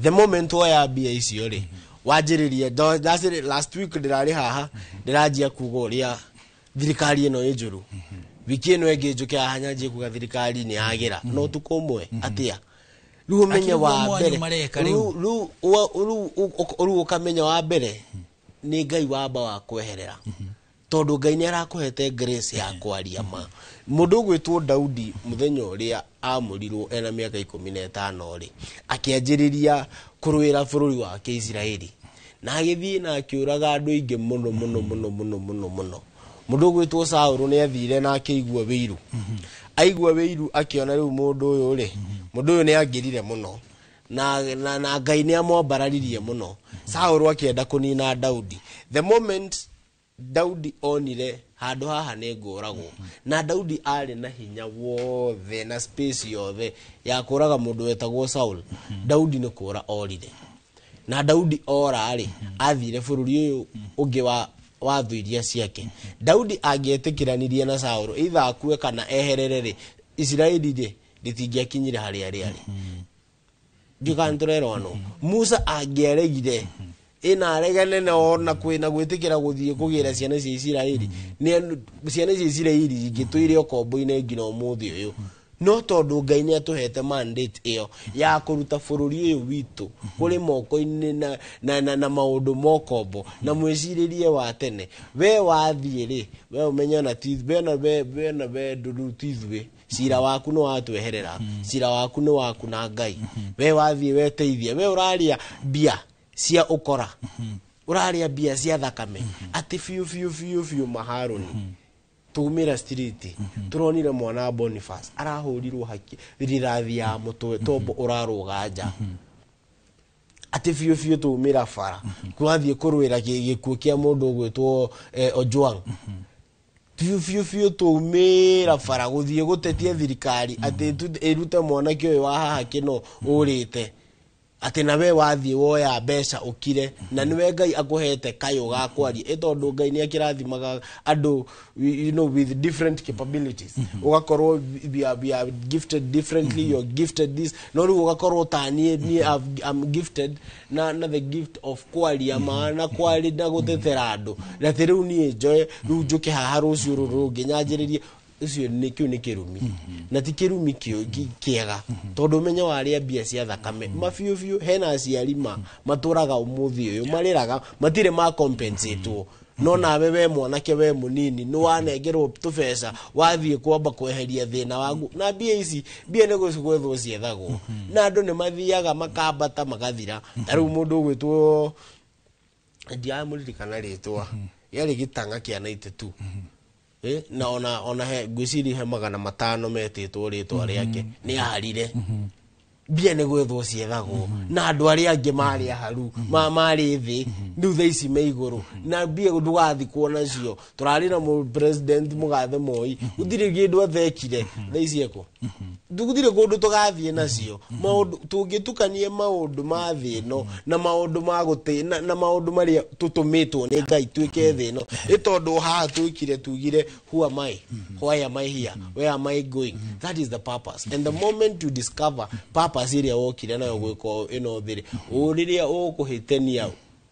The moment woya mbia icio rĩ, wanjĩrĩria last week ndĩrarĩ haha ndĩranjia kuga ũrĩa thirikari ĩno ĩ njũru, wiki ĩno ĩngĩ njũke haha nyanjie kuga thirikari nĩ yagĩra no ũtukũ ũmwe atĩa. Rĩu ũmenye wa mbere rĩu ũkamenya wa mbere nĩ Ngai wamba wa kweherera, tondũ Ngai nĩ arakũhete grace ya kwaria ma. Mũndũ ũgwĩtwo Daudi mũthenya ũrĩa amũrirwo ena mĩaka 15 rĩ, akĩanjĩrĩria kũrũĩra bũrũri wake Isiraeli, na agĩthiĩ na akĩũraga andũ aingĩ mũno mũno mũno mũno mũno mũno. Mũndũ ũgwĩtwo Saũlũ nĩ athire na akĩigua wĩiru, aigua wĩiru akĩona rĩu mũndũ ũyũ rĩ, mũndũ ũyũ nĩ angĩrire mũno na Ngai nĩ amwambararirie mũno. Saũlũ akĩenda kũnina Daudi. The moment Daudi onire handũ haha nĩ ngũragwo, na Daudi arĩ na hinya wothe na space yothe ya kũraga mũndũ wetagwo Saul, Daudi nĩ kũra orire. Na Daudi ora rĩ, athire bũrũri ũyũ ũngĩ wa thũ iria ciake. Daudi angĩetĩkĩranirie na Saũlũ either akue kana eherere rĩ, Isiraeli rĩ rĩtingĩakinyire harĩa rĩarĩ. Ndiũĩ tũrerwo no Musa angĩaregire ĩna aregane na ona kwĩna gwĩtĩkĩra gũthiĩ kũgĩra ciana cia Isiraeli, nĩ ciana cia Isiraeli ingĩtũire ũkombo-inĩ nginya ũmũthĩ ũyũ. No tondũ Ngai nĩ atũhete mandate ĩyo ya kũruta bũrũri ũyũ witũ kũrĩ moko-inĩ na maũndũ ma ũkombo na mwĩcirĩrie wa tene, we wathiĩ rĩ, we ũmenye na ti we na we we na we ndũrũ ti ithuĩ, cira waku nĩ watweherera, cira waku nĩ waku na Ngai. We wathiĩ weteithia, we ũraria mbia cia ũkora, ũraria mbia cia thakame atĩ biũ biũ biũ biũ maharũni tumira street turonire mwana Boniface arahũrirwo haki rithathi ya mũtwe tombo ũrarũga nja atĩ biũ biũ tumira bara twathiĩ kũrũĩra gĩkuũ kĩa mũndũ ũgwĩtwo Ojwang. Biũ biũ biũ tumira bara gũthiĩ gũtetia thirikari atĩ ĩrute mwanake ũyũ wa haha kĩno ũrĩte atĩ na we wathiĩ woya mbeca ũkire, na nĩwe Ngai akũhete kayũ ga kwaria ĩ tondũ Ngai nĩ akĩrathimaga andũ you know, with different capabilities. Ũgakorwo we are gifted differently, you're gifted this, no rĩu ũgakorwo ta niĩ I'm gifted na the gift of kwaria ma na kwaria na gũtetera andũ, na atĩ rĩu niĩ njoe rĩu njũke haha rũciũ rũrũ rũngĩ nyanjĩrĩrie ũcio nĩ kĩu nĩ kĩrumi na ti kĩrumi kĩega tondũ ũmenye warĩa mbia cia thakame mabiũ biũ. Hena aciari matũraga ũmũthĩ ũyũ marĩraga matirĩ ma compensate-wo, no nawe we mwanake we mũnini nĩ wanengerwo tũbeca wathiĩ kwamba kweheria thĩna waku na mbia ici mbia nĩ gwethwo ciethagwo na andũ nĩ mathiaga makambata magathira. Ta rĩu mũndũ ũgwĩtwo ndiamũririkana rĩtwa yarĩ gĩtang'a kĩa 92 na ona he ngwĩciria he 500 metĩtwo rĩtwa rĩake nĩ aharire mbia nĩ gwethwo ciethagwo na andũ arĩa angĩ marĩ aharu marĩ thĩ rĩu thaa ici me igũrũ na mbia ndũgathikwo nacio. Tũrarĩ na president mũgathe Moi gũtirĩ kĩndũ athekire thaa ici eko Tũgũthire kũndũ tũgathiĩ nacio maũndũ tũngĩtukanie maũndũ ma thĩ ĩno na maũndũ ma gũtĩ na maũndũ marĩa tũtũmĩtwo nĩ Ngai twĩke thĩ ĩno. Ĩ tondũ haha twĩkire tugire, who am I, why am I here, where am I going? That is the purpose. And the moment you discover purpose ĩrĩa wokire nayo gwĩka ĩno thĩ rĩ, rĩrĩa ũkũhĩtania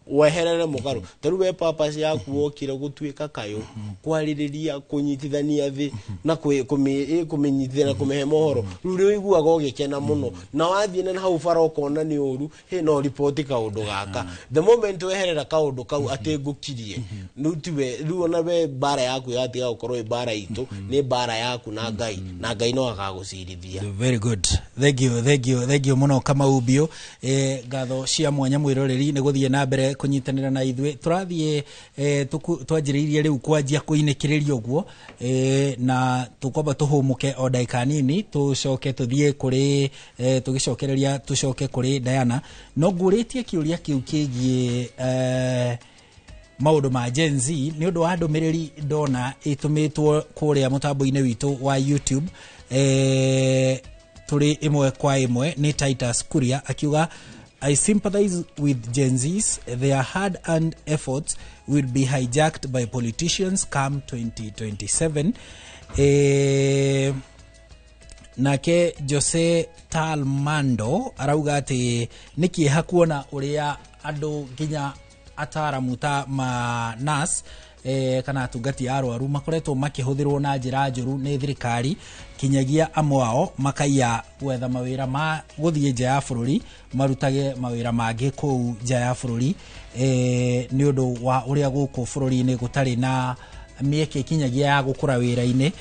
weherere mũgarũ. Ta rĩu we purpose yaku wokire gũtuĩka kayũ kwarĩrĩria kũnyitithania thĩ na kũmĩnyitithania na kũmĩhe mohoro. Rĩu nĩ ũiguaga ũgĩkena mũno na wathiĩ na hau bara ũkona nĩ ũru hĩ no riboti kaũndũ gaka. The moment weherera kaũndũ kau atĩ ngũkirie rĩu tiwe, rĩu ona we mbara yaku yatiga gũkorwo ĩ mbara itũ, nĩ mbara yaku na Ngai, na Ngai no agagũcirithia. Very good, thank you, thank you, thank you muno Kamau Biũ. Ngatho cia mwanya mwĩroreri nĩ gũthiĩ na mbere kũnyitanĩra na ithuĩ. Tũrathiĩ twanjĩrĩirie rĩu kwanjia kũinĩkĩrĩria ũguo, na tũkwamba tũhũmũke o ndagĩka nini, tũcoke tũthiĩ kũrĩ tũgĩcokereria tũcoke kũrĩ Diana. No ngũrĩtie kĩũria kĩu kĩgiĩ maũndũ ma Gen Z nĩ ũndũ wa ndũmĩrĩri ndona ĩtũmĩtwo kũrĩa mũtambo-inĩ witũ wa YouTube, tũrĩ ĩmwe kwa ĩmwe nĩ Titus Kuria akiuga, I sympathize with Gen Zs. Their hard-earned efforts will be hijacked by politicians come 2027. Nake Jose Talmando arauga atĩ nĩ kĩeha kuona ũrĩa andũ nginya ataramu ta ma nurse, kana atungati a arwaru makoretwo makĩhũthĩrwo na njĩra njũru nĩ thirikari, kinyagia amwe ao makaiya gwetha mawĩra ma gũthiĩ nja ya bũrũri, marutage mawĩra mangĩ kũu nja ya bũrũri, nĩ ũndũ wa ũrĩa gũkũ bũrũri-inĩ gũtarĩ na mĩeke kinyagia ya gũkũra wĩra-inĩ.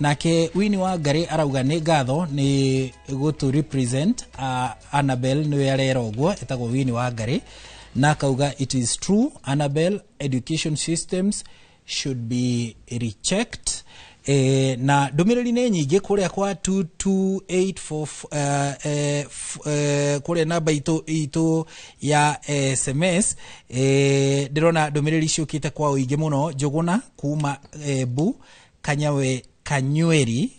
Nake Winnie Wangari arauga nĩ ngatho nĩ gũtũ represent. Annabel nĩwe arera ũguo, etagwo Winnie Wangari, na akauga it is true Annabel, education systems should be rechecked. Na ndũmĩrĩri nĩ nyingĩ kũrĩa kwa 2284, kũrĩa namba itũ ya SMS. Ndĩrona ndũmĩrĩri ciũkĩte kwa ũingĩ mũno. Njũgũna kuma Embu Kanyawe Kanyweri,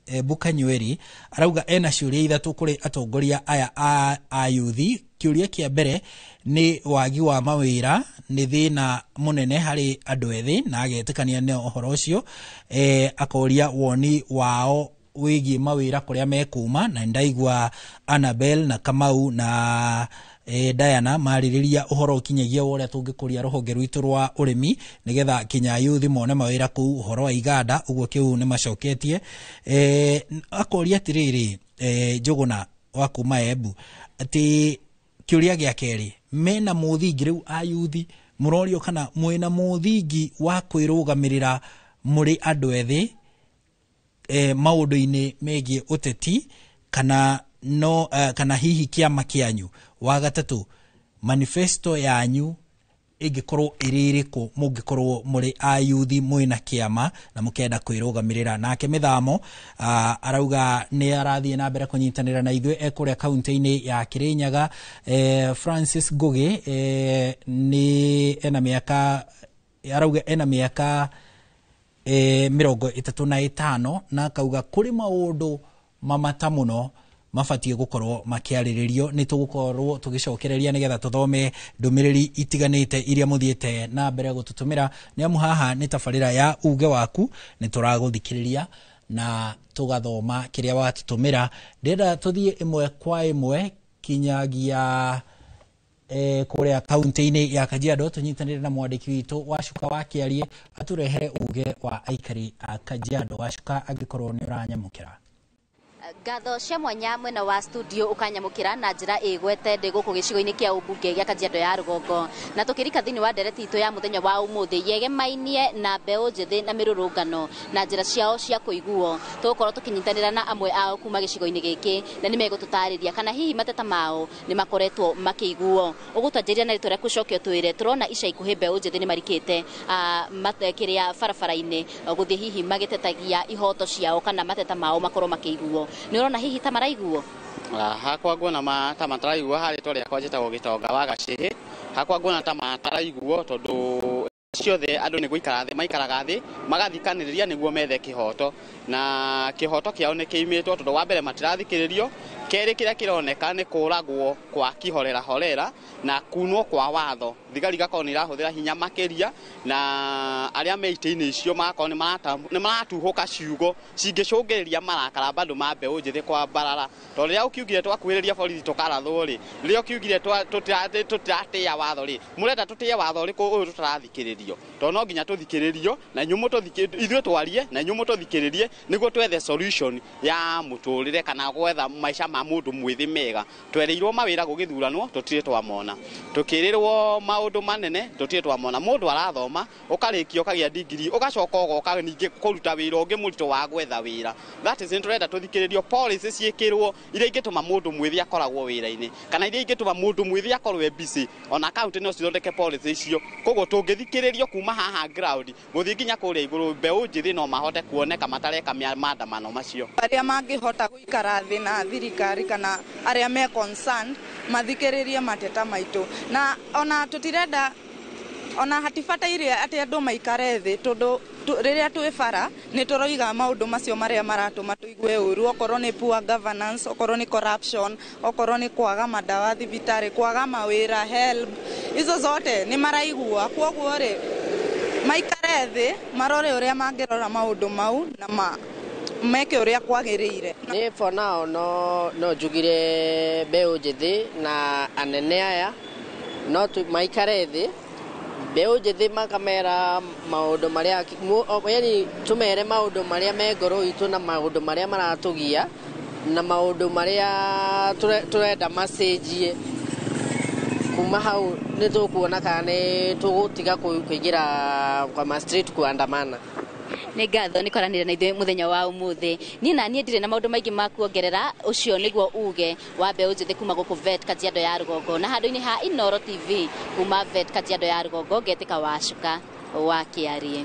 Embu Kanyweri arauga ena ciũria ithatũ kũrĩ atongoria aya a yuthi. Kĩũria kĩa mbere nĩ wagi wa mawĩra nĩ thĩna mũnene harĩ andũ ethĩ, na agetĩkania na ũhoro ũcio. Akoria woni wao wĩgiĩ mawĩra kũrĩa mekuma, na ndaigua Annabel na Kamau na Diana marĩrĩria ũhoro ũkinyagia wa ũrĩa tũngĩkũria rũhonge rwitũ rwa ũrĩmi nĩgetha kinya yuthi mone mawĩra kũu, ũhoro wa iganda ũguo kĩu nĩ macoketie. Akoria atĩrĩrĩ, Njũgũna wa kuma Embu, atĩ kĩũria gĩa kerĩ, mena mũthingi rĩu a yuthi mũrorio kana mwĩna mũthingi wa kwĩrũgamĩrĩra mũrĩ andũ ethĩ, maũndũ-inĩ megiĩ ũteti kana no, kana hihi kĩama kĩanyu. Wa gatatũ, manifesto yanyu ĩngĩkorwo ĩrĩ ĩrĩkũ mũngĩkorwo mũrĩ a yuthi mwĩna kĩama na mũkenda kwĩrũgamĩrĩra. Nake Mĩthamo arauga nĩ arathiĩ na mbere kũnyitanĩra na ithuĩ ekũrĩa kaunti-inĩ ya Kĩrĩnyaga. Francis Ngũgĩ, nĩ ena mĩaka, arauga ena mĩaka 35, na akauga kũrĩ maũndũ mamata mũno mabatiĩ gũkorwo makĩarĩrĩrio. Nĩ tũgũkorwo tũgĩcokereria nĩgetha tũthome ndũmĩrĩri itiganĩte iria mũthiĩte na mbere gũtũtũmĩra, nĩ amu haha nĩ tabarĩra ya uge waku, nĩ tũragũthikĩrĩria na tũgathoma kĩrĩa watũtũmĩra. Ndĩrenda tũthiĩ ĩmwe kwa ĩmwe kinyagia kũrĩa kaunti-inĩ ya Kajiado, tũnyitanĩre na mwandĩki witũ Wacuka wa Kĩarie atũrehere uge wa aikari a Kajiado. Wacuka, angĩkorwo nĩ ũranyamũkĩra. Ngatho cia mwanya mwena wa studio ukanyamukira na njira igwete ndi guku gicigo-ini kia ubunge gia Kajiado ya rugongo, na tukirika thiini wa ndereti itu ya muthenya wa umuthi yegemainie na mbeu njithi na mirurungano na njira ciao cia kuiguo. Tugukorwo tukinyitanira na amwe ao kuma gicigo-ini giki na ni megututariria kana hihi mateta mao ni makoretwo makiiguo. Ugutwanjiria na ritwa riaku coke utwire turona ica ikuhi mbeu njithi ni marikite kiria barabara-ini guthie hihi magitetagia ihoto ciao kana mateta mao makorwo makiiguo. Nĩ ũrona hihi ta maraiguo? Hakwa nguona ta mataraiguo. Harĩ rĩtwa rĩakwa njĩtagwo Gĩtonga wa Gacĩhĩ. Hakwa nguona ta mataraiguo tondũ Ciothe andũ nĩ gũikara thĩ maikaraga thĩ magathikanĩrĩria nĩguo methe kĩhoto, na kĩhoto kĩao nĩ kĩimĩtwo tondũ wa mbere matirathikĩrĩrio, kerĩ kĩrĩa kĩroneka nĩ kũragwo kwa kĩhorera horera na kunwo kwa watho. Thigari igakorwo nĩ irahũthĩra hinya makĩria, na arĩa me itĩ-inĩ icio magakorwo nĩ maratuhũka ciugo cingĩcũngĩrĩria marakara bado ma mbeũ njĩthĩ kwambarara. Tondũ rĩrĩa ũkiugire twakuhĩrĩria borithi tũkarathwo rĩ, rĩrĩa ũkiugire tũtiratĩĩa watho rĩ, mũrenda tũtĩe watho ũrĩkũ ũyũ tũtarathikĩrĩrio? Tondũ no nginya tũthikĩrĩrio na inyuĩ ithuĩ twarie na inyuĩ mũtũthikĩrĩrie nĩguo twethe solution ya mũtũrĩre kana gwetha maica ma mũndũ mwĩthĩ mega. Twerĩirwo mawĩra gũgĩthuranwo tũtirĩ twamona, tũkĩrĩrwo maũndũ manene tũtirĩ twamona. Mũndũ arathoma ũkarĩkia ũkagĩa degree ũgacoka ũgoka ningĩ kũruta wĩra ũngĩ mũritũ wa gwetha wĩra. That is, nĩtũrenda tũthikĩrĩrio policy ciĩkĩrwo iria ingĩtũma mũndũ mwĩthĩ akoragwo wĩra-inĩ kana iria ingĩtũma mũndũ mwĩthĩ akorwo e busy. Ona county no cithondeke policy icio. Koguo tũngĩthikĩrĩrio kuma haha ground gũthiĩ nginya kũrĩa igũrũ, mbeũ njĩthĩ no mahote kuoneka matareka maandamano macio. Arĩa mangĩhota gũikara thĩ na thirikari kana arĩa me concerned mathikĩrĩrie mateta maitũ, na ona tũtirenda ona hatibataire atĩ andũ maikare thĩ tondũ rĩrĩa twĩ bara nĩ tũroiga maũndũ macio marĩa maratũma tũigue ũru, okorwo nĩ poor governance, okorwo nĩ corruption, okorwo nĩ kwaga madawa thibitarĩ, kwaga mawĩra, help, izo zote nĩ maraigua. Kwoguo rĩ, maikare thĩ marore ũrĩa mangĩrora maũndũ mau na meke ũrĩa kwagĩrĩire. Nĩ for now no njugire mbeũ njĩthĩ na anene aya no maikare thĩ mbeũ njĩthĩ makamera maũndũ marĩa, yani tũmere maũndũ marĩa me ngoro itũ na maũndũ marĩa maratũgia na maũndũ marĩa tũrenda macenjie. Kuma hau nĩ tũkuona kana nĩ tũgũtiga kũingĩra kwa ma street kuandamana. Nĩ ngatho nĩ kwaranĩria na ithuĩ mũthenya wa ũmũthĩ. Niĩ na niĩ ndirĩ na maũndũ maingĩ ma kuongerera, ũcio nĩguo uge wa mbeũ njĩthĩ kuma gũkũ Vet Kajiado ya Rũgongo, na handũ-inĩ ha Inooro TV kuma Vet Kajiado ya Rũgongo ngetĩka Wacuka wa Kĩarie.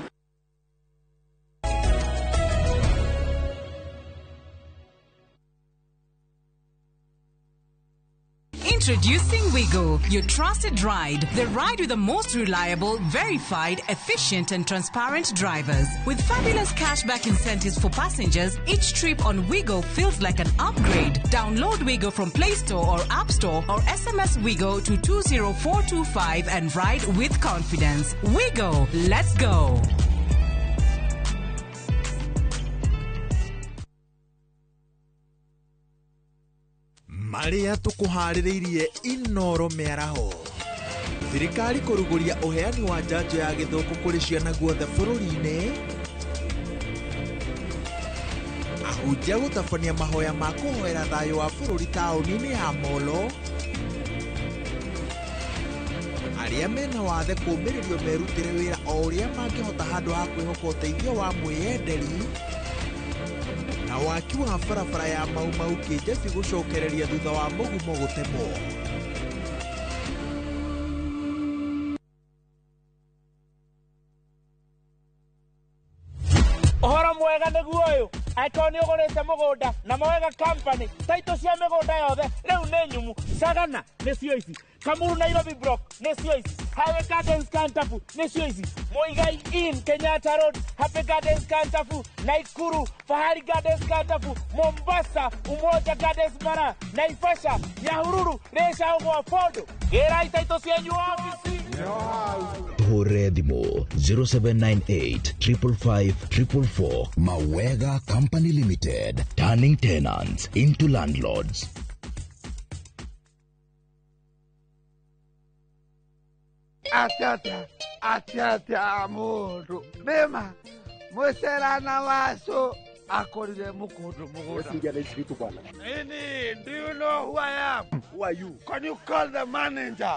Introducing Wigo, your trusted ride. The ride with the most reliable, verified, efficient and transparent drivers. With fabulous cashback incentives for passengers, each trip on Wigo feels like an upgrade. Download Wigo from Play Store or App Store or SMS Wigo to 20425 and ride with confidence. Wigo, let's go. Marĩa tũkũharĩrĩirie Inooro mĩaraho. Thirikari kũrugũria ũheani wa njanjo ya gĩthũkũ kũrĩ ciana guothe bũrũri-inĩ. Ahunjia gũtabania mahoya ma kũhoera thayũ wa bũrũri taũni-inĩ ya Molo. Arĩa mena wathe kũũmĩrĩrio merutĩre wĩra o ũrĩa mangĩhota handũ ha kwĩhoka ũteithio wa mwĩyenderi. Na waki wa barabara ya Mau Mau Kĩnjabi gũcokereria thutha wa mũgumo gũtemwo. Ũhoro mwega nĩguo ũyũ, angĩkorwo nĩ ũgũrĩte mũgũnda na Mawega Company, taitũ cia mĩgũnda yothe rĩu nĩ nyumu. Sagana nĩcio ici, Kamuru Nairobi Block nĩcio ici, Highway Gardens Kantafu nĩcio ici, Muigai Inn Kenyatta Road, Happy Gardens Kantafu, Naikuru Fahari Gardens Kantafu, Mombasa Umoja Gardens Mara, Naivasha Nyahururu Rĩcagwo Fondo. Gĩrai taitũ cianyu obici. Hũre thimũ 0798 555 444. Mawega Company Limited, turning tenants into landlords. Atia atia atia mundu mema mwicerana wacu akorire mukundu mugunda. Nini, do you know who I am? Who are you? Can you call the manager?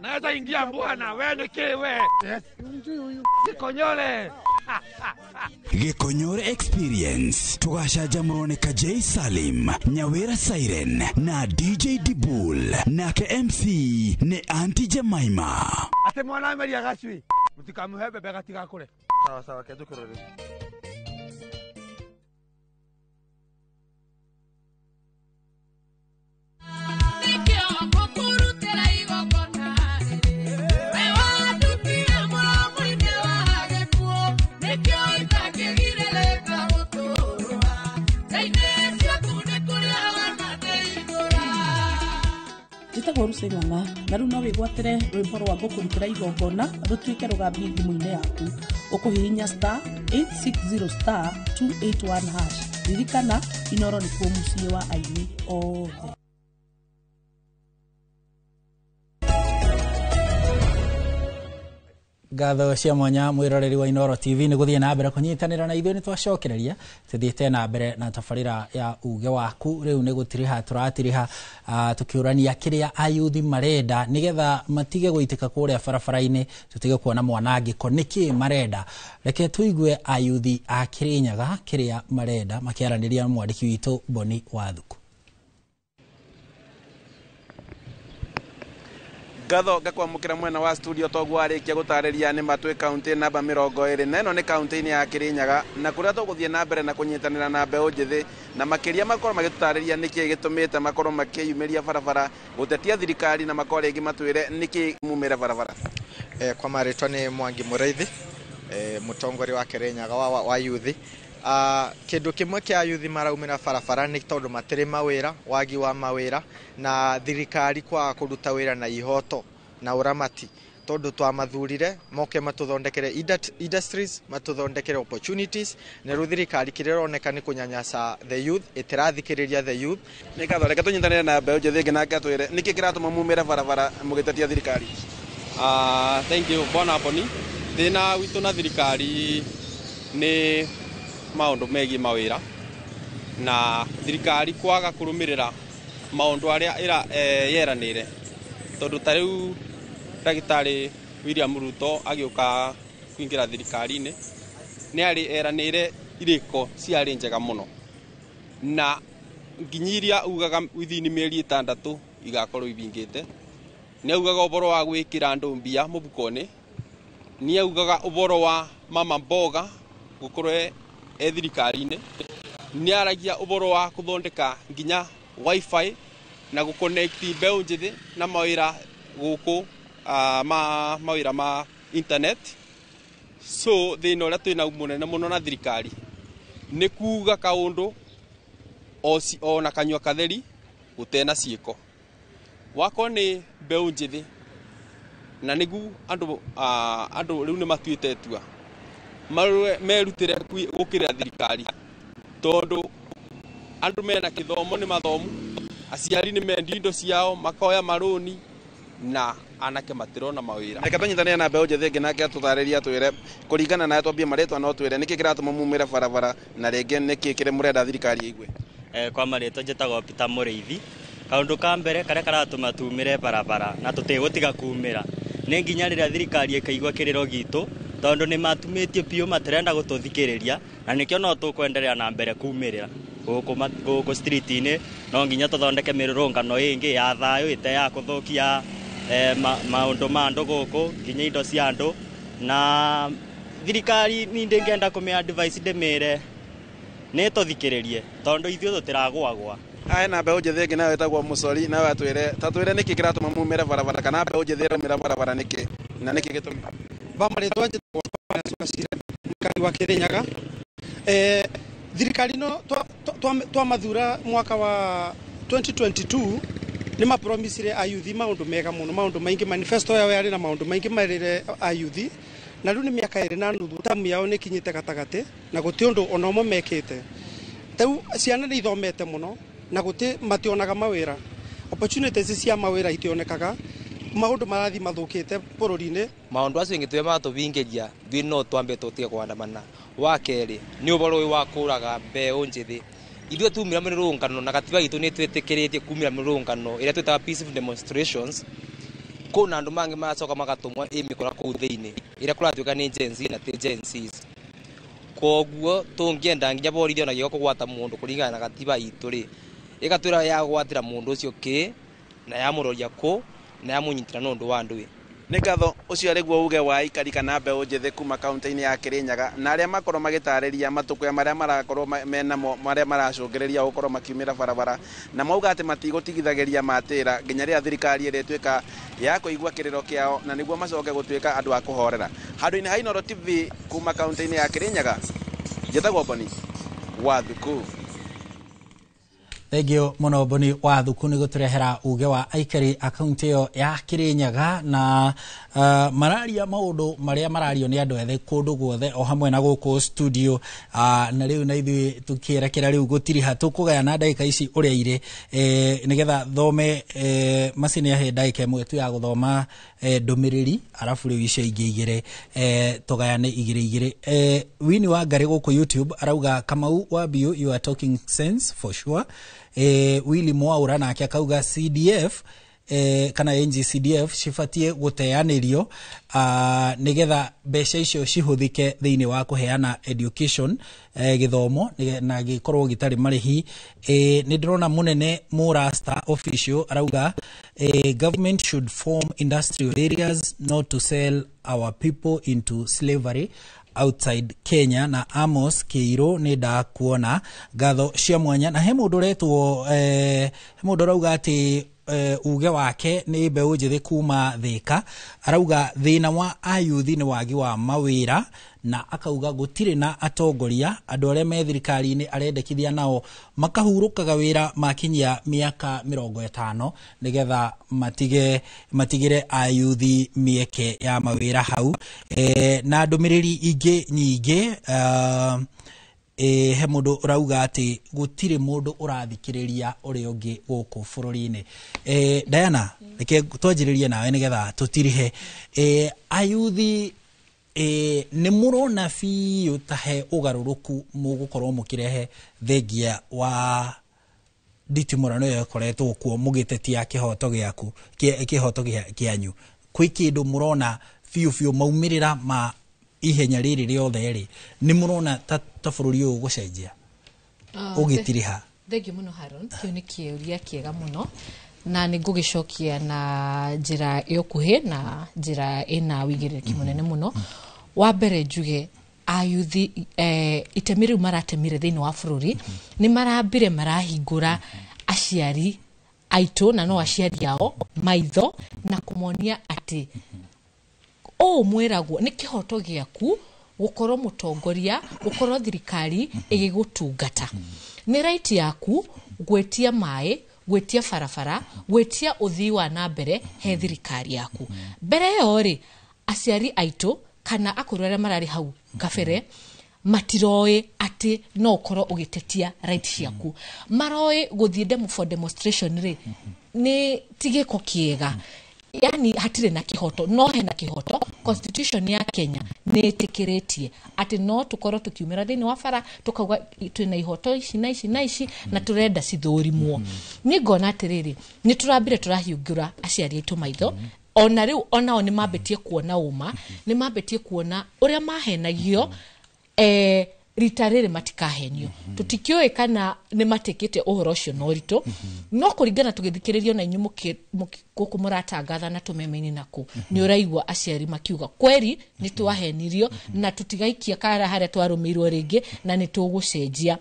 Naweza ingia bwana, wewe ni kiwe. Yes. Gikonyore. Gikonyore Experience tugacanjamũrwo nĩ Kajei Salim, Nyawira Siren na DJ Dibul, nake MC nĩ Auntie Jemima. Ate mwana ameria gacui mutikamuhe bebe gatigakure. Sawa sawa, kenjũkĩrore. Njĩtagwo Lucy Ng'ang'a na rĩu no wĩgwatĩre rwĩmbo rwa ngũkũrutĩra igongona rũtuĩke rũgambi thimũ-inĩ yaku. Ũkũhihinya star 860 star 281 hash. Ririkana, Inoro nĩkuo mũciĩ wa aini othe. Ngatho cia mwanya mwiroreri wa Inoro TV nĩ gũthiĩ na mbere kũnyitanĩra na ithuĩ. Nĩ twacokereria tũthiĩte na mbere na tabarĩra ya uge waku. Rĩu nĩ gũtiriha tũratiriha, tũkĩũrania kĩrĩa ayuthi marenda nĩgetha matige gũitĩka kũrĩa barabara-inĩ, tũtige kuona mwanangĩko. Nĩkĩ marenda? Reke tũigue ayuthi a Kĩrĩnyaga kĩrĩa marenda makĩaranĩria na mwandĩki witũ Boni Wathuku. Ngatho ngakwamũkĩra mwena wa studio toguo arĩkia gũtarĩria nĩ matwĩ kaunti namba 24 na ĩno nĩ kaunti-inĩ ya Kĩrĩnyaga, na kũrĩa tũgũthiĩ na mbere na kũnyitanĩra na mbeũ njĩthĩ na makĩria makorwo magĩtũtarĩria nĩkĩĩ gĩtũmĩte makorwo makĩyumĩria barabara gũtetia thirikari, na makorwo rĩngĩ matwĩre nĩkĩĩ mumĩre barabara. Kwa marĩtwa nĩ Mwangi Mũraithi, mũtongoria wa Kĩrĩnyaga wa yuthi. Kĩndũ kĩmwe kĩa yuthi maraumĩra barabara nĩ tondũ matirĩ mawĩra, wagi wa mawĩra, na thirikari kwaga kũruta wĩra na ihoto na ũramati, tondũ twamathurire moke matũthondekere industries, matũthondekere opportunities, na rĩu thirikari kĩrĩa ĩroneka nĩ kũnyanyasa the youth, ĩtĩrathikĩrĩria the youth. Nĩ ngatho, reke tũnyitanĩre na mbeũ njĩthĩ ĩngĩ nake atwĩre nĩkĩ kĩratũma mumĩre barabara mũgĩtetia thirikari. Thank you Bwana Boni. Thĩna witũ na thirikari nĩ maũndũ megiĩ mawĩra, na thirikari kwaga kũrũmĩrĩra maũndũ arĩa yeranĩire, tondũ ta rĩu ndagĩtarĩ William Ruto agĩũka kũingĩra thirikari-inĩ nĩ arĩ eranĩire irĩko ciarĩ njega mũno, na nginya iria ugaga within mĩeri 6 igakorwo ibingĩte. Nĩ augaga ũhoro wa gwĩkĩra andũ mbia mũbuko-inĩ, nĩ augaga ũhoro wa mama mboga gũkorwo e thirikari-inĩ, nĩ aragia ũhoro wa kũthondeka nginya wifi na gũconnect mbeũ njĩthĩ na mawĩra gũkũ, mawĩra ma internet. So thĩna ũrĩa twĩna mũnene mũno na thirikari nĩ kuga kaũndũ o na kanyua katheri gũtena ciĩko. Wako nĩ mbeũ njĩthĩ na nĩgu andũ rĩu nĩ matuĩte itua merutĩre gũkĩrĩra thirikari, tondũ andũ mena kĩthomo nĩ mathomu, aciari nĩ mendia indo ciao makoya marũni, na anake matirona mawĩra. Reke tũnyitanĩre na mbeũ njĩthĩ ĩngĩ nake atũtarĩrie atwĩre kũringana na twambie marĩtwa no twĩre nĩkĩ kĩratũma mumĩre barabara na rĩngĩ nĩkĩ kĩrĩa mũrenda thirikari ĩigue. Kwa marĩtwa njĩtagwo Peter Mũrĩithi. Kaũndũ ka mbere karĩa karatũma tumĩre barabara na tũtigũtiga kumĩra nĩ nginya rĩrĩa thirikari ĩkaigua kĩrĩro gitũ, tondũ nĩ matumĩtie biũ matirenda gũtũthikĩrĩria, na nĩkĩo no tũkwenderea na mbere kumĩrĩra gũkũ street-inĩ. No nginya tũthondeke mĩrũrũngano ĩngĩ ya thayũ ĩte ya kũthũkia maũndũ ma andũ gũkũ nginya indo cia andũ. Na thirikari ni ndĩngĩenda kũmĩ advice ndĩmĩre nĩ tũthikĩrĩrie, tondũ ithuĩ tũtiragũagũa. Aya na mbeũ njĩthĩ ĩngĩ nayo ĩtagwo Mũcori, nayo atwĩre tatwĩre nĩkĩ kĩratũma mumĩre barabara, kana mbeũ njĩthĩ ĩraumĩra barabara nĩkĩ na nĩkĩ gĩtũmi. Marĩtwa njĩtagwo mũikari wa Kĩrĩnyaga. Thirikari no twamathura mwaka wa 2022 nĩ mapromisire ayuthi maũndũ mega mũno, maũndũ maingĩ, manifesto yao yarĩ na maũndũ maingĩ merĩre ayuthi, na rĩu nĩ mĩaka 2.5 tamu yao nĩ ĩkinyĩte gatagatĩ na gũtirĩ ũndũ ona ũmwe mekĩte. Rĩu ciana nĩ ithomete mũno na gũtirĩ mationaga mawĩra, opportunities cia mawĩra itionekaga, maũndũ marathiĩ mathũkĩte bũrũri-inĩ. Maũndũ acio ingĩtuĩka matũbingĩria ithuĩ no twambe tũtige kũandamana. Wa kerĩ nĩ ũhoro ũyũ wa kũraga mbeũ njĩthĩ. Ithuĩ tumĩra mĩrũrũngano na gatiba gitũ nĩ twĩtĩkĩrĩtie kumĩra mĩrũrũngano ĩrĩa twĩtaga peaceful demonstrations. Kwĩna andũ mangĩ maracoka magatũmwo ĩ mĩkora kũu thĩinĩ ĩrĩa kũratuĩka nĩ Gen Z na ti Gen Zs. Koguo tũngĩenda nginya borithi ona gĩoka kũgwata mũndũ kũringana na gatiba itũ rĩ, ĩgatwĩra yagwatĩra mũndũ ũcio kĩ na yamũroria kũ na yamũnyitĩra nĩ ũndũ wa ndũĩ. Nĩ ngatho, ũcio arĩguo uge wa aikari kana mbeũ njĩthĩ kuma kaunti-inĩ ya Kĩrĩnyaga, na arĩa makorwo magĩtarĩria matukũ marĩa marakorwo menamo marĩa maracũngĩrĩria gũkorwo makiumĩra barabara, na mauga atĩ matigũtigithagĩria matĩra nginya rĩrĩa thirikari ĩrĩtuĩka ya kũigua kĩrĩro kĩao, na nĩguo macoke gũtuĩka andũ a kũhorera. Handũ-inĩ ha Inooro TV kuma kaunti-inĩ ya Kĩrĩnyaga, njĩtagwo Boni Wathuku. Thengio muno Boni wa Thuku nĩ gũtũrehera uge wa aikari a kaunti ĩyo ya Kirinyaga na mararia maũndũ marĩa marario nĩ andũ ethĩ kũndũ guothe o hamwe na gũkũ studio, na rĩu na ithuĩ tũkĩerekera rĩu gũtiriha tũkũgayana ndagĩka ici ũrĩa irĩ, nĩgetha thome macini ahe ndagĩka ĩmwe tu ya gũthoma ndũmĩrĩri, arabu rĩu icio ingĩ igĩrĩ tũgayane igĩrĩ igĩrĩ. Wini wa Ngarĩ gũkũ YouTube arauga, "Kamau wa Biu, you are talking sense for sure." Willy Mwaura nake akauga CDF kana NGCDF cibatie gũteanĩrio nĩgetha mbeca icio cihũthĩke thĩinĩ wa kũheana education, gĩthomo na gĩkorwo gĩtarĩ marĩhi. Nĩ ndĩrona mũnene Mũrasta Official arauga, "Government should form industrial areas, not to sell our people into slavery outside Kenya." Na Amos Kĩirũ, nĩ ndakuona, ngatho cia mwanya. Na he mũndũ ũretwo he mũndũ ũrauga atĩ uge wake nĩ mbeũ njĩthĩ kuma Thĩka, arauga thĩna wa ayuthi nĩ wagi wa mawĩra, na akauga gũtirĩ na atongoria, andũ arĩa me thirikari-inĩ arendekithia nao makahurũkaga wĩra makinyia mĩaka 50 nĩgetha matigĩre ayuthi mĩeke ya mawĩra hau. Na ndũmĩrĩri ingĩ nyingĩ, he mũndũ ũrauga atĩ gũtirĩ mũndũ ũrathikĩrĩria ũrĩa ũngĩ gũkũ bũrũri-inĩ. Diana, reke twanjĩrĩrie nawe nĩgetha tũtirihe. Ayuthi, nĩ mũrona biũ ta he ũgarũrũku mũgũkorwo mũkĩrehe thengia wa nditimũrano ĩyo ĩkoretwo kuo mũgĩtetia kĩhoto gĩaku, kĩhoto kĩanyu? Kwĩ kĩndũ mũrona biũ biũ maumĩrĩra ma ihenya rĩrĩ rĩothe rĩ, nĩ mũrona ta bũrũri ũyũ ũgũcenjia ũgĩtiriha? Thengiũ mũno, Haron. Kĩu nĩ kĩũria kĩega mũno na nĩ ngũgĩcokia na njĩra ya ũkuhĩ na njĩra ĩna wĩigĩrĩrĩki mũnene mũno. Wa mbere njuge ayuthi, itemi rĩu maratemire thĩinĩ wa bũrũri nĩ marambire marahingũra aciari aitũ na no aciari ao maitho na kũmonia atĩ ũũ mwĩragwo nĩ kĩhoto gĩaku gũkorwo mũtongoria, gũkorwo thirikari ĩgĩgũtungata. Nĩ right yaku gwĩtia maĩ, gwĩtia barabara, gwĩtia ũthii wa na mbere he thirikari yaku. Mbere ĩyo rĩ, aciari aitũ kana akũrũ arĩa mararĩ hau kabere matiroĩ atĩ no ũkorwo ũgĩtetia right ciaku. Maroĩ gũthiĩ demo for demonstration rĩ nĩ ti gĩko kĩega, yani hatirĩ na kĩhoto. No hena kĩhoto. Constitution ya Kenya nĩ ĩtĩkĩrĩtie atĩ no tũkorwo tũkiumĩra thĩinĩ wa bara tũkauga twĩna ihoto ici na ici na ici na tũrenda cithũrimwo. Niĩ ngona atĩrĩrĩ, nĩ tũrambire tũrahiũngũra aciari aitũ maitho, ona rĩu onao nĩ mambĩtie kuona ũma, nĩ mambĩtie kuona ũrĩa mahenagio. Rita rĩrĩ matikahenio. Tũtikĩũĩ kana nĩ matĩkĩte ũhoro ũcio na ũritũ, no kũringana tũgĩthikĩrĩrio na inyuĩ gũkũ mũratangatha na tũmeme-inĩ nakũ, nĩ ũraigua aciari makiuga kweri nĩ twahenirio na tũtigaikia kara harĩa twarũmĩirwo rĩngĩ na nĩ tũgũcenjia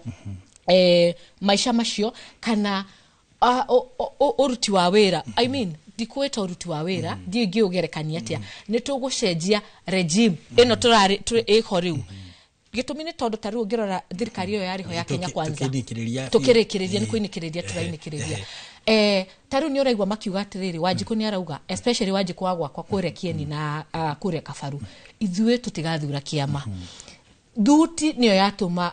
maica macio kana ũruti wa wĩra. I mean, ndikwĩta ũruti wa wĩra, ndiũ ingĩũgerekania atĩa, nĩ tũgũcenjia regime ĩno tũrarĩ ĩho rĩu. Gĩtũmi nĩ tondũ ta rĩu ũngĩrora thirikari ĩyo yarĩho ya Kenya Kwanza, tũkĩrĩkĩrĩria nĩ kũinĩkĩrĩria tũrainĩkĩrĩria, ta rĩu nĩ ũraigua makiuga atĩrĩrĩ, Wanjikũ nĩ arauga, especially Wanjikũ wa gwakwa kũrĩa Kieni na kũrĩa Kabaru, ithuĩ tũtigathura kĩama. Thuti nĩyo yatũma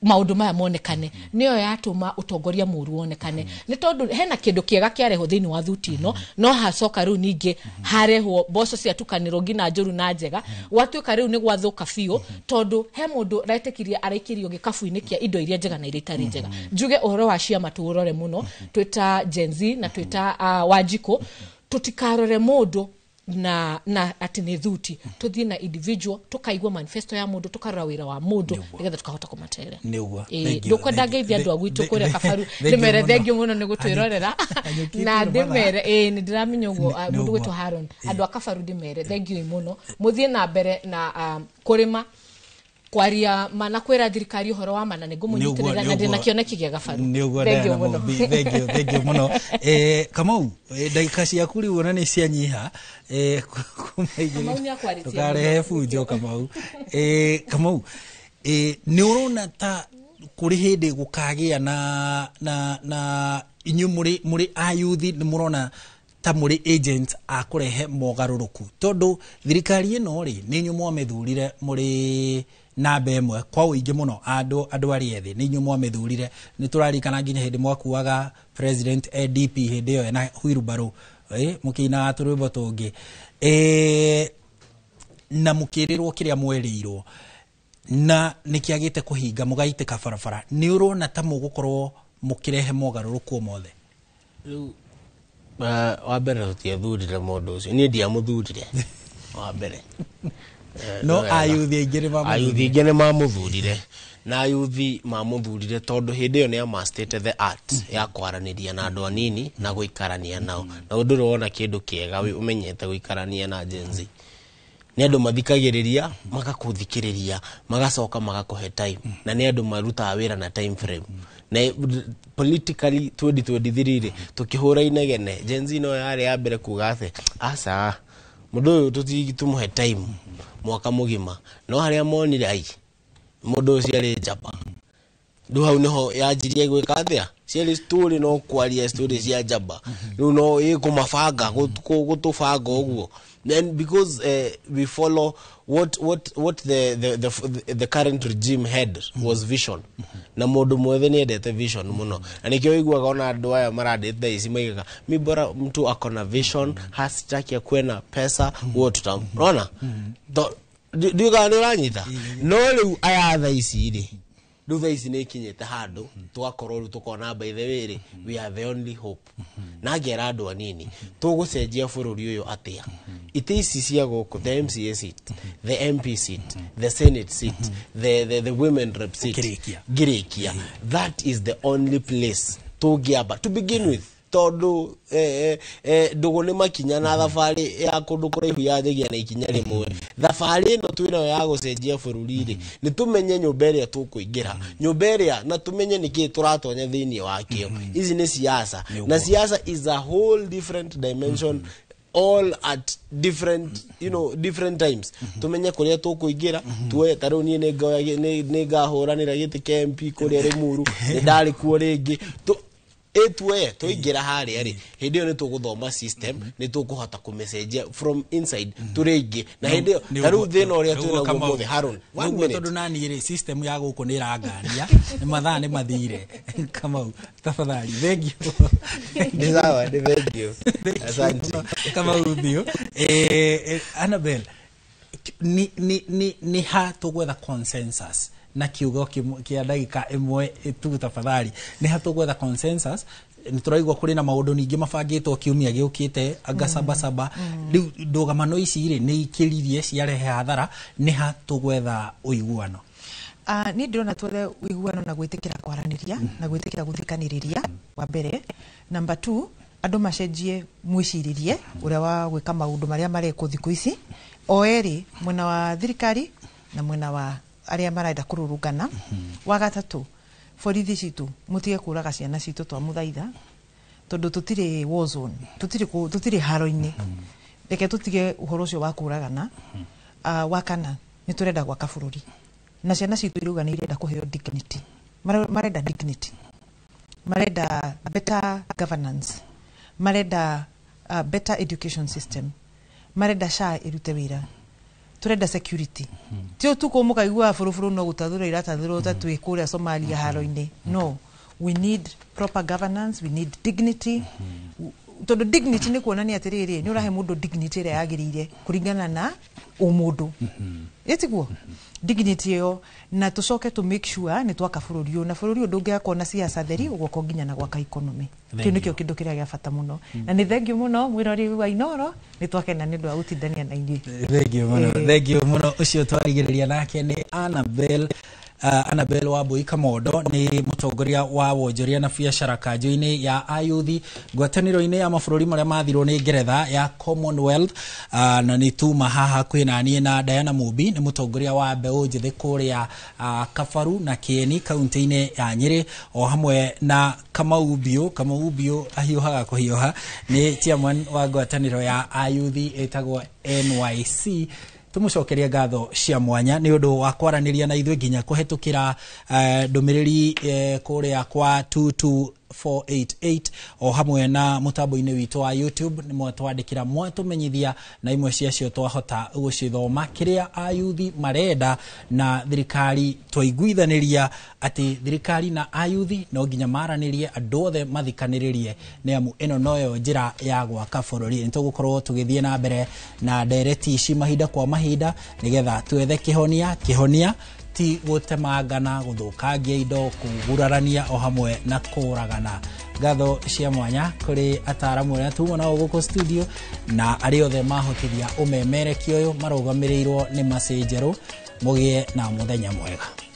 maũndũ maya monekane, nĩyo yatũma ũtongoria mũru wonekane, nĩ tondũ hena kĩndũ kĩega kĩarehwo thĩinĩ wa thuti ĩno, no hacoka rĩu ningĩ harehwo mboco ciatukanĩrwo nginya njũru na njega, gwatuĩka rĩu nĩ gwathũka biũ, tondũ he mũndũ retĩkirie araikĩrio gĩkabu-inĩ kĩa indo iria njega na iria itarĩ njega. Njuge ũhoro wa ciama tũũrore mũno twĩta Gen Z na twĩta Wanjikũ, tũtikarore mũndũ na atĩ nĩ thuti, tũthiĩ na individual, tũkaigua manifesto ya mũndũ, tũkarora wĩra wa mũndũ nĩgetha tũkahota kũmaterera. Ndũkwenda ngeithia andũ a gwitũ kũrĩa Kabaru, ndĩmere thengiũ mũno nĩ gũtwĩrorera, na ndĩmere ĩĩ nĩ ndĩramenya ũguo mũndũ gwĩtwo Haron, andũ a Kabaru ndĩmere thengiũ mũno, mũthiĩ na mbere na kũrĩma, kwaria mana, kwĩra thirikari ũhoro wa mana, nĩ ngũmũnyitĩrĩra na ndĩna kĩoneki gĩa Gabaru. Thengiũ mũno, thengiũ mũno. Kamau, ndagĩka ciaku rĩu ona nĩ cianyiha kuma igĩrĩ, ndũkarehe bunjo. Kamau, Kamau, nĩ ũrona ta Kũrĩ hĩndĩ gũkagĩa na inyuĩ mũrĩ ayuthi nĩ mũrona ta mũrĩ agent a kũrehe mogarũrũku, tondũ thirikari ĩno rĩ, nĩ inyuĩ mwamĩthurire mũrĩ namba ĩmwe kwa ũingĩ mũno. Andũ arĩa ethĩ, nĩ inyuĩ mwamĩthurire. Nĩ tũraririkana nginya hĩndĩ mwakuaga president ADP hĩndĩ ĩyo na wheelbarrow, mũkĩinaga tũrwĩmbo tũngĩ, na mũkĩrĩrwo kĩrĩa mwerĩirwo na nĩ kĩagĩte kũhinga, mũgaitĩka barabara. Nĩ ũrona ta mũgũkorwo mũkĩrehe mogarũrũku o mothe? Rĩu wa mbere, tũtiethurire mũndũ ũcio, niĩ ndiamũthurire wa mbere. No Nĩ wega. Ayuthi aingĩ nĩ mamũthurire. Ayuthi aingĩ nĩ mamũthurire, na ayuthi mamũthurire tondũ hĩndĩ ĩyo nĩ amastĩte the art ya kwaranĩria na andũ anini na gũikarania nao, na ũndũ ũrona kĩndũ kĩega ũmenyete gũikarania na Gen Z nĩ andũ mathikagĩrĩria, magakũthikĩrĩria, magacoka magakũhe time, na nĩ andũ marutaga wĩra na time frame. Na politically 2023 rĩ, tũkĩhũra inegene, Gen Z no yarĩ ya mbere kuga atĩ aca, mũndũ ũyũ tũmũhe time mwaka mũgima. No harĩa monire ai mũndũ ũcio arĩ njamba, rĩu hau nĩho yanjirie gwĩka atĩa, ciarĩ story no kwaria story cia njamba, rĩu no ĩkũmabanga gũtũbanga ũguo. Then because we follow what the current regime had was vision, na mũndũ mwethĩ nĩ endete vision mũno, na nĩkĩo ũiguaga ona andũ aya marandĩte thaa ici maigaga mi bora mtu ako na vision, hasitaki akuwe na pesa, huo tutamona. Ndiũĩ kana nĩ ũranyita. No rĩu aya thaa ici rĩ, rĩu thaa ici nĩ ikinyĩte handũ tũgakorwo rĩu tũkona, by the way rĩ, we are the only hope. Na ngera andũ anini, tũgũcenjia bũrũri ũyũ atĩa? Itĩ ici cia gũkũ, the MCA seat, the MP seat, the senate seat, the women rep seat. Ũkĩrĩkia. Ngĩrĩkia, that is the only place tũngĩamba to begin with, tondũ ndũgũ nĩ makinya na thabarĩ ya kũndũ kũraihu yanjagia na ikinya rĩmwe. Thabarĩ ĩno twĩnayo ya gũcenjia bũrũri rĩ, nĩ tũmenye nyũmba ĩrĩa tũkũingĩra, nyũmba ĩrĩa, na tũmenye nĩkĩĩ tũratonya thĩinĩ wakĩo. Ici nĩ siasa, na siasa is a whole different dimension, all at different you know different times. Tumenye kuria tukuingira, tuoye. Ta riu nie nĩ ngahũranĩra gĩtĩ kĩa MP kũrĩa Limuru, nĩ ndarĩ kuo rĩngĩ. Ĩtuoye tũingĩra harĩa rĩ, hĩndĩ ĩyo nĩ tũgũthoma system, nĩ tũkũhota kũmĩcenjia from inside tũrĩ aingĩ, na hĩndĩ ĩyo ta rĩu thĩna ũrĩa twĩnaguo ũmũthĩ, Haron, one Nĩguo minute. Tondũ nani rĩ, system ya gũkũ nĩ ĩrangania, nĩ mathaa nĩ mathire. Kamau, tafadhali, thank you. Nĩ sawa, nĩ thank you, asante. Kamau Biũ. Annabel, nĩ ha tũgwetha consensus na kiugo kĩa ndagĩka ĩmwe tu, tafadhali? Nĩ ha tũgwetha consensus? Nĩ tũraigua kũrĩ na maũndũ ningĩ mabangĩtwo kiumia gĩũkĩte anga sabasaba. Rĩu ndũgamano ici rĩ, nĩ ikĩririe ciarehe hathara. Nĩ ha tũgwetha ũiguano? Niĩ ndĩrona twethe ũiguano na gwĩtĩkĩra kwaranĩria na gwĩtĩkĩra gũthikanĩrĩria, wa mbere. Number two, andũ macenjie mwĩcirĩrie ũrĩa wa gwĩka maũndũ marĩa marekwo thikũ ici, o erĩ, mwena wa thirikari na mwena wa arĩa marenda kũrũrũngana. Wa gatatũ, borithi citũ, mũtige kũraga ciana citũ, twamũthaitha, tondũ tũtirĩ war zone, tũtirĩ haro-inĩ. Reke tũtige ũhoro ũcio wa kũragana. Wa kana, nĩ tũrenda gwaka bũrũri, na ciana citũ irauga nĩ irenda kũheo dignity. Marenda dignity, marenda better governance, marenda better education system, marenda SHA ĩrute wĩra, turenda security, ti ũtukũ mũkaigua bũrũbũrũ no gũtathũra iratathũrwo ta twĩ kũrĩa Somalia haro-inĩ. No we need proper governance, we need dignity, tondũ dignity nĩ kuonania atĩrĩrĩ, nĩ ũrahe mũndũ dignity ĩrĩa yagĩrĩire kũringana na ũmũndũ, ĩtiguo dignity ĩyo. Na tũcoke tũ make sure nĩ twaka bũrũri ũyũ, na bũrũri ũyũ ndũngĩakwo na siasa theri, ũgwakwo nginya na gwaka economy. Kĩu nĩkĩo kĩndũ kĩrĩa gĩa bata mũno. Na nĩ thengiũ mũno, mwĩrori wa Inoro, nĩ twakena nĩ ũndũ wa gũtindania na inyuĩ. Thengiũ mũno. Thengiũ mũno. Ũcio twarigĩrĩria nake nĩ Annabel Wambui Kamondo, nĩ mũtongoria wa wonjoria na biacara kanjũ-inĩ ya ayuthi ngwatanĩro-inĩ ya mabũrũri marĩa mathirwo nĩ Ngeretha ya Commonwealth. Na nĩ tuma haha hakuhĩ na niĩ na Diana Mumbi, nĩ mũtongoria wa mbeũ njĩthĩ kũrĩa Kabaru na Kĩeni kaunti-inĩ ya Nyĩrĩ, o hamwe na Kamau Biũ. Kamau Biũ ahiũhaga kũhiũha, nĩ chairman wa ngwatanĩro ya ayuthi ĩtagwo NYC. Tũmũcokerie ngatho cia mwanya nĩ ũndũ wa kwaranĩria na ithuĩ nginya kũhetũkĩra ndũmĩrĩri kũrĩa kwa 22488 o hamwe na mũtambo-inĩ witũ wa YouTube. Nĩ mwatwandĩkĩra, mwatũmenyithia, na imwe ciacio twahota gũcithoma kĩrĩa ayuthi marenda na thirikari. Twaiguithanĩria atĩ thirikari na ayuthi no nginya maranĩrie, andũ othe mathikanĩrĩrie, nĩ amu ĩno noyo njĩra ya gwaka bũrũri. Nĩ tũgũkorwo tũgĩthiĩ na mbere na ndereti ici mahinda kwa mahinda nĩgetha twethe kĩhonia. Kĩhonia ti gũtemangana, gũthũkangia indo, kũgurarania o hamwe na kũragana. Ngatho cia mwanya kũrĩ ataramu arĩa tuma nao gũkũ studio na arĩa othe mahotithia ũmemerekia ũyũ marũgamĩrĩirwo nĩ Macĩ Njerũ. Mũgĩe na mũthenya mwega.